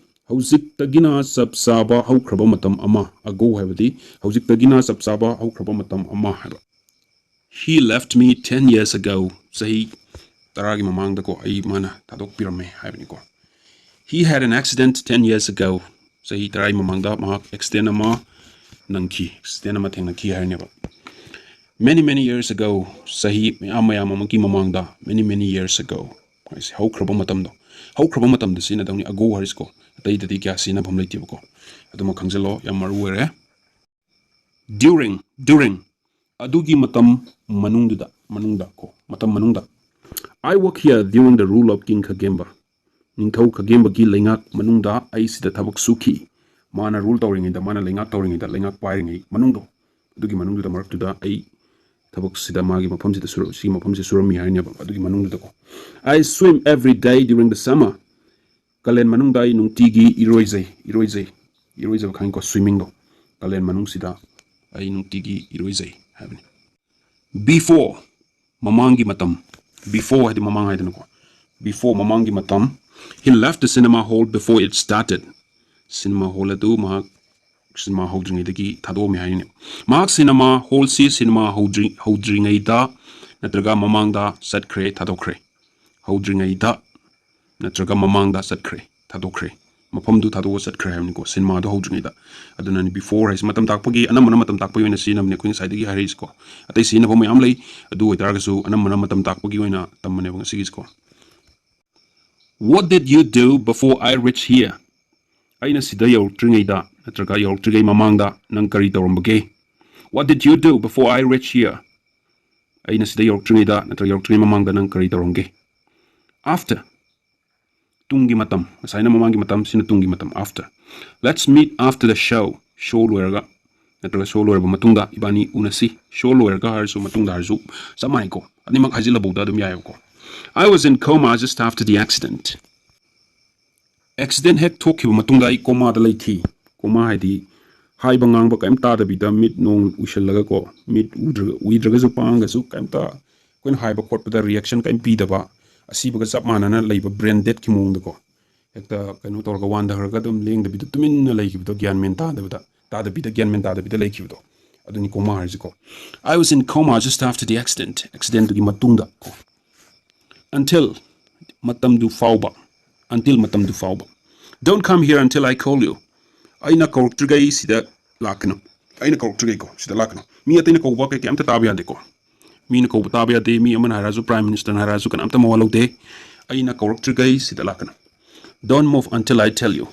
ꯍꯧꯖꯤꯛꯇꯒꯤꯅ ꯆꯞ ꯆꯥꯕ ꯍꯧꯈ꯭ꯔꯕ ꯃꯇꯝ ꯑꯃ꯫ "Ago" ꯍꯥꯏꯕꯗꯤ ꯍꯧꯖꯤꯛꯇꯒꯤꯅ ꯆꯞ ꯆꯥꯕ ꯍꯧꯈ꯭ꯔꯕ ꯃꯇꯝ ꯑꯃ ꯍꯥꯏꯕ꯫ "He left me ten years ago", ꯆꯍꯤ ꯇꯔꯥꯒꯤ ꯃꯃꯥꯡꯗꯀꯣ ꯑꯩ ꯃꯥꯅ ꯊꯥꯗꯣꯛꯄꯤꯔꯝꯃꯦ ꯍꯥꯏꯕꯅꯤꯀꯣ꯫ "He had an accident ten years ago", ꯆꯍꯤ ꯇꯔꯥꯒꯤ ꯃꯃꯥꯡꯗ ꯃꯍꯥꯛ ꯑꯦꯛꯁꯤꯗꯦꯟ ꯑꯃ ꯅꯪꯈꯤ, ꯑꯦꯛꯁꯤꯗꯦꯟ ꯑꯃ ꯊꯦꯡꯅꯈꯤ ꯍꯥꯏꯅꯦꯕ꯫ "Many, many years ago", ꯆꯍꯤ ꯃꯌꯥꯝ ꯃꯌꯥꯝ ꯑꯃꯒꯤ ꯃꯃꯥꯡꯗ, "many, many years ago" ꯍꯥꯏꯁꯦ ꯍꯧꯈ꯭ꯔꯕ ꯃꯇꯝꯗꯣ, ꯍꯧꯈ꯭ꯔꯕ ꯃꯇꯝꯗ ꯁꯤꯖꯤꯟꯅꯗꯧꯅꯤ "ago" ꯍꯥꯏꯔꯤꯁꯤꯀꯣ꯫ ꯑꯇꯩꯗꯗꯤ ꯀꯌꯥ ꯁꯤꯖꯤꯟꯅꯐꯝ ꯂꯩꯇꯦꯕꯀꯣ꯫ ꯑꯗꯨꯃ ꯈꯪꯖꯤꯜꯂꯣ, ꯌꯥꯝ ꯃꯔꯨ ꯑꯣꯏꯔꯦ꯫ "During", during, ꯑꯗꯨꯒꯤ ꯃꯇꯝ ꯃꯅꯨꯡꯗꯨꯗ, ꯃꯅꯨꯡꯗ ꯀꯣ, ꯃꯇꯝ ꯃꯅꯨꯡꯗ꯫ "I work here during the rule of King Khagemba", ꯅꯤꯡꯊꯧ ꯈꯥꯒꯦꯝꯕꯒꯤ ꯂꯩꯉꯥꯛ ꯃꯅꯨꯡꯗ ꯑꯩ ꯁꯤꯗ ꯊꯕꯛ ꯁꯨꯈꯤ꯫ ꯃꯥꯅ ꯔꯨꯜ ꯇꯧꯔꯤꯉꯩꯗ, ꯃꯥꯅ ꯂꯩꯉꯥꯛ ꯇꯧꯔꯤꯉꯩꯗ, ꯂꯩꯉꯥꯛ ꯄꯥꯏꯔꯤꯉꯩ ꯃꯅꯨꯡꯗꯣ, ꯑꯗꯨꯒꯤ ꯃꯅꯨꯡꯗꯨꯗ, ꯃꯔꯛꯇꯨꯗ ꯑꯩ ꯊꯕꯛꯁꯤꯗ, ꯃꯥꯒꯤ ꯃꯐꯝꯁꯤꯗ ꯁꯨꯔ-, ꯁꯤꯒꯤ ꯃꯐꯝꯁꯤꯗ ꯁꯨꯔꯝꯃꯤ ꯍꯥꯏꯅꯦꯕ꯫ ꯑꯗꯨꯒꯤ ꯃꯅꯨꯡꯗꯨꯗꯀꯣ, "I swim every day during the summer", ꯀꯥꯂꯦꯟ ꯃꯅꯨꯡꯗ ꯑꯩ ꯅꯨꯡꯇꯤꯒꯤ ꯏꯔꯣꯏꯖꯩ, ꯏꯔꯣꯏꯖꯩ, ꯏꯔꯣꯏꯖꯕ ꯈꯪꯉꯤꯀꯣ, ꯁ꯭ꯋꯤꯃꯤꯡꯗꯣ꯫ ꯀꯥꯂꯦꯟ ꯃꯅꯨꯡꯁꯤꯗ ꯑꯩ ꯅꯨꯡꯇꯤꯒꯤ ꯏꯔꯣꯏꯖꯩ ꯍꯥꯏꯕꯅꯤ꯫ "Before", ꯃꯃꯥꯡꯒꯤ ꯃꯇꯝ꯫ "Before" ꯍꯥꯏꯗꯤ ꯃꯃꯥꯡ ꯍꯥꯏꯗꯅꯀꯣ꯫ "Before", ꯃꯃꯥꯡꯒꯤ ꯃꯇꯝ꯫ "He left the cinema hall before it started", cinema hall ꯑꯗꯨ ꯃꯍꯥꯛ ꯁꯤꯅꯦꯃꯥ ꯍꯧꯗ꯭ꯔꯤꯉꯩꯗꯒꯤ ꯊꯥꯗꯣꯛꯑꯝꯃꯦ ꯍꯥꯏꯅꯦ꯫ ꯃꯍꯥꯛ ꯁꯤꯅꯦꯃꯥ ꯍꯣꯜꯁꯤ ꯁꯤꯅꯦꯃꯥ ꯍꯧꯗ꯭ꯔꯤ-, ꯍꯧꯗ꯭ꯔꯤꯉꯩꯗ ꯅꯠꯇ꯭ꯔꯒ ꯃꯃꯥꯡꯗ ꯆꯠꯈ꯭ꯔꯦ, ꯊꯥꯗꯣꯛꯈ꯭ꯔꯦ꯫ ꯍꯧꯗ꯭ꯔꯤꯉꯩꯗ ꯅꯠꯇ꯭ꯔꯒ ꯃꯃꯥꯡꯗ ꯆꯠꯈ꯭ꯔꯦ, ꯊꯥꯗꯣꯛꯈ꯭ꯔꯦ꯫ ꯃꯐꯝꯗꯨ ꯊꯥꯗꯣꯛꯑꯒ ꯆꯠꯈ꯭ꯔꯦ ꯍꯥꯏꯕꯅꯤꯀꯣ, ꯁꯤꯅꯦꯃꯥꯗꯣ ꯍꯧꯗ꯭ꯔꯤꯉꯩꯗ꯫ ꯑꯗꯨꯅꯅꯤ before ꯍꯥꯏꯁꯦ꯫ ꯃꯇꯝ ꯇꯥꯛꯄꯒꯤ, ꯑꯅꯝꯕꯅ ꯃꯇꯝ ꯇꯥꯛꯄꯒꯤ ꯑꯣꯏꯅ ꯁꯤꯖꯤꯟꯅꯕꯅꯦ ꯑꯩꯈꯣꯏ ꯉꯁꯥꯏꯗꯒꯤ ꯍꯥꯏꯔꯛꯏꯁꯦꯀꯣ꯫ ꯑꯇꯩ ꯁꯤꯖꯤꯟꯅꯕ ꯃꯌꯥꯝ ꯂꯩ, ꯑꯗꯨ ꯑꯣꯏꯇꯥꯔꯒꯁꯨ ꯑꯅꯝꯕꯅ ꯃꯇꯝ ꯇꯥꯛꯄꯒꯤ ꯑꯣꯏꯅ ꯇꯝꯕꯅꯦꯕ ꯉꯁꯤꯒꯤꯁꯦꯀꯣ꯫ What did you do before I reach here? ꯑꯩꯅ ꯁꯤꯗ ꯌꯧꯔꯛꯇ꯭ꯔꯤꯉꯩꯗ ꯅꯠꯇ꯭ꯔꯒ ꯌꯧꯔꯛꯇ꯭ꯔꯤꯉꯩ ꯃꯃꯥꯡꯗ ꯅꯪ ꯀꯔꯤ ꯇꯧꯔꯝꯕꯒꯦ? What did you do before I reach here? ꯑꯩꯅ ꯁꯤꯗ ꯌꯧꯔꯛꯇ꯭ꯔꯤꯉꯩꯗ ꯅꯠꯇ꯭ꯔꯒ ꯌꯧꯔꯛꯇ꯭ꯔꯤꯉꯩ ꯃꯃꯥꯡꯗ ꯅꯪ ꯀꯔꯤ ꯇꯧꯔꯝꯒꯦ? After, ꯇꯨꯡꯒꯤ ꯃꯇꯝ, ꯉꯁꯥꯏꯅ ꯃꯃꯥꯡꯒꯤ ꯃꯇꯝ, ꯁꯤꯅ ꯇꯨꯡꯒꯤ ꯃꯇꯝ꯫ After, let's meet after the show. Show ꯂꯣꯏꯔꯒ ꯅꯠꯇ꯭ꯔꯒ show ꯂꯣꯏꯔꯕ ꯃꯇꯨꯡꯗ ꯏꯕꯥꯅꯤ ꯎꯅꯁꯤ꯫ Show ꯂꯣꯏꯔꯒ ꯍꯥꯏꯔꯁꯨ ꯃꯇꯨꯡꯗ ꯍꯥꯏꯔꯁꯨ ꯆꯞ ꯃꯥꯟꯅꯩꯀꯣ, ꯑꯅꯤꯃꯛ ꯍꯥꯏꯖꯤꯜꯂꯐꯧꯗ ꯑꯗꯨꯝ ꯌꯥꯏꯑꯕꯀꯣ꯫ I was in coma just after the accident. Accident ꯍꯦꯛ ꯊꯣꯛꯈꯤꯕ ꯃꯇꯨꯡꯗ ꯑꯩ ꯀꯣꯃꯥꯗ ꯂꯩꯈꯤ꯫ ꯀꯣꯃꯥ ꯍꯥꯏꯗꯤ ꯍꯥꯏꯕ ꯉꯥꯡꯕ ꯀꯔꯤꯝ ꯇꯥꯗꯕꯤꯗ, ꯃꯤꯠ ꯅꯣꯡ ꯎꯏꯁꯜꯂꯒꯀꯣ, ꯃꯤꯠ ꯎꯗ꯭ꯔꯒ, ꯎꯏꯗ꯭ꯔꯒꯁꯨ ꯄꯥꯡꯉꯒꯁꯨ ꯀꯔꯤꯝꯇ ꯑꯩꯈꯣꯏꯅ ꯍꯥꯏꯕ ꯈꯣꯠꯄꯗ reaction ꯀꯔꯤꯝ ꯄꯤꯗꯕ, ꯑꯁꯤꯕꯒ ꯆꯞ ꯃꯥꯟꯅꯅ ꯂꯩꯕ, brain deadꯀꯤ ꯃꯑꯣꯡꯗꯀꯣ꯫ ꯍꯦꯛꯇ ꯀꯩꯅꯣ ꯇꯧꯔꯒ ꯋꯥꯟꯊꯈ꯭ꯔꯒ ꯑꯗꯨꯝ ꯂꯦꯡꯗꯕꯤꯗ ꯇꯨꯃꯤꯟꯅ ꯂꯩꯈꯤꯕꯗꯣ, ꯒ꯭ꯌꯥꯟ ꯃꯦꯟ ꯇꯥꯗꯕꯗ, ꯇꯥꯗꯕꯤꯗ, ꯒ꯭ꯌꯥꯟ ꯃꯦꯟ ꯇꯥꯗꯕꯤꯗ ꯂꯩꯈꯤꯕꯗꯣ, ꯑꯗꯨꯅꯤ ꯀꯣꯃꯥ ꯍꯥꯏꯔꯤꯁꯤꯀꯣ꯫ I was in coma just after the accident. Accidentꯗꯨꯒꯤ ꯃꯇꯨꯡꯗ ꯀꯣ꯫ Until, ꯃꯇꯝꯗꯨ ꯐꯥꯎꯕ꯫ Until, ꯃꯇꯝꯗꯨ ꯐꯥꯎꯕ꯫ Don't come here until I call you. ꯑꯩꯅ ꯀꯧꯔꯛꯇ꯭ꯔꯤꯈꯩ ꯁꯤꯗ ꯂꯥꯛꯀꯅꯨ꯫ ꯑꯩꯅ ꯀꯧꯔꯛꯇ꯭ꯔꯤꯈꯩꯀꯣ ꯁꯤꯗ ꯂꯥꯛꯀꯅꯨ꯫ ꯃꯤ ꯑꯇꯩꯅ ꯀꯧꯕ ꯀꯩ ꯀꯩꯝꯇ ꯇꯥꯕ ꯌꯥꯗꯦꯀꯣ꯫ ꯃꯤꯅ ꯀꯧꯕ ꯇꯥꯕ ꯌꯥꯗꯦ꯫ ꯃꯤ ꯑꯃꯅ ꯍꯥꯏꯔꯛꯑꯁꯨ, Prime Ministerꯅ ꯍꯥꯏꯔꯛꯑꯁꯨ ꯀꯅꯥꯝꯇ ꯃꯋꯥ ꯂꯧꯗꯦ꯫ ꯑꯩꯅ ꯀꯧꯔꯛꯇ꯭ꯔꯤꯈꯩ ꯁꯤꯗ ꯂꯥꯛꯀꯅꯨ꯫ Don't move until I tell you.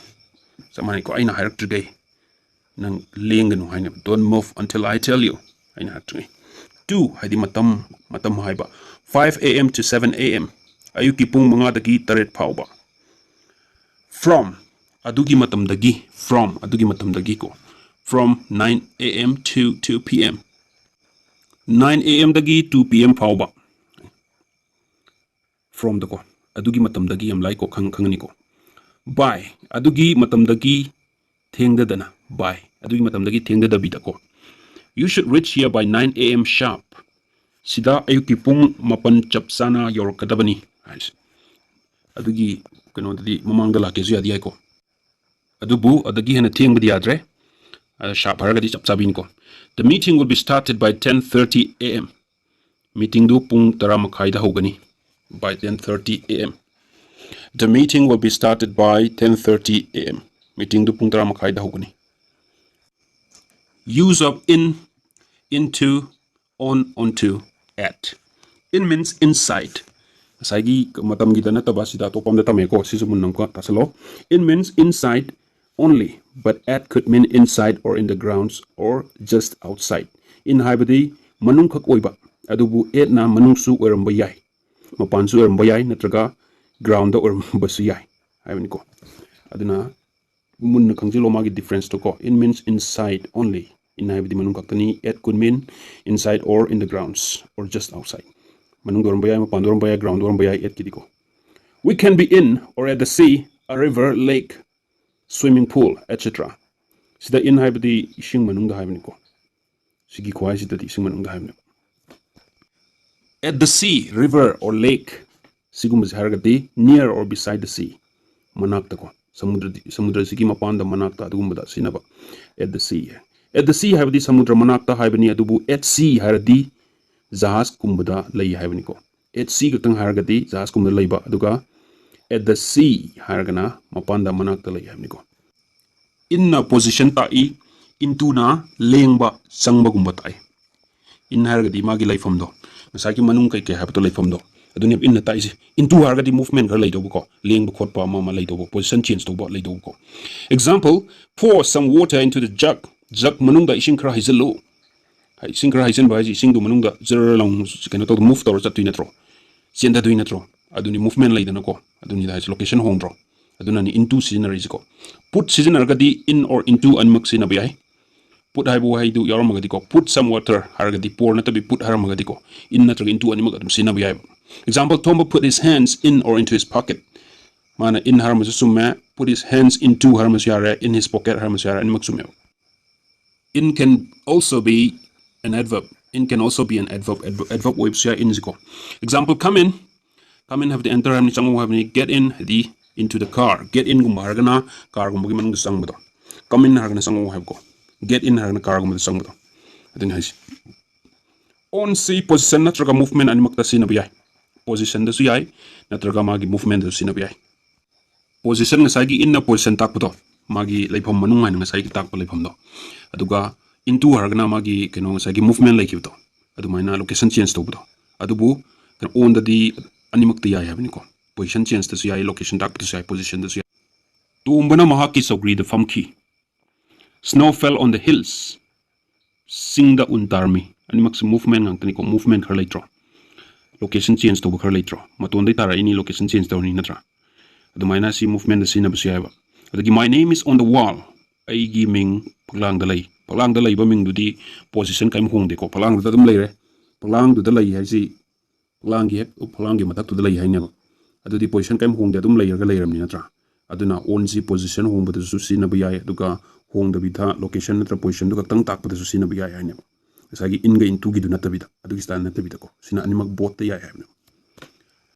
ꯆꯞ ꯃꯥꯟꯅꯩꯀꯣ, ꯑꯩꯅ ꯍꯥꯏꯔꯛꯇ꯭ꯔꯤꯈꯩ ꯅꯪ ꯂꯦꯡꯒꯅꯨ ꯍꯥꯏꯅ꯫ Don't move until I tell you. ꯑꯩꯅ ꯍꯥꯏꯔꯛꯇ꯭ꯔꯤꯉꯩ꯫ To ꯍꯥꯏꯗꯤ ꯃꯇꯝ, ꯃꯇꯝ ꯍꯥꯏꯕ꯫ Five a.m. to seven a.m., ꯑꯌꯨꯛꯀꯤ ꯄꯨꯡ ꯃꯉꯥꯗꯒꯤ ꯇꯔꯦꯠ ꯐꯥꯎꯕ꯫ From, ꯑꯗꯨꯒꯤ ꯃꯇꯝꯗꯒꯤ꯫ From, ꯑꯗꯨꯒꯤ ꯃꯇꯝꯗꯒꯤ ꯀꯣ꯫ From nine a.m. to two p.m. Nine a.m.ꯗꯒꯤ two p.m. ꯐꯥꯎꯕ꯫ Fromꯗꯀꯣ, ꯑꯗꯨꯒꯤ ꯃꯇꯝꯗꯒꯤ ꯌꯥꯝ ꯂꯥꯏꯀꯣ, ꯈꯪ-, ꯈꯪꯉꯅꯤꯀꯣ꯫ By, ꯑꯗꯨꯒꯤ ꯃꯇꯝꯗꯒꯤ ꯊꯦꯡꯗꯗꯅ꯫ By, ꯑꯗꯨꯒꯤ ꯃꯇꯝꯗꯒꯤ ꯊꯦꯡꯗꯗꯕꯤꯗꯀꯣ꯫ You should reach here by nine a.m. sharp. ꯁꯤꯗ ꯑꯌꯨꯛꯀꯤ ꯄꯨꯡ ꯃꯥꯄꯟ ꯆꯞ ꯆꯥꯅ ꯌꯧꯔꯛꯀꯗꯕꯅꯤ ꯍꯥꯏꯁꯦ꯫ ꯑꯗꯨꯒꯤ ꯀꯩꯅꯣꯗꯗꯤ ꯃꯃꯥꯡꯗ ꯂꯥꯛꯀꯦꯁꯨ ꯌꯥꯗꯤ ꯌꯥꯏꯀꯣ꯫ ꯑꯗꯨꯕꯨ ꯑꯗꯒꯤ ꯍꯦꯟꯅ ꯊꯦꯡꯕꯗꯤ ꯌꯥꯗ꯭ꯔꯦ꯫ ꯑꯗ sharp ꯍꯥꯏꯔꯒꯗꯤ ꯆꯞ ꯆꯥꯕꯤꯅꯤꯀꯣ꯫ The meeting will be started by ten thirty a.m. Meetingꯗꯨ ꯄꯨꯡ ꯇꯔꯥ ꯃꯈꯥꯏꯗ ꯍꯧꯒꯅꯤ꯫ By ten thirty a.m. The meeting will be started by ten thirty a m. Meetingꯗꯨ ꯄꯨꯡ ꯇꯔꯥ ꯃꯈꯥꯏꯗ ꯍꯧꯒꯅꯤ. Use of in, into, on, onto, at. In means inside. ꯉꯁꯥꯏꯒꯤ ꯃꯇꯝꯒꯤꯗ ꯅꯠꯇꯕ ꯁꯤꯗ ꯑꯇꯣꯞꯄ ꯑꯝꯗ ꯇꯝꯃꯦꯀꯣ, ꯁꯤꯁꯨ ꯃꯨꯟꯅ ꯑꯃꯨꯛꯀ ꯇꯥꯁꯜꯂꯣ. In means inside only, but at could mean inside or in the grounds or just outside. In ꯍꯥꯏꯕꯗꯤ ꯃꯅꯨꯡꯈꯛ ꯑꯣꯏꯕ, ꯑꯗꯨꯕꯨ atꯅ ꯃꯅꯨꯡꯁꯨ ꯑꯣꯏꯔꯝꯕ ꯌꯥꯏ, ꯃꯄꯥꯟꯁꯨ ꯑꯣꯏꯔꯝꯕ ꯌꯥꯏ, ꯅꯠꯇ꯭ꯔꯒ groundꯗ ꯑꯣꯏꯔꯝꯕꯁꯨ ꯌꯥꯏ ꯍꯥꯏꯕꯅꯤꯀꯣ. ꯑꯗꯨꯅ ꯃꯨꯟꯅ ꯈꯪꯖꯤꯜꯂꯣ ꯃꯥꯒꯤ differenceꯇꯣ ꯀꯣ. In means inside only. In ꯍꯥꯏꯕꯗꯤ ꯃꯅꯨꯡ ꯈꯛꯇꯅꯤ. At could mean inside or in the grounds or just outside. ꯃꯅꯨꯡꯗ ꯑꯣꯏꯔꯝꯕ ꯌꯥꯏ, ꯃꯄꯥꯟꯗ ꯑꯣꯏꯔꯝꯕ ꯌꯥꯏ, groundꯗ ꯑꯣꯏꯔꯝꯕ ꯌꯥꯏ, atꯀꯤꯗꯤꯀꯣ. We can be in or at the sea, a river, lake, swimming pool, et cetera. ꯁꯤꯗ in ꯍꯥꯏꯕꯗꯤ ꯏꯁꯤꯡ ꯃꯅꯨꯡꯗ ꯍꯥꯏꯕꯅꯤꯀꯣ. ꯁꯤꯒꯤ ꯈꯨꯍꯥꯏꯁꯤꯗꯗꯤ ꯏꯁꯤꯡ ꯃꯅꯨꯡꯗ ꯍꯥꯏꯕꯅꯦꯕ. At the sea, river or lake, ꯁꯤꯒꯨꯝꯕꯁꯦ ꯍꯥꯏꯔꯒꯗꯤ near or beside the sea, ꯃꯅꯥꯛꯇꯀꯣ, ꯁꯃꯨꯗ꯭ꯔꯗꯤ, ꯁꯃꯨꯗ꯭ꯔꯁꯤꯒꯤ ꯃꯄꯥꯟꯗ, ꯃꯅꯥꯛꯇ, ꯑꯗꯨꯒꯨꯝꯕꯗ ꯁꯤꯖꯤꯟꯅꯕ. At the sea. At the sea ꯍꯥꯏꯕꯗꯤ ꯁꯃꯨꯗ꯭ꯔ ꯃꯅꯥꯛꯇ ꯍꯥꯏꯕꯅꯤ, ꯑꯗꯨꯕꯨ at sea ꯍꯥꯏꯔꯗꯤ ꯖꯍꯥꯖꯀꯨꯝꯕꯗ ꯂꯩ ꯍꯥꯏꯕꯅꯤꯀꯣ. At sea ꯈꯛꯇꯪ ꯍꯥꯏꯔꯒꯗꯤ ꯖꯍꯥꯖꯀꯨꯝꯕꯗ ꯂꯩꯕ, ꯑꯗꯨꯒ at the sea ꯍꯥꯏꯔꯒꯅ ꯃꯄꯥꯟꯗ, ꯃꯅꯥꯛꯇ ꯂꯩ ꯍꯥꯏꯕꯅꯤꯀꯣ. Inꯅ position ꯇꯥꯛꯏ, intoꯅ ꯂꯦꯡꯕ, ꯆꯪꯕꯒꯨꯝꯕ ꯇꯥꯛꯏ꯫ In ꯍꯥꯏꯔꯒꯗꯤ ꯃꯥꯒꯤ ꯂꯩꯐꯝꯗꯣ, ꯉꯁꯥꯏꯒꯤ ꯃꯅꯨꯡ ꯀꯩꯀꯩ ꯍꯥꯏꯕꯗꯣ, ꯂꯩꯐꯝꯗꯣ, ꯑꯗꯨꯅꯦꯕ inꯅ ꯇꯥꯛꯏꯁꯦ. Into ꯍꯥꯏꯔꯒꯗꯤ movement ꯈꯔ ꯂꯩꯗꯧꯕꯀꯣ, ꯂꯦꯡꯕ ꯈꯣꯠꯄ ꯑꯃ ꯑꯃ ꯂꯩꯗꯧꯕ, position change ꯇꯧꯕ ꯂꯩꯗꯧꯕꯀꯣ. Example, pour some water into the jug. Jug ꯃꯅꯨꯡꯗ ꯏꯁꯤꯡ ꯈꯔ ꯍꯩꯖꯤꯜꯂꯨ. ꯏꯁꯤꯡ ꯈꯔ ꯍꯩꯖꯤꯟꯕ ꯍꯥꯏꯁꯦ ꯏꯁꯤꯡꯗꯣ ꯃꯅꯨꯡꯗ ꯖꯔ ꯂꯥꯎ ꯀꯩꯅꯣ ꯇꯧꯗ, move ꯇꯧꯔ ꯆꯠꯇꯣꯏ ꯅꯠꯇ꯭ꯔꯣ? ꯆꯦꯟꯊꯗꯣꯏ ꯅꯠꯇ꯭ꯔꯣ? ꯑꯗꯨꯅꯤ, movement ꯂꯩꯗꯅꯀꯣ, ꯑꯗꯨꯅꯤꯗ ꯍꯥꯏꯁꯦ, location ꯍꯣꯡꯗ꯭ꯔꯣ? ꯑꯗꯨꯅꯅꯤ into ꯁꯤꯖꯤꯟꯅꯔꯛꯏꯁꯦꯀꯣ. Put ꯁꯤꯖꯤꯟꯅꯔꯒꯗꯤ in or into ꯑꯅꯤꯃꯛ ꯁꯤꯖꯤꯟꯅꯕ ꯌꯥꯏ. Put ꯍꯥꯏꯕ ꯋꯥꯍꯩꯗꯨ ꯌꯥꯎꯔꯝꯃꯒꯗꯤꯀꯣ, pour some water ꯍꯥꯏꯔꯒꯗꯤ, pour ꯅꯠꯇꯕꯤ put ꯍꯥꯏꯔꯝꯃꯒꯗꯤꯀꯣ, in ꯅꯠꯇ꯭ꯔꯒ into ꯑꯅꯤꯃꯛ ꯑꯗꯨꯝ ꯁꯤꯖꯤꯟꯅꯕ ꯌꯥꯏꯕ. Example, Thomba put his hands in or into his pocket. ꯃꯥꯅ in ꯍꯥꯏꯔꯝꯃꯁꯨ ꯆꯨꯝꯃꯦ, put his hands into ꯍꯥꯏꯔꯝꯃꯁꯨ ꯌꯥꯔꯦ, in his pocket ꯍꯥꯏꯔꯝꯃꯁꯨ ꯌꯥꯔꯦ, ꯑꯅꯤꯃꯛ ꯆꯨꯝꯃꯦꯕ. In can also be an adverb. In can also be an adverb. Adverb, adverb ꯑꯣꯏꯕꯁꯨ ꯌꯥꯏ inꯁꯤꯀꯣ. Example, come in. Come in ꯍꯥꯏꯕꯗꯤ enter ꯍꯥꯏꯕꯅꯤ, ꯆꯪꯉꯛꯎ ꯍꯥꯏꯕꯅꯤ. Get in ꯍꯥꯏꯗꯤ into the car. Get inꯒꯨꯝꯕ ꯍꯥꯏꯔꯒꯅ carꯒꯨꯝꯕꯒꯤ ꯃꯅꯨꯡꯗ ꯆꯪꯕꯗꯣ. Come in ꯍꯥꯏꯔꯒꯅ ꯆꯪꯉꯛꯎ ꯍꯥꯏꯕꯀꯣ. Get in ꯍꯥꯏꯔꯒꯅ carꯒꯨꯝꯕꯗ ꯆꯪꯕꯗꯣ. ꯑꯗꯨꯅꯤ ꯍꯥꯏꯁꯦ. Onꯁꯤ position ꯅꯠꯇ꯭ꯔꯒ movement ꯑꯅꯤꯃꯛꯇ ꯁꯤꯖꯤꯟꯅꯕ ꯌꯥꯏ. positionꯗꯁꯨ ꯌꯥꯏ, ꯅꯠꯇ꯭ꯔꯒ ꯃꯥꯒꯤ movementꯗꯁꯨ ꯁꯤꯖꯤꯟꯅꯕ ꯌꯥꯏ꯫ Position, ꯉꯁꯥꯏꯒꯤ inꯅ position ꯇꯥꯛꯄꯗꯣ, ꯃꯥꯒꯤ ꯂꯩꯐꯝ ꯃꯅꯨꯡ ꯍꯥꯏꯅ ꯉꯁꯥꯏꯒꯤ ꯇꯥꯛꯄ ꯂꯩꯐꯝꯗꯣ, ꯑꯗꯨꯒ into ꯍꯥꯏꯔꯒꯅ ꯃꯥꯒꯤ ꯀꯩꯅꯣ, ꯉꯁꯥꯏꯒꯤ movement ꯂꯩꯈꯤꯕꯗꯣ, ꯑꯗꯨꯃꯥꯏꯅ location change ꯇꯧꯕꯗꯣ꯫ ꯑꯗꯨꯕꯨ ꯀꯩꯅꯣ, onꯗꯗꯤ ꯑꯅꯤꯃꯛꯇ ꯌꯥꯏ ꯍꯥꯏꯕꯅꯤꯀꯣ, position changeꯇꯁꯨ ꯌꯥꯏ, location ꯇꯥꯛꯄꯗꯁꯨ ꯌꯥꯏ, positionꯗꯁꯨ ꯌꯥꯏ꯫ ꯇꯣꯝꯕꯅ ꯃꯍꯥꯛꯀꯤ ꯆꯧꯀ꯭ꯔꯤꯗ ꯐꯝꯈꯤ꯫ Snow fell on the hills. ꯆꯤꯡꯗ ꯎꯟ ꯇꯥꯔꯝꯃꯤ꯫ ꯑꯅꯤꯃꯛꯁꯦ movement ꯉꯥꯛꯇꯅꯤꯀꯣ, movement ꯈꯔ ꯂꯩꯇ꯭ꯔꯣ? Location change ꯇꯧꯕ ꯈꯔ ꯂꯩꯇ꯭ꯔꯣ? ꯃꯇꯣꯟꯗꯩ ꯇꯥꯔꯛꯏꯅꯤ, location change ꯇꯧꯔꯅꯤ, ꯅꯠꯇ꯭ꯔꯥ? ꯑꯗꯨꯃꯥꯏꯅ ꯁꯤ movementꯗ ꯁꯤꯖꯤꯟꯅꯕꯁꯨ ꯌꯥꯏꯕ꯫ ꯑꯗꯒꯤ "My name is on the wall", ꯑꯩꯒꯤ ꯃꯤꯡ ꯐꯛꯂꯥꯡꯗ ꯂꯩ꯫ ꯐꯛꯂꯥꯡꯗ ꯂꯩꯕ ꯃꯤꯡꯗꯨꯗꯤ position ꯀꯔꯤꯝ ꯍꯣꯡꯗꯦꯀꯣ, ꯐꯛꯂꯥꯡꯗꯨꯗ ꯑꯗꯨꯝ ꯂꯩꯔꯦ꯫ ꯐꯛꯂꯥꯡꯗꯨꯗ ꯂꯩ ꯍꯥꯏꯁꯤ ꯐꯛꯂꯥꯡꯒꯤ ꯍꯦꯛ ꯐꯛꯂꯥꯡꯒꯤ ꯃꯊꯛꯇꯨꯗ ꯂꯩ ꯍꯥꯏꯅꯦꯕ꯫ ꯑꯗꯨꯗꯤ position ꯀꯔꯤꯝ ꯍꯣꯡꯗꯦ, ꯑꯗꯨꯝ ꯂꯩꯔꯒ ꯂꯩꯔꯝꯅꯤ, ꯅꯠꯇ꯭ꯔꯥ? ꯑꯗꯨꯅ onꯁꯤ position ꯍꯣꯡꯕꯗꯁꯨ ꯁꯤꯖꯤꯟꯅꯕ ꯌꯥꯏ, ꯑꯗꯨꯒ ꯍꯣꯡꯗꯕꯤꯗ location ꯅꯠꯇ꯭ꯔ positionꯗꯨ ꯈꯛꯇꯪ ꯇꯥꯛꯄꯗꯁꯨ ꯁꯤꯖꯤꯟꯅꯕ ꯌꯥꯏ ꯍꯥꯏꯅꯦꯕ꯫ ꯉꯁꯥꯏꯒꯤ inꯒ intoꯒꯤꯗꯨ ꯅꯠꯇꯕꯤꯗ, ꯑꯗꯨꯒꯤ style ꯅꯠꯇꯕꯤꯗꯀꯣ, ꯁꯤꯅ ꯑꯅꯤꯃꯛ bothꯇ ꯌꯥꯏ ꯍꯥꯏꯕꯅꯦꯕ꯫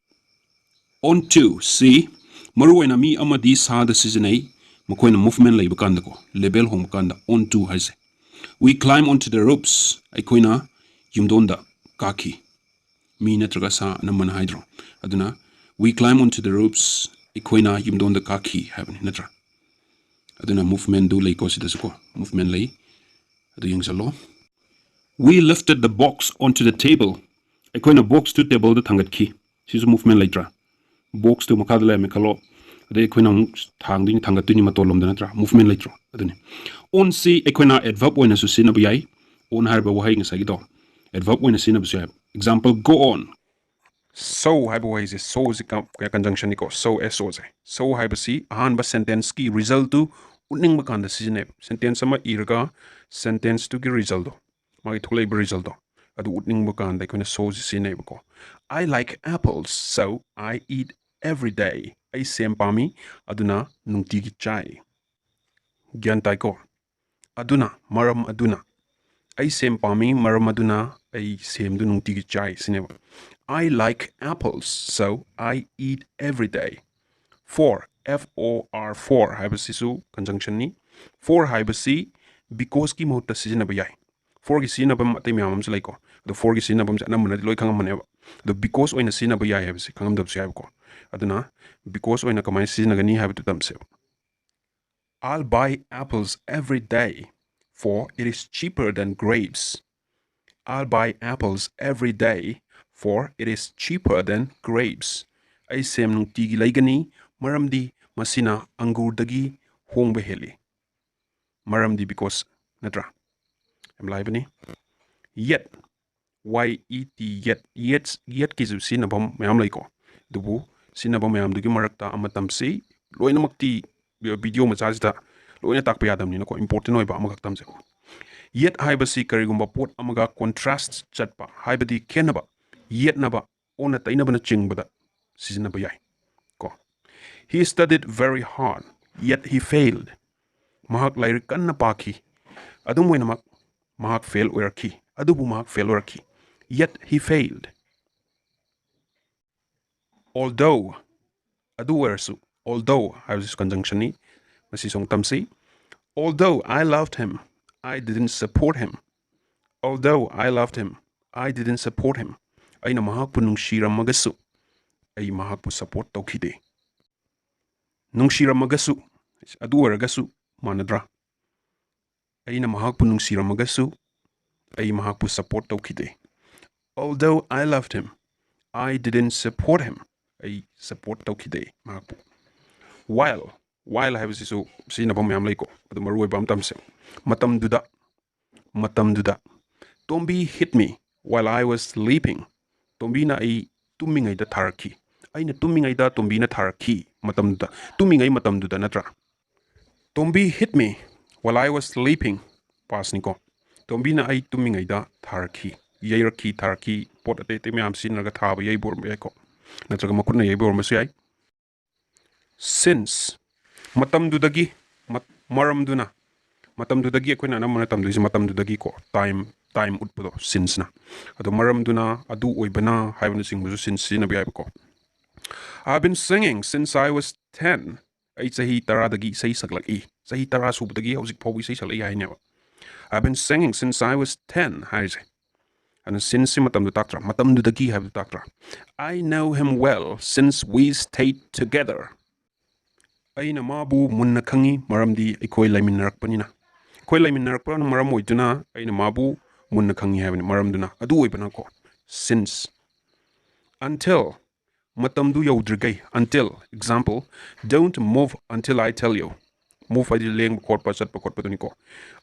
Onto, see, ꯃꯔꯨꯑꯣꯏꯅ ꯃꯤ ꯑꯃꯗꯤ ꯁꯥꯗ ꯁꯤꯖꯤꯟꯅꯩ, ꯃꯈꯣꯏꯅ movement ꯂꯩꯕ ꯀꯥꯟꯗꯀꯣ, level ꯍꯣꯡꯕ ꯀꯥꯟꯗ, onto ꯍꯥꯏꯁꯦ꯫ "We climb onto the roofs", ꯑꯩꯈꯣꯏꯅ ꯌꯨꯝꯗꯣꯟꯗ ꯀꯥꯈꯤ꯫ ꯃꯤ ꯅꯠꯇ꯭ꯔꯒ ꯁꯥ ꯑꯅꯝꯕꯅ ꯍꯥꯏꯗ꯭ꯔꯣ? ꯑꯗꯨꯅ "We climb onto the roofs", ꯑꯩꯈꯣꯏꯅ ꯌꯨꯝꯗꯣꯟꯗ ꯀꯥꯈꯤ ꯍꯥꯏꯕꯅꯤ, ꯅꯠꯇ꯭ꯔꯥ? ꯑꯗꯨꯅ movementꯗꯨ ꯂꯩꯀꯣ, ꯁꯤꯗꯁꯨꯀꯣ, movement ꯂꯩ, ꯑꯗꯨ ꯌꯦꯡꯁꯜꯂꯣ꯫ "We lifted the box onto the table", ꯑꯩꯈꯣꯏꯅ boxꯇꯨ tableꯗ ꯊꯥꯡꯒꯠꯈꯤ꯫ ꯁꯤꯁꯨ movement ꯂꯩꯇ꯭ꯔꯥ? Boxꯇꯨ ꯃꯈꯥꯗ ꯂꯩꯔꯝꯃꯦ ꯈꯜꯂꯣ, ꯑꯗꯩ ꯑꯩꯈꯣꯏꯅ ꯑꯃꯨꯛ ꯊꯥꯡꯗꯣꯏꯅꯤ, ꯊꯥꯡꯒꯠꯇꯣꯏꯅꯤ ꯃꯇꯣꯟꯂꯣꯝꯗ, ꯅꯠꯇ꯭ꯔꯥ? Movement ꯂꯩꯇ꯭ꯔꯣ? ꯑꯗꯨꯅꯤ꯫ Onꯁꯤ ꯑꯩꯈꯣꯏꯅ adverb ꯑꯣꯏꯅꯁꯨ ꯁꯤꯖꯤꯟꯅꯕ ꯌꯥꯏ꯫ On ꯍꯥꯏꯔꯤꯕ ꯋꯥꯍꯩ ꯉꯁꯥꯏꯒꯤꯗꯣ adverb ꯑꯣꯏꯅ ꯁꯤꯖꯤꯟꯅꯕꯁꯨ ꯌꯥꯏ꯫ Example, "Go on." So ꯍꯥꯏꯕ ꯋꯥꯍꯩꯁꯦ, soꯁꯦ conjunctionꯅꯤꯀꯣ, so, S O ꯁꯦ꯫ So ꯍꯥꯏꯕꯁꯤ ꯑꯍꯥꯟꯕ sentenceꯀꯤ resultꯇꯨ ꯎꯠꯅꯤꯡꯕ ꯀꯥꯟꯗ ꯁꯤꯖꯤꯟꯅꯩ꯫ Sentence ꯑꯃ ꯏꯔꯒ sentenceꯇꯨꯒꯤ resultꯇꯣ, ꯃꯥꯒꯤ ꯊꯣꯛꯂꯛꯏꯕ resultꯇꯣ, ꯑꯗꯨ ꯎꯠꯅꯤꯡꯕ ꯀꯥꯟꯗ ꯑꯩꯈꯣꯏꯅ soꯁꯤ ꯁꯤꯖꯤꯟꯅꯩꯕꯀꯣ꯫ "I like apples, so I eat every day." ꯑꯩ ꯁꯦꯝ ꯄꯥꯝꯃꯤ, ꯑꯗꯨꯅ ꯅꯨꯡꯇꯤꯒꯤ ꯆꯥꯏ꯫ ꯒ꯭ꯌꯥꯟ ꯇꯥꯏꯀꯣ? ꯑꯗꯨꯅ, ꯃꯔꯝ ꯑꯗꯨꯅ꯫ ꯑꯩ ꯁꯦꯝ ꯄꯥꯝꯃꯤ, ꯃꯔꯝ ꯑꯗꯨꯅ ꯑꯩ ꯁꯦꯝꯗꯨ ꯅꯨꯡꯇꯤꯒꯤ ꯆꯥꯏ ꯁꯤꯅꯦꯕ꯫ "I like apples, so I eat every day." For, F O R, for ꯍꯥꯏꯕꯁꯤꯁꯨ conjunctionꯅꯤ꯫ For ꯍꯥꯏꯕꯁꯤ becauseꯀꯤ ꯃꯍꯨꯠꯇ ꯁꯤꯖꯤꯟꯅꯕ ꯌꯥꯏ꯫ Forꯒꯤ ꯁꯤꯖꯤꯟꯅꯐꯝ ꯑꯇꯩ ꯃꯌꯥꯝ ꯑꯃꯁꯨ ꯂꯩꯀꯣ꯫ ꯑꯗꯣ forꯒꯤ ꯁꯤꯖꯤꯟꯅꯐꯝꯁꯦ ꯑꯅꯝꯕꯅꯗꯤ ꯂꯣꯏ ꯈꯪꯉꯝꯃꯅꯦꯕ꯫ ꯑꯗꯣ because ꯑꯣꯏꯅ ꯁꯤꯖꯤꯟꯅꯕ ꯌꯥꯏ ꯍꯥꯏꯕꯁꯦ ꯈꯪꯉꯝꯗꯕꯁꯨ ꯌꯥꯏꯕꯀꯣ꯫ ꯑꯗꯨꯅ because ꯑꯣꯏꯅ ꯀꯃꯥꯏꯅ ꯁꯤꯖꯤꯟꯅꯒꯅꯤ ꯍꯥꯏꯕꯗꯨ ꯇꯝꯁꯦꯕ꯫ I'll buy apples every day, for it is cheaper than grapes. I'll buy apples every day, for it is cheaper than grapes. ꯑꯩ ꯁꯦꯝ ꯅꯨꯡꯇꯤꯒꯤ ꯂꯩꯒꯅꯤ, ꯃꯔꯝꯗꯤ ꯃꯁꯤꯅ ꯑꯪꯒꯨꯔꯗꯒꯤ ꯍꯣꯡꯕ ꯍꯦꯜꯂꯤ꯫ ꯃꯔꯝꯗꯤ because ꯅꯠꯇ꯭ꯔꯥ? ꯌꯥꯝ ꯂꯥꯏꯕꯅꯤ꯫ Yet, Y E T, yet, yet, yetꯀꯤꯁꯨ ꯁꯤꯖꯤꯟꯅꯐꯝ ꯃꯌꯥꯝ ꯂꯩꯀꯣ꯫ ꯑꯗꯨꯕꯨ ꯁꯤꯖꯤꯟꯅꯕ ꯃꯌꯥꯝꯗꯨꯒꯤ ꯃꯔꯛꯇ ꯑꯃ ꯇꯝꯁꯤ꯫ ꯂꯣꯏꯅꯃꯛꯇꯤ video ꯃꯆꯥꯁꯤꯗ ꯂꯣꯏꯅ ꯇꯥꯛꯄ ꯌꯥꯗꯕꯅꯤꯅꯀꯣ, important ꯑꯣꯏꯕ ꯑꯃꯈꯛ ꯇꯝꯁꯦꯀꯣ꯫ Yet ꯍꯥꯏꯕꯁꯤ ꯀꯔꯤꯒꯨꯝꯕ ꯄꯣꯠ ꯑꯃꯒ contrast ꯆꯠꯄ, ꯍꯥꯏꯕꯗꯤ ꯈꯦꯠꯅꯕ, ꯌꯦꯠꯅꯕ, ꯑꯣꯟꯅ ꯇꯩꯅꯕꯅꯆꯤꯡꯕꯗ ꯁꯤꯖꯤꯟꯅꯕ ꯌꯥꯏ ꯀꯣ꯫ He studied very hard, yet he failed. ꯃꯍꯥꯛ ꯂꯥꯏꯔꯤꯛ ꯀꯟꯅ ꯄꯥꯈꯤ, ꯑꯗꯨꯝ ꯑꯣꯏꯅꯃꯛ ꯃꯍꯥꯛ ꯐꯦꯜ ꯑꯣꯏꯔꯛꯈꯤ꯫ ꯑꯗꯨꯕꯨ ꯃꯍꯥꯛ ꯐꯦꯜ ꯑꯣꯏꯔꯛꯈꯤ꯫ Yet he failed. Although, ꯑꯗꯨ ꯑꯣꯏꯔꯁꯨ, although ꯍꯥꯏꯕꯁꯤꯁꯨ conjunctionꯅꯤ, ꯃꯁꯤꯁꯨ ꯑꯃꯨꯛ ꯇꯝꯁꯤ꯫ Although I loved him, I didn't support him. Although I loved him, I didn't support him. ꯑꯩꯅ ꯃꯍꯥꯛꯄꯨ ꯅꯨꯡꯁꯤꯔꯝꯃꯒꯁꯨ ꯑꯩ ꯃꯍꯥꯛꯄꯨ support ꯇꯧꯈꯤꯗꯦ꯫ ꯅꯨꯡꯁꯤꯔꯝꯃꯒꯁꯨ, ꯑꯗꯨ ꯑꯣꯏꯔꯒꯁꯨ ꯃꯥꯟꯅꯗ꯭ꯔꯥ? ꯑꯩꯅ ꯃꯍꯥꯛꯄꯨ ꯅꯨꯡꯁꯤꯔꯝꯃꯒꯁꯨ ꯑꯩ ꯃꯍꯥꯛꯄꯨ support ꯇꯧꯈꯤꯗꯦ꯫ Although I loved him, I didn't support him. ꯑꯩ support ꯇꯧꯈꯤꯗꯦ ꯃꯍꯥꯛꯄꯨ꯫ While, while ꯍꯥꯏꯕꯁꯤꯁꯨ ꯁꯤꯖꯤꯟꯅꯐꯝ ꯃꯌꯥꯝ ꯂꯩꯀꯣ, ꯑꯗꯨ ꯃꯔꯨ ꯑꯣꯏꯕ ꯑꯃ ꯇꯝꯁꯦ꯫ ꯃꯇꯝꯗꯨꯗ, ꯃꯇꯝꯗꯨꯗ, Tombi hit me while I was sleeping. ꯇꯣꯝꯕꯤꯅ ꯑꯩ ꯇꯨꯝꯃꯤꯉꯩꯗ ꯊꯥꯔꯛꯈꯤ꯫ ꯑꯩꯅ ꯇꯨꯝꯃꯤꯉꯩꯗ ꯇꯣꯝꯕꯤꯅ ꯊꯥꯔꯛꯈꯤ꯫ ꯃꯇꯝꯗꯨꯗ, ꯇꯨꯝꯃꯤꯉꯩ ꯃꯇꯝꯗꯨꯗ ꯅꯠꯇ꯭ꯔꯥ? Tombi hit me while I was sleeping. Pastꯅꯤꯀꯣ꯫ ꯇꯣꯝꯕꯤꯅ ꯑꯩ ꯇꯨꯝꯃꯤꯉꯩꯗ ꯊꯥꯔꯛꯈꯤ, ꯌꯩꯔꯛꯈꯤ, ꯊꯥꯔꯛꯈꯤ꯫ ꯄꯣꯠ ꯑꯇꯩ ꯑꯇꯩ ꯃꯌꯥꯝ ꯁꯤꯖꯤꯟꯅꯔꯒ ꯊꯥꯕ, ꯌꯩꯕ ꯑꯣꯏꯔꯝꯕ ꯌꯥꯏꯀꯣ, ꯅꯠꯇ꯭ꯔꯒ ꯃꯈꯨꯠꯅ ꯌꯩꯕ ꯑꯣꯏꯔꯝꯕꯁꯨ ꯌꯥꯏ꯫ Since, ꯃꯇꯝꯗꯨꯗꯒꯤ, ꯃ-, ꯃꯔꯝꯗꯨꯅ, ꯃꯇꯝꯗꯨꯗꯒꯤ ꯑꯩꯈꯣꯏꯅ ꯑꯅꯝꯕꯅ ꯇꯝꯗꯣꯏꯁꯦ ꯃꯇꯝꯗꯨꯗꯒꯤꯀꯣ, time, time ꯎꯠꯄꯗꯣ sinceꯅ꯫ ꯑꯗꯣ ꯃꯔꯝꯗꯨꯅ, ꯑꯗꯨ ꯑꯣꯏꯕꯅ ꯍꯥꯏꯕꯅꯆꯤꯡꯕꯁꯨ since ꯁꯤꯖꯤꯟꯅꯕ ꯌꯥꯏꯕꯀꯣ꯫ I've been singing since I was ten. ꯑꯩ ꯆꯍꯤ ꯇꯔꯥꯗꯒꯤ ꯏꯁꯩ ꯁꯛꯂꯛꯏ꯫ ꯆꯍꯤ ꯇꯔꯥ ꯁꯨꯕꯗꯒꯤ ꯍꯧꯖꯤꯛ ꯐꯥꯎꯕ ꯏꯁꯩ ꯁꯛꯂꯛꯏ ꯍꯥꯏꯅꯦꯕ꯫ I've been singing since I was ten ꯍꯥꯏꯔꯤꯁꯦ꯫ ꯑꯗꯨꯅ since ꯁꯤ ꯃꯇꯝꯗꯨ ꯇꯥꯛꯇ꯭ꯔꯥ? ꯃꯇꯝꯗꯨꯗꯒꯤ ꯍꯥꯏꯕꯗꯨ ꯇꯥꯛꯇ꯭ꯔꯥ? I know him well since we stayed together. ꯑꯩꯅ ꯃꯥꯕꯨ ꯃꯨꯟꯅ ꯈꯪꯉꯤ, ꯃꯔꯝꯗꯤ ꯑꯩꯈꯣꯏ ꯂꯩꯃꯤꯟꯅꯔꯛꯄꯅꯤꯅ꯫ ꯑꯩꯈꯣꯏ ꯂꯩꯃꯤꯟꯅꯔꯛꯄꯅ ꯃꯔꯝ ꯑꯣꯏꯗꯨꯅ ꯑꯩꯅ ꯃꯥꯕꯨ ꯃꯨꯟꯅ ꯈꯪꯉꯤ ꯍꯥꯏꯕꯅꯤ, ꯃꯔꯝꯗꯨꯅ꯫ ꯑꯗꯨ ꯑꯣꯏꯕꯅꯀꯣ, since꯫ Until, ꯃꯇꯝꯗꯨ ꯌꯧꯗ꯭ꯔꯤꯈꯩ꯫ Until, example, don't move until I tell you. Move ꯍꯥꯏꯗꯤ ꯂꯦꯡꯕ ꯈꯣꯠꯄ, ꯆꯠꯄ ꯈꯣꯠꯄꯗꯨꯅꯤꯀꯣ꯫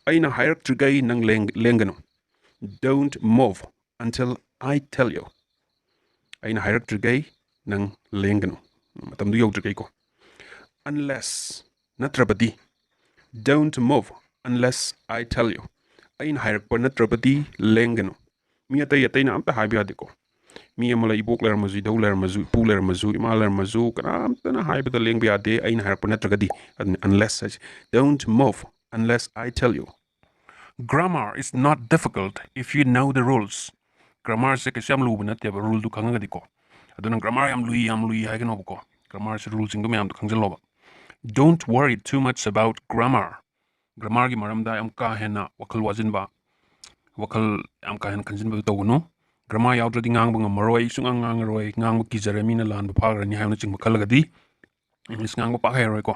ꯑꯩꯅ ꯍꯥꯏꯔꯛꯇ꯭ꯔꯤꯈꯩ ꯅꯪ ꯂꯦꯡ-, ꯂꯦꯡꯒꯅꯨ꯫ Don't move until I tell you. ꯑꯩꯅ ꯍꯥꯏꯔꯛꯇ꯭ꯔꯤꯈꯩ ꯅꯪ ꯂꯦꯡꯒꯅꯨ, ꯃꯇꯝꯗꯨ ꯌꯧꯗ꯭ꯔꯤꯈꯩꯀꯣ꯫ Unless, ꯅꯠꯇ꯭ꯔꯕꯗꯤ꯫ Don't move unless I tell you. ꯑꯩꯅ ꯍꯥꯏꯔꯛꯄ ꯅꯠꯇ꯭ꯔꯕꯗꯤ ꯂꯦꯡꯒꯅꯨ꯫ ꯃꯤ ꯑꯇꯩ ꯑꯇꯩꯅ ꯑꯝꯇ ꯍꯥꯏꯕ ꯌꯥꯗꯦꯀꯣ꯫ ꯃꯤ ꯑꯃ ꯂꯩ, ꯏꯕꯣꯛ ꯂꯩꯔꯝꯃꯁꯨ, ꯏꯙꯧ ꯂꯩꯔꯝꯃꯁꯨ, ꯏꯄꯨ ꯂꯩꯔꯝꯃꯁꯨ, ꯏꯃꯥ ꯂꯩꯔꯝꯃꯁꯨ, ꯀꯅꯥꯝꯇꯅ ꯍꯥꯏꯕꯗ ꯂꯦꯡꯕ ꯌꯥꯗꯦ, ꯑꯩꯅ ꯍꯥꯏꯔꯛꯄ ꯅꯠꯇ꯭ꯔꯒꯗꯤ꯫ ꯑꯗꯨꯅ unless ꯍꯥꯏꯁꯦ꯫ Don't move unless I tell you. Grammar is not difficult if you know the rules. Grammarꯁꯦ ꯀꯩꯁꯨ ꯌꯥꯝ ꯂꯨꯕ ꯅꯠꯇꯦꯕ, ruleꯗꯨ ꯈꯪꯉꯒꯗꯤꯀꯣ꯫ ꯑꯗꯨꯅ grammar ꯌꯥꯝ ꯂꯨꯏ, ꯌꯥꯝ ꯂꯨꯏ ꯍꯥꯏꯒꯅꯣꯕꯀꯣ꯫ Grammarꯁꯦ ruleꯁꯤꯡꯗꯣ ꯃꯌꯥꯝꯗꯣ ꯈꯪꯖꯜꯂꯣꯕ꯫ Don't worry too much about grammar. Grammarꯒꯤ ꯃꯔꯝꯗ ꯌꯥꯝ ꯀꯥ ꯍꯦꯟꯅ ꯋꯥꯈꯜ ꯋꯥꯁꯤꯟꯕ, ꯋꯥꯈꯜ ꯌꯥꯝ ꯀꯥ ꯍꯦꯟꯅ ꯈꯟꯖꯤꯟꯕꯗꯨ ꯇꯧꯒꯅꯨ꯫ Grammar ꯌꯥꯎꯗ꯭ꯔꯗꯤ ꯉꯥꯡꯕ ꯉꯝꯃꯔꯣꯏ, ꯁꯨꯡꯉꯥꯡ ꯉꯥꯡꯉꯔꯣꯏ, ꯉꯥꯡꯕ ꯀꯤꯖꯔꯦ, ꯃꯤꯅ ꯂꯥꯟꯕ ꯐꯥꯈ꯭ꯔꯅꯤ ꯍꯥꯏꯕꯅꯆꯤꯡꯕ ꯈꯜꯂꯒꯗꯤ English ꯉꯥꯡꯕ ꯄꯥꯛ ꯍꯩꯔꯔꯣꯏꯀꯣ꯫